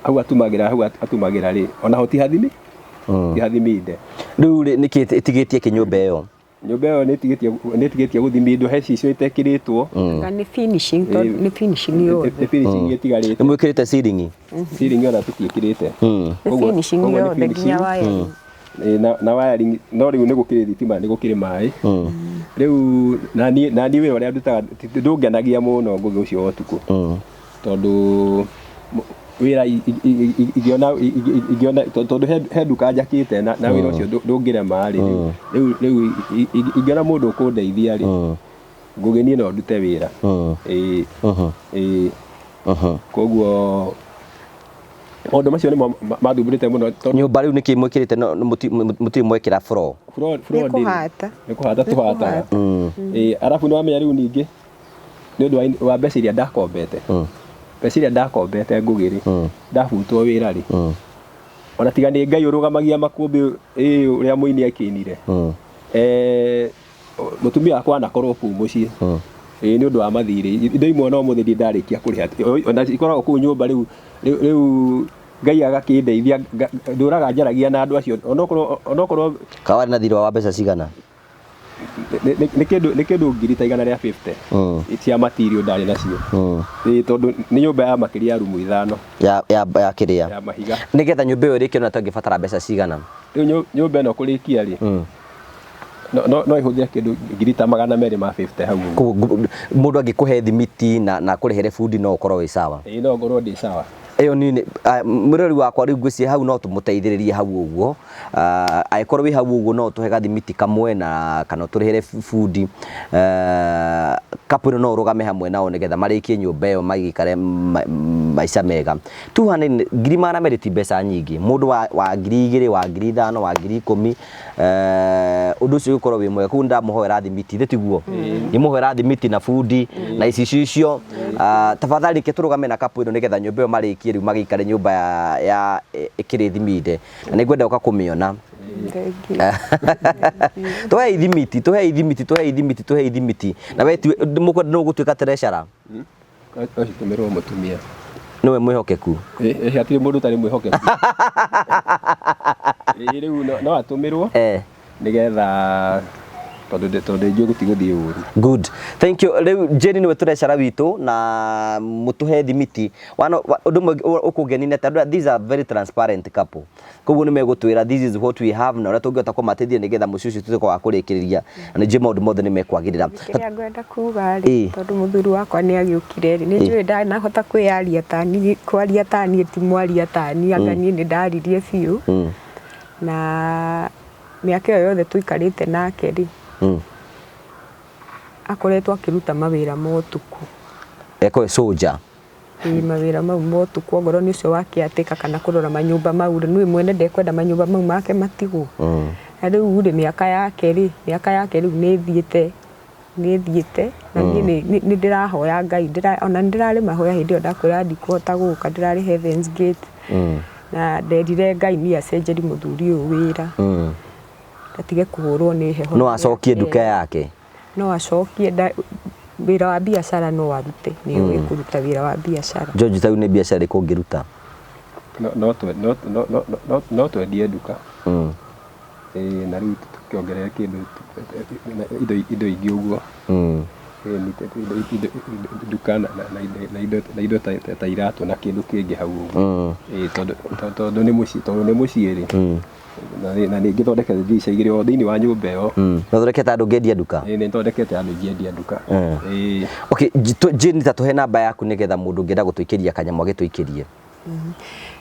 hau atumagĩra rĩ, ona ho ti hathimi, ti hathiminde. Rĩu rĩ, nĩkĩ ĩtigĩtie kĩ nyũmba ĩyo? Nyũmba ĩyo nĩ ĩtigĩtie gũthimindwo, he cicio itekĩrĩtwo. Anga nĩ finishing, tondũ nĩ finishing yothe. Nĩ finishing ĩtigarĩte. Nĩ mwĩkĩrĩte ceiling? Ceiling ona tũtiĩkĩrĩte. Nĩ finishing Koguo nĩ yothe nginya finishing. wiring. Na wiring, no rĩu nĩ gũkĩrĩ thitima, nĩ gũkĩrĩ maĩ. Rĩu na niĩ wĩra ũrĩa ndutaga ndũngenagia mũno, Ngũgĩ, ũcio wa ũtukũ, tondũ wĩra ingĩona tondũ he nduka njakĩte na wĩra ũcio ndũngĩrema rĩ, rĩu ingĩona mũndũ ũkũndeithia rĩ, Ngũgĩ, niĩ no ndute wĩra. Ĩĩ. Koguo maũndũ macio nĩmo mathumbũrĩte mũno tondũ Nyũmba rĩu nĩkĩ mwĩkĩrĩte no mũtirĩ mwekĩra floor? Floor Nĩ ndĩrĩ. kũhata. Nĩ kũhata tũhataga. Ĩĩ, arabu nĩ wamenya rĩu ningĩ nĩ ũndũ wa mbeca iria ndakombete, mbeca iria ndakombete, Ngũgĩ, rĩ, ndabutwo wĩra rĩ, ona tiga nĩ Ngai ũrũgamagia makũmbĩ, ĩĩ, ũrĩa mũini akĩinire, mũtumia wakwa anakorwo kũu mũciĩ, ĩĩ, nĩ ũndũ wa mathirĩ, indo imwe no mũthĩ ndirĩ ndarĩkia kũrĩha, ona ikoragwo kũu nyũmba. Rĩu Ngai agakĩndeithia, ndũraga njaragia na andũ acio onokorwo Kawarĩ na thirĩ wa mbeca cigana? Nĩ kĩndũ ngiri ta 150 cia material ndarĩ nacio. Ĩĩ, tondũ nĩ nyũmba ya makĩria ya rumu 5. Ya kĩrĩa? Ya mahiga. Nĩgetha nyũmba ĩyo ĩrĩkio na tũngĩbatara mbeca cigana? Rĩu nyũmba ĩno kũrĩkia rĩ, no ĩhũthĩre kĩndũ ngiri ta 250 hau ũguo. Koguo mũndũ angĩkũhe thimiti na kũrĩhĩre bundi no ũkorwo wĩ sawa? Ĩĩ, no ngorwo ndĩ sawa. Ĩyo nini mũrori wakwa, rĩu ngwĩciria hau no tũmũteithĩrĩrie hau ũguo. Angĩkorwo wĩ hau ũguo no ũtũhe gathimiti kamwe na kana ũtũrĩhĩre bundi, couple ĩno no ũrũgame hamwe nao nĩgetha marĩkie nyũmba ĩyo magĩikare maica mega. 200 200,000 ti mbeca nyingĩ. Mũndũ wa 2000, wa 5000, wa 10,000, ũndũ ũcio ũgĩkorwo wĩ mwega. Koguo nĩndamũhoera thimiti, ithe tiguo? Nĩmũhoera thimiti na bundi na icicio icio. Tafadhali reke tũrũgame na couple ĩno nĩgetha nyũmba ĩyo marĩkie rĩu magĩikare nyũmba ya ĩkĩrĩ thiminde, na nĩngwenda gũka kũmĩona. Thank you. Tũhei thimiti, tũhei thimiti, tũhei thimiti, tũhei thimiti. Na we tiwe mũkwenda nũ gũtuĩka treasurer? No citũmĩrwo mũtumia. Nĩwe mwĩhokeku? Ĩ, hatirĩ mũndũ ũtarĩ mwĩhokeku. Ĩ, rĩu no atũmĩrwo nĩgetha tondũ njũĩ gũtigũthiĩ ũru. Good, thank you. Rĩu Jane nĩwe treasurer witũ na mũtũhe thimiti. Ũndũ ũmwe ũkũngenia nĩ atĩ andũ these are very transparent couple, koguo nĩ megũtwĩra this is what we have na ũrĩa tũngĩhota kũmateithia nĩgetha mũciĩ ũcio tuĩke wa kũrĩkĩrĩria, na nĩ njũĩ maũndũ mothe nĩ mekwagĩrĩra. Kĩrĩa ngwenda kuga rĩ, tondũ mũthuri wakwa nĩ agĩũkire rĩ, nĩ njũĩ ndanahota kwĩyaria tani, kwaria taniĩ ti mwaria tani, anga niĩ nĩ ndaririe biũ. Na mĩaka ĩyo yothe tũikarĩte nake rĩ, akoretwo akĩruta mawĩra ma ũtukũ. Ekwe soldier. Ĩĩ, mawĩra mau ma ũtukũ, ongorwo nĩ ũcio wa caretaker kana kũrora manyũmba mau rĩ, nĩwe mwene ndekwenda manyũmba mau make matigwo. Na rĩu rĩ, mĩaka yake rĩu nĩ ĩthiĩte na niĩ nĩ ndĩrahoya Ngai, ona nĩ ndĩrarĩ mahoya hĩndĩ ĩyo ndakwĩra ndikũhota gũka, ndĩrarĩ Heavens Gate, na nderire Ngai niĩ acenjerie mũthuri ũyũ wĩra, atige kũhũrwo nĩ heho. No acokie nduka yake? No acokie wĩra wa biacara no arute, nĩ ũĩ kũruta wĩra wa biacara. George, ta rĩu nĩ biacara ĩrĩkũ ũngĩruta? No twendie nduka. Ĩĩ, na rĩu tũkĩongerere kĩndũ indo ingĩ ũguo. Ĩĩ, nduka na indo ta iratũ na kĩndũ kĩngĩ hau ũguo. Ĩĩ, tondũ nĩ mũciĩ rĩ, na nĩ ngĩthondekete ndirica igĩrĩ o thĩinĩ wa nyũmba ĩyo. Thondekete andũ ngĩendia nduka? Ĩĩ, nĩ thondekete andũ ingĩendia nduka. Ĩĩ. Okay, Jane, ta tũhe namba yaku nĩgetha mũndũ ũngĩenda gũtũikĩria kanyamũ agĩtũikĩrie.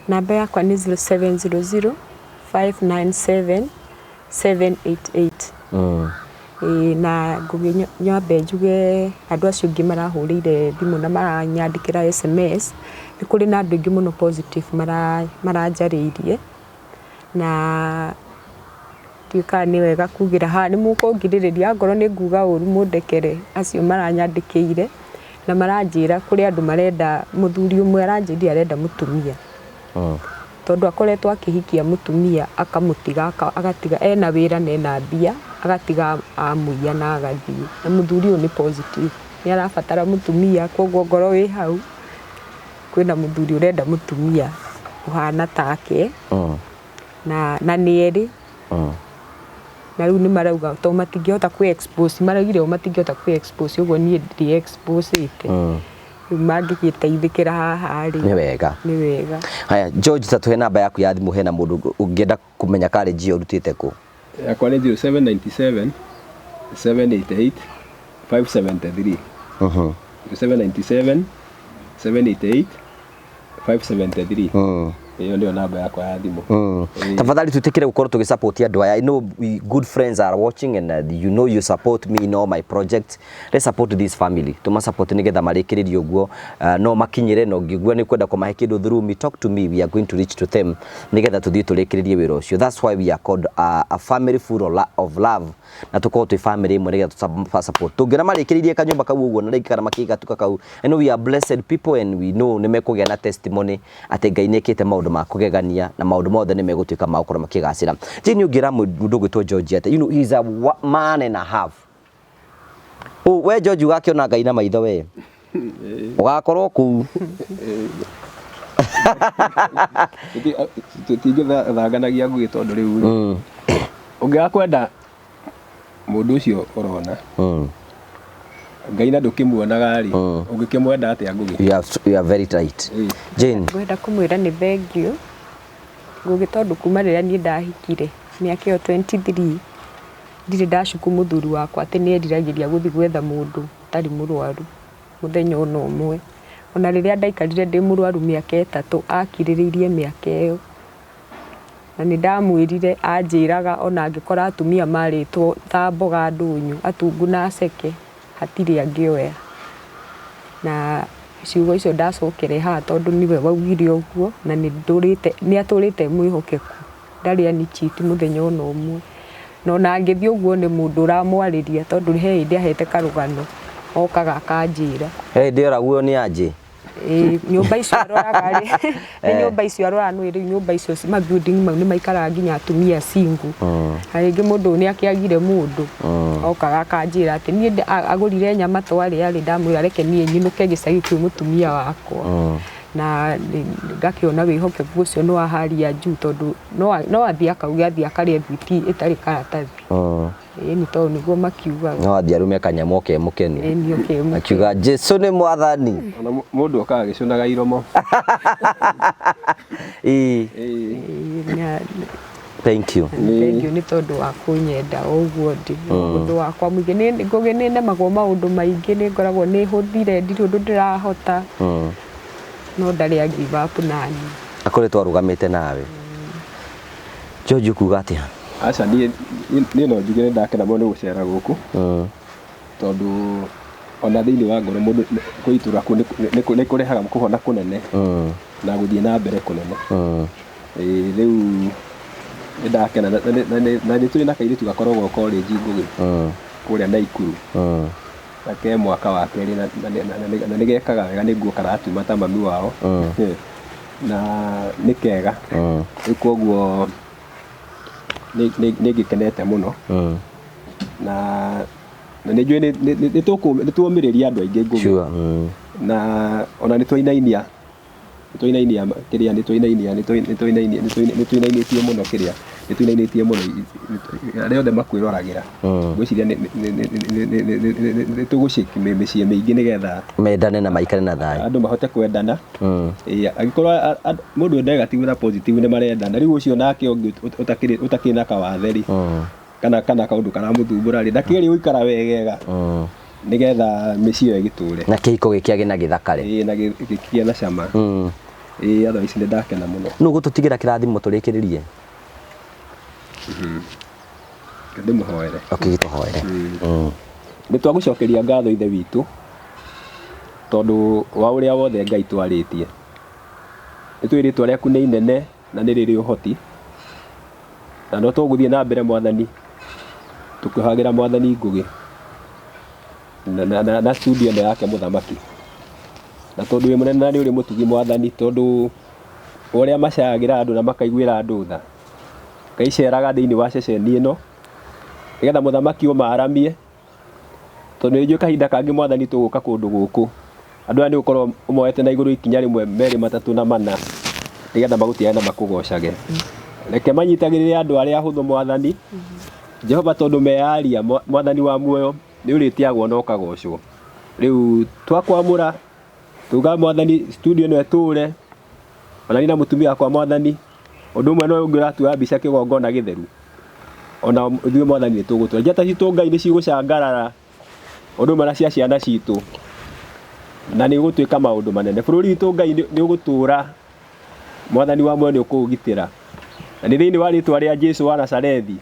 Namba yakwa nĩ 0700 597 788. Ĩĩ, na ngũgĩ nyambe njuge andũ acio angĩ marahũrĩire thimũ na maranyandĩkĩra SMS, nĩ kũrĩ na andũ aingĩ mũno positive maranjarĩirie, na Ndiũĩ kana nĩ wega kugĩra haha, nĩ mũkũngirĩrĩria angorwo nĩ nguga ũru mũndekere acio maranyandĩkĩire na maranjĩra kũrĩ andũ marenda mũthuri ũmwe aranjĩrire arenda mũtumia tondũ akoretwo akĩhikia mũtumia akamũtiga agatiga ena wĩra na ena mbia agatiga amũiya na agathiĩ na mũthuri ũyũ nĩ positive nĩ arabatara mũtumia koguo ngorwo wĩ hau kwĩna mũthuri ũrenda mũtumia ũhana take na nĩ erĩ na rĩu nĩ marauga tondũ matingĩhota kwĩ expose maraugire o matingĩhota kwĩ expose ũguo niĩ ndĩ expose ĩte rĩu mangĩgĩteithĩkĩra haha rĩ Nĩ wega. Nĩ wega. Haya George, ta tũhe namba yaku ya thimũ hena mũndũ ũngĩenda kũmenya college ĩyo ũrutĩte kũ. Yakwa nĩ 0797 788 573. 0797 788 573. Ĩyo nĩyo namba yakwa ya thimũ. Tafadhali tutikire gukorwo tugisupport andu aya. I know we good friends are watching and you know you support me in all my projects. Let's support this family. Tuma support nigetha marikiririe uguo no makinyire no ngigua ni kwenda kumahe kindu through me, talk to me, we are going to reach to them nigetha tuthie turikiririe wira ucio. That's why we are called a family full of love na tukorwo twi family imwe nigetha tu support. Tungiona marikiririe kanyumba kau uguo na ringi kana makigatuka kau. I know we are blessed people and we know ni mekugia na testimony ati Ngai nĩekĩte maũndũ ma kũgegania na maũndũ mothe nĩ megũtuĩka ma gũkorwo makĩgacĩra. Jane, ũngĩra mũndũ ũgwĩtwo George atĩa? You know, he's a man and a half. Oh, we George ũgakĩona Ngai na maitho we. Ũgakorwo kũu. Tũtingĩthanganagia ngũgĩ tondũ rĩu rĩ, ũngĩaga kwenda mũndũ ũcio ũrona Ngai na ndũkĩmuonaga rĩ, ũngĩkĩmwenda atĩa Ngũgĩ? You are very right. Jane. Ngwenda kũmwĩra nĩ thengiũ Ngũgĩ tondũ kuma rĩrĩa niĩ ndahikire mĩaka ĩyo 23 ndirĩ ndacuku mũthuri wakwa atĩ nĩ eriragĩria gũthiĩ gwetha mũndũ ũtarĩ mũrwaru mũthenya ona ũmwe. Ona rĩrĩa ndaikarire ndĩ mũrwaru mĩaka 3 akirĩrĩirie mĩaka ĩyo. Na nĩ ndamwĩrire anjĩraga ona angĩkora atumia marĩtwo ta mboga ndũnyũ atungu na aceke hatirĩ angĩoya. Na ciugo icio ndacokere haha tondũ nĩwe waugire ũguo na nĩ atũrĩte mwĩhokeku ndarĩ anicheat mũthenya ona ũmwe. Na ona angĩthiĩ ũguo nĩ mũndũ ũramwarĩria tondũ he hĩndĩ ahete karũgano okaga akanjĩra. He hĩndĩ oragwo nĩ anjĩ. Nyũmba icio aroraga rĩ, nĩ nyũmba icio aroraga nĩ rĩu nyũmba icio ma building mau nĩ maikaraga nginya atumia single. Na rĩngĩ mũndũ ũyũ nĩ akĩagire mũndũ okaga akanjĩra atĩ niĩ agũrire nyama twarĩa rĩ, ndamwĩra reke niĩ nyinũke gĩcagi kwĩ mũtumia wakwa. Na ngakĩona wĩhokeku ũcio nĩ wa hali ya juu tondũ no athiĩ akauge athiĩ akarĩe thwiti ĩtarĩ karatathi. Ĩni tondũ nĩguo makiugaga. No athiĩ arume kanyamũ ke mũkenu. Ĩni oke mũkenu. Akiuga Jesu nĩ mwathani. Ona mũndũ okaga agĩcũnaga iromo. Ĩĩ. Thank you. Thank you nĩ tondũ wa kũnyenda o ũguo ndĩ. Ũndũ wakwa mũingĩ nĩ Ngũgĩ nĩ nemagwo maũndũ maingĩ nĩ ngoragwo nĩ hũthire ndirĩ ũndũ ndĩrahota. No ndarĩ a give up nani. Akoretwo arũgamĩte nawe. George ũkuga atĩa? Aca niĩ no njuge nĩ ndakena mũno nĩ gũcera gũkũ. Tondũ ona thĩinĩ wa ngoro mũndũ kwĩitũrũra kũu nĩ kũrehaga kũhona kũnene na gũthiĩ na mbere kũnene. Rĩu nĩ ndakena na nĩ tũrĩ na kairĩtu gakoragwo college Ngũgĩ kũrĩa Naikuru. Na ke mwaka wa kerĩ na nĩ gekaga wega nĩ nguo karatuma ta mami wao. Na nĩ kega. Rĩu koguo nĩ ngĩkenete mũno. Na nĩ njũĩ nĩ tuomĩrĩria andũ aingĩ Ngũgĩ. Na ona nĩ twainainia nĩ kĩrĩa nĩ twainainia nĩ twainainĩtie mũno kĩrĩa nĩ twainainĩtie mũno arĩa othe makwĩroragĩra. Ngwĩciria nĩ tũgũshake mĩciĩ mĩingĩ nĩgetha mendane na maikare na thayũ. Andũ mahote kwendana. Angĩkorwo mũndũ negative na positive nĩ marendana rĩu ũcio nake ũngĩ ũtakĩrĩ na kawathe rĩ kana kaũndũ karamũthumbũra rĩ ndakĩgerie gũikara wegega nĩgetha mĩciĩ ĩyo ĩgĩtũre na kĩhiko gĩkĩagĩ na gĩthakare. Ĩĩ na gĩkĩgĩe na cama. Ĩĩ otherwise nĩ ndakena mũno. Nũ gũtũtigĩra kĩrathimo tũrĩkĩrĩrie? Ndĩmũhoere. Okay, gĩtũhoere. Nĩ twagũcokeria ngatho Ithe witũ tondũ wa ũrĩa wothe Ngai twarĩtie. Nĩ tũĩ rĩtwa rĩaku nĩ inene na nĩ rĩrĩ ũhoti. Na no tũgũthiĩ na mbere Mwathani, tũkĩohagĩra Mwathani Ngũgĩ na, na, na, na studio ĩno yake mũthamaki. Na tondũ wĩ mũnene na nĩ ũrĩ mũtugi Mwathani, tondũ ũrĩa macayagĩra andũ na makaiguĩra andũ tha, Ngai ceraga thĩinĩ wa ceceni ĩno nĩgetha mũthamaki ũmaramie. Tondũ nĩ njũĩ kahinda kangĩ Mwathani tũgũka kũndũ gũkũ, andũ aya nĩ ũgũkorwo ũmoete na igũrũ ikinya rĩmwe, merĩ, matatũ na mana, nĩgetha magũtĩage na makũgocage. Reke manyitagĩrĩre andũ arĩa ahũthũ Mwathani, Jehova tondũ meyaria Mwathani wa muoyo nĩ ũrĩtĩagwo na ũkagocwo. Rĩu twakwamũra, tuga Mwathani studio ĩno ĩtũre, ona niĩ na mũtumia wakwa Mwathani, Ũndũ ũmwe na ũyũ ũngĩ ũratuoya mbica kĩgongona gĩtheru, ona ithuĩ Mwathani nĩ tũgũtũra. Njata citũ Ngai nĩ cigũcangarara, ũndũ ũmwe na cia ciana citũ, na nĩ gũgũtuĩka maũndũ manene. Bũrũri witũ Ngai nĩ ũgũtũra, Mwathani wa muoyo nĩ ũkũũgitĩra. Na nĩ thĩinĩ wa rĩtwa rĩa Jesu wa Nazarethi,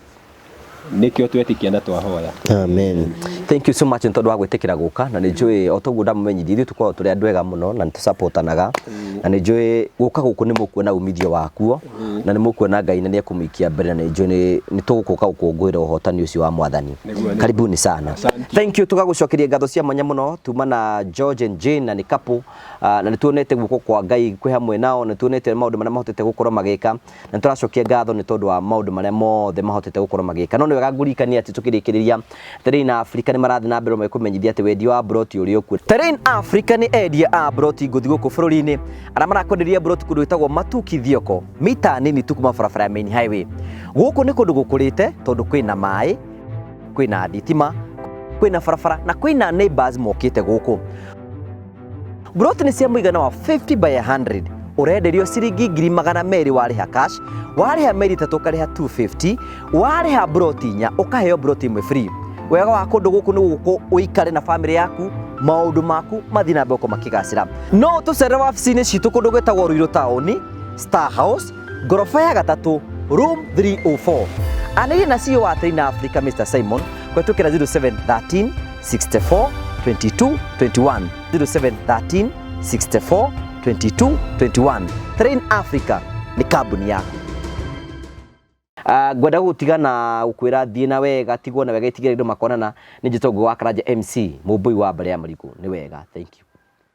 Nĩkĩo twetĩkia na twahoya. Amen. Thank you so much nĩ tondũ wa gwĩtĩkĩra gũka na nĩ njũĩ o toguo ndamũmenyithia ithuĩ tũkoragwo tũrĩ andũ ega mũno na nĩ tũsupportanaga na nĩ njũĩ gũka gũkũ nĩ mũkuona umithio wakuo na nĩ mũkuona Ngai na nĩ ekũmũikia mbere na nĩ njũĩ nĩ tũgũka gũkũngũĩra ũhotani ũcio wa Mwathani. Nĩguo, nĩguo. Karibuni sana. Asante. Thank you tũgagũcokeria ngatho cia mwanya mũno tuma na George and Jane na nĩ couple na nĩ tuonete guoko kwa Ngai kwĩ hamwe nao nĩ tuonete maũndũ marĩa mahotete gũkorwo magĩka na nĩ tũracokia ngatho nĩ tondũ wa maũndũ marĩa mothe mahotete gũkorwo magĩka no nĩ wega ngũririkanie atĩ tũkĩrĩkĩrĩria Terrain Africa nĩ marathiĩ na mbere kũmenyithia atĩ wendia wa mburoti ũrĩ okuo. Terrain Africa nĩ endia a mburoti ngũthi gũkũ bũrũri-inĩ arĩa marakwenderia mburoti kũndũ gwĩtagwo Matuki Thioko mita nini tu kuma barabara ya main highway. Gũkũ nĩ kũndũ gũkũrĩte tondũ kwĩna maĩ, kwĩna thitima, kwĩna barabara na kwĩna neighbors mokĩte gũkũ. Mburoti nĩ cia mũigana wa 50 by 100 ũrenderio ciringi 200,000 warĩha cash, warĩha mĩeri 3 ũkarĩha 250, warĩha mburoti inya ũkaheo mburoti ĩmwe free. Wega wa kũndũ gũkũ nĩ gũkũ ũikare na famĩlĩ yaku, maũndũ maku mathiĩ na mbere gũkorwo makĩgacĩra. No ũtũcerere wabici-inĩ citũ kũndũ gwĩtagwo Ruiru taũni, Star House, ngoroba ya gatatũ, room 304. Anĩrĩria na CEO wa Train Africa Mr Simon kũhetũkĩra 0713 64 22 21 0713 64 22 21. Train Africa nĩ kambuni yaku. Ngwenda gũgũtiga na gũkwĩra thiĩ na wega, tigwo na wega, itigĩra indo makonana. Nĩ njĩtwo Ngũgĩ wa Karanja MC, mũmbũi wa mbarĩ ya Marigũ. Nĩ wega, thank you.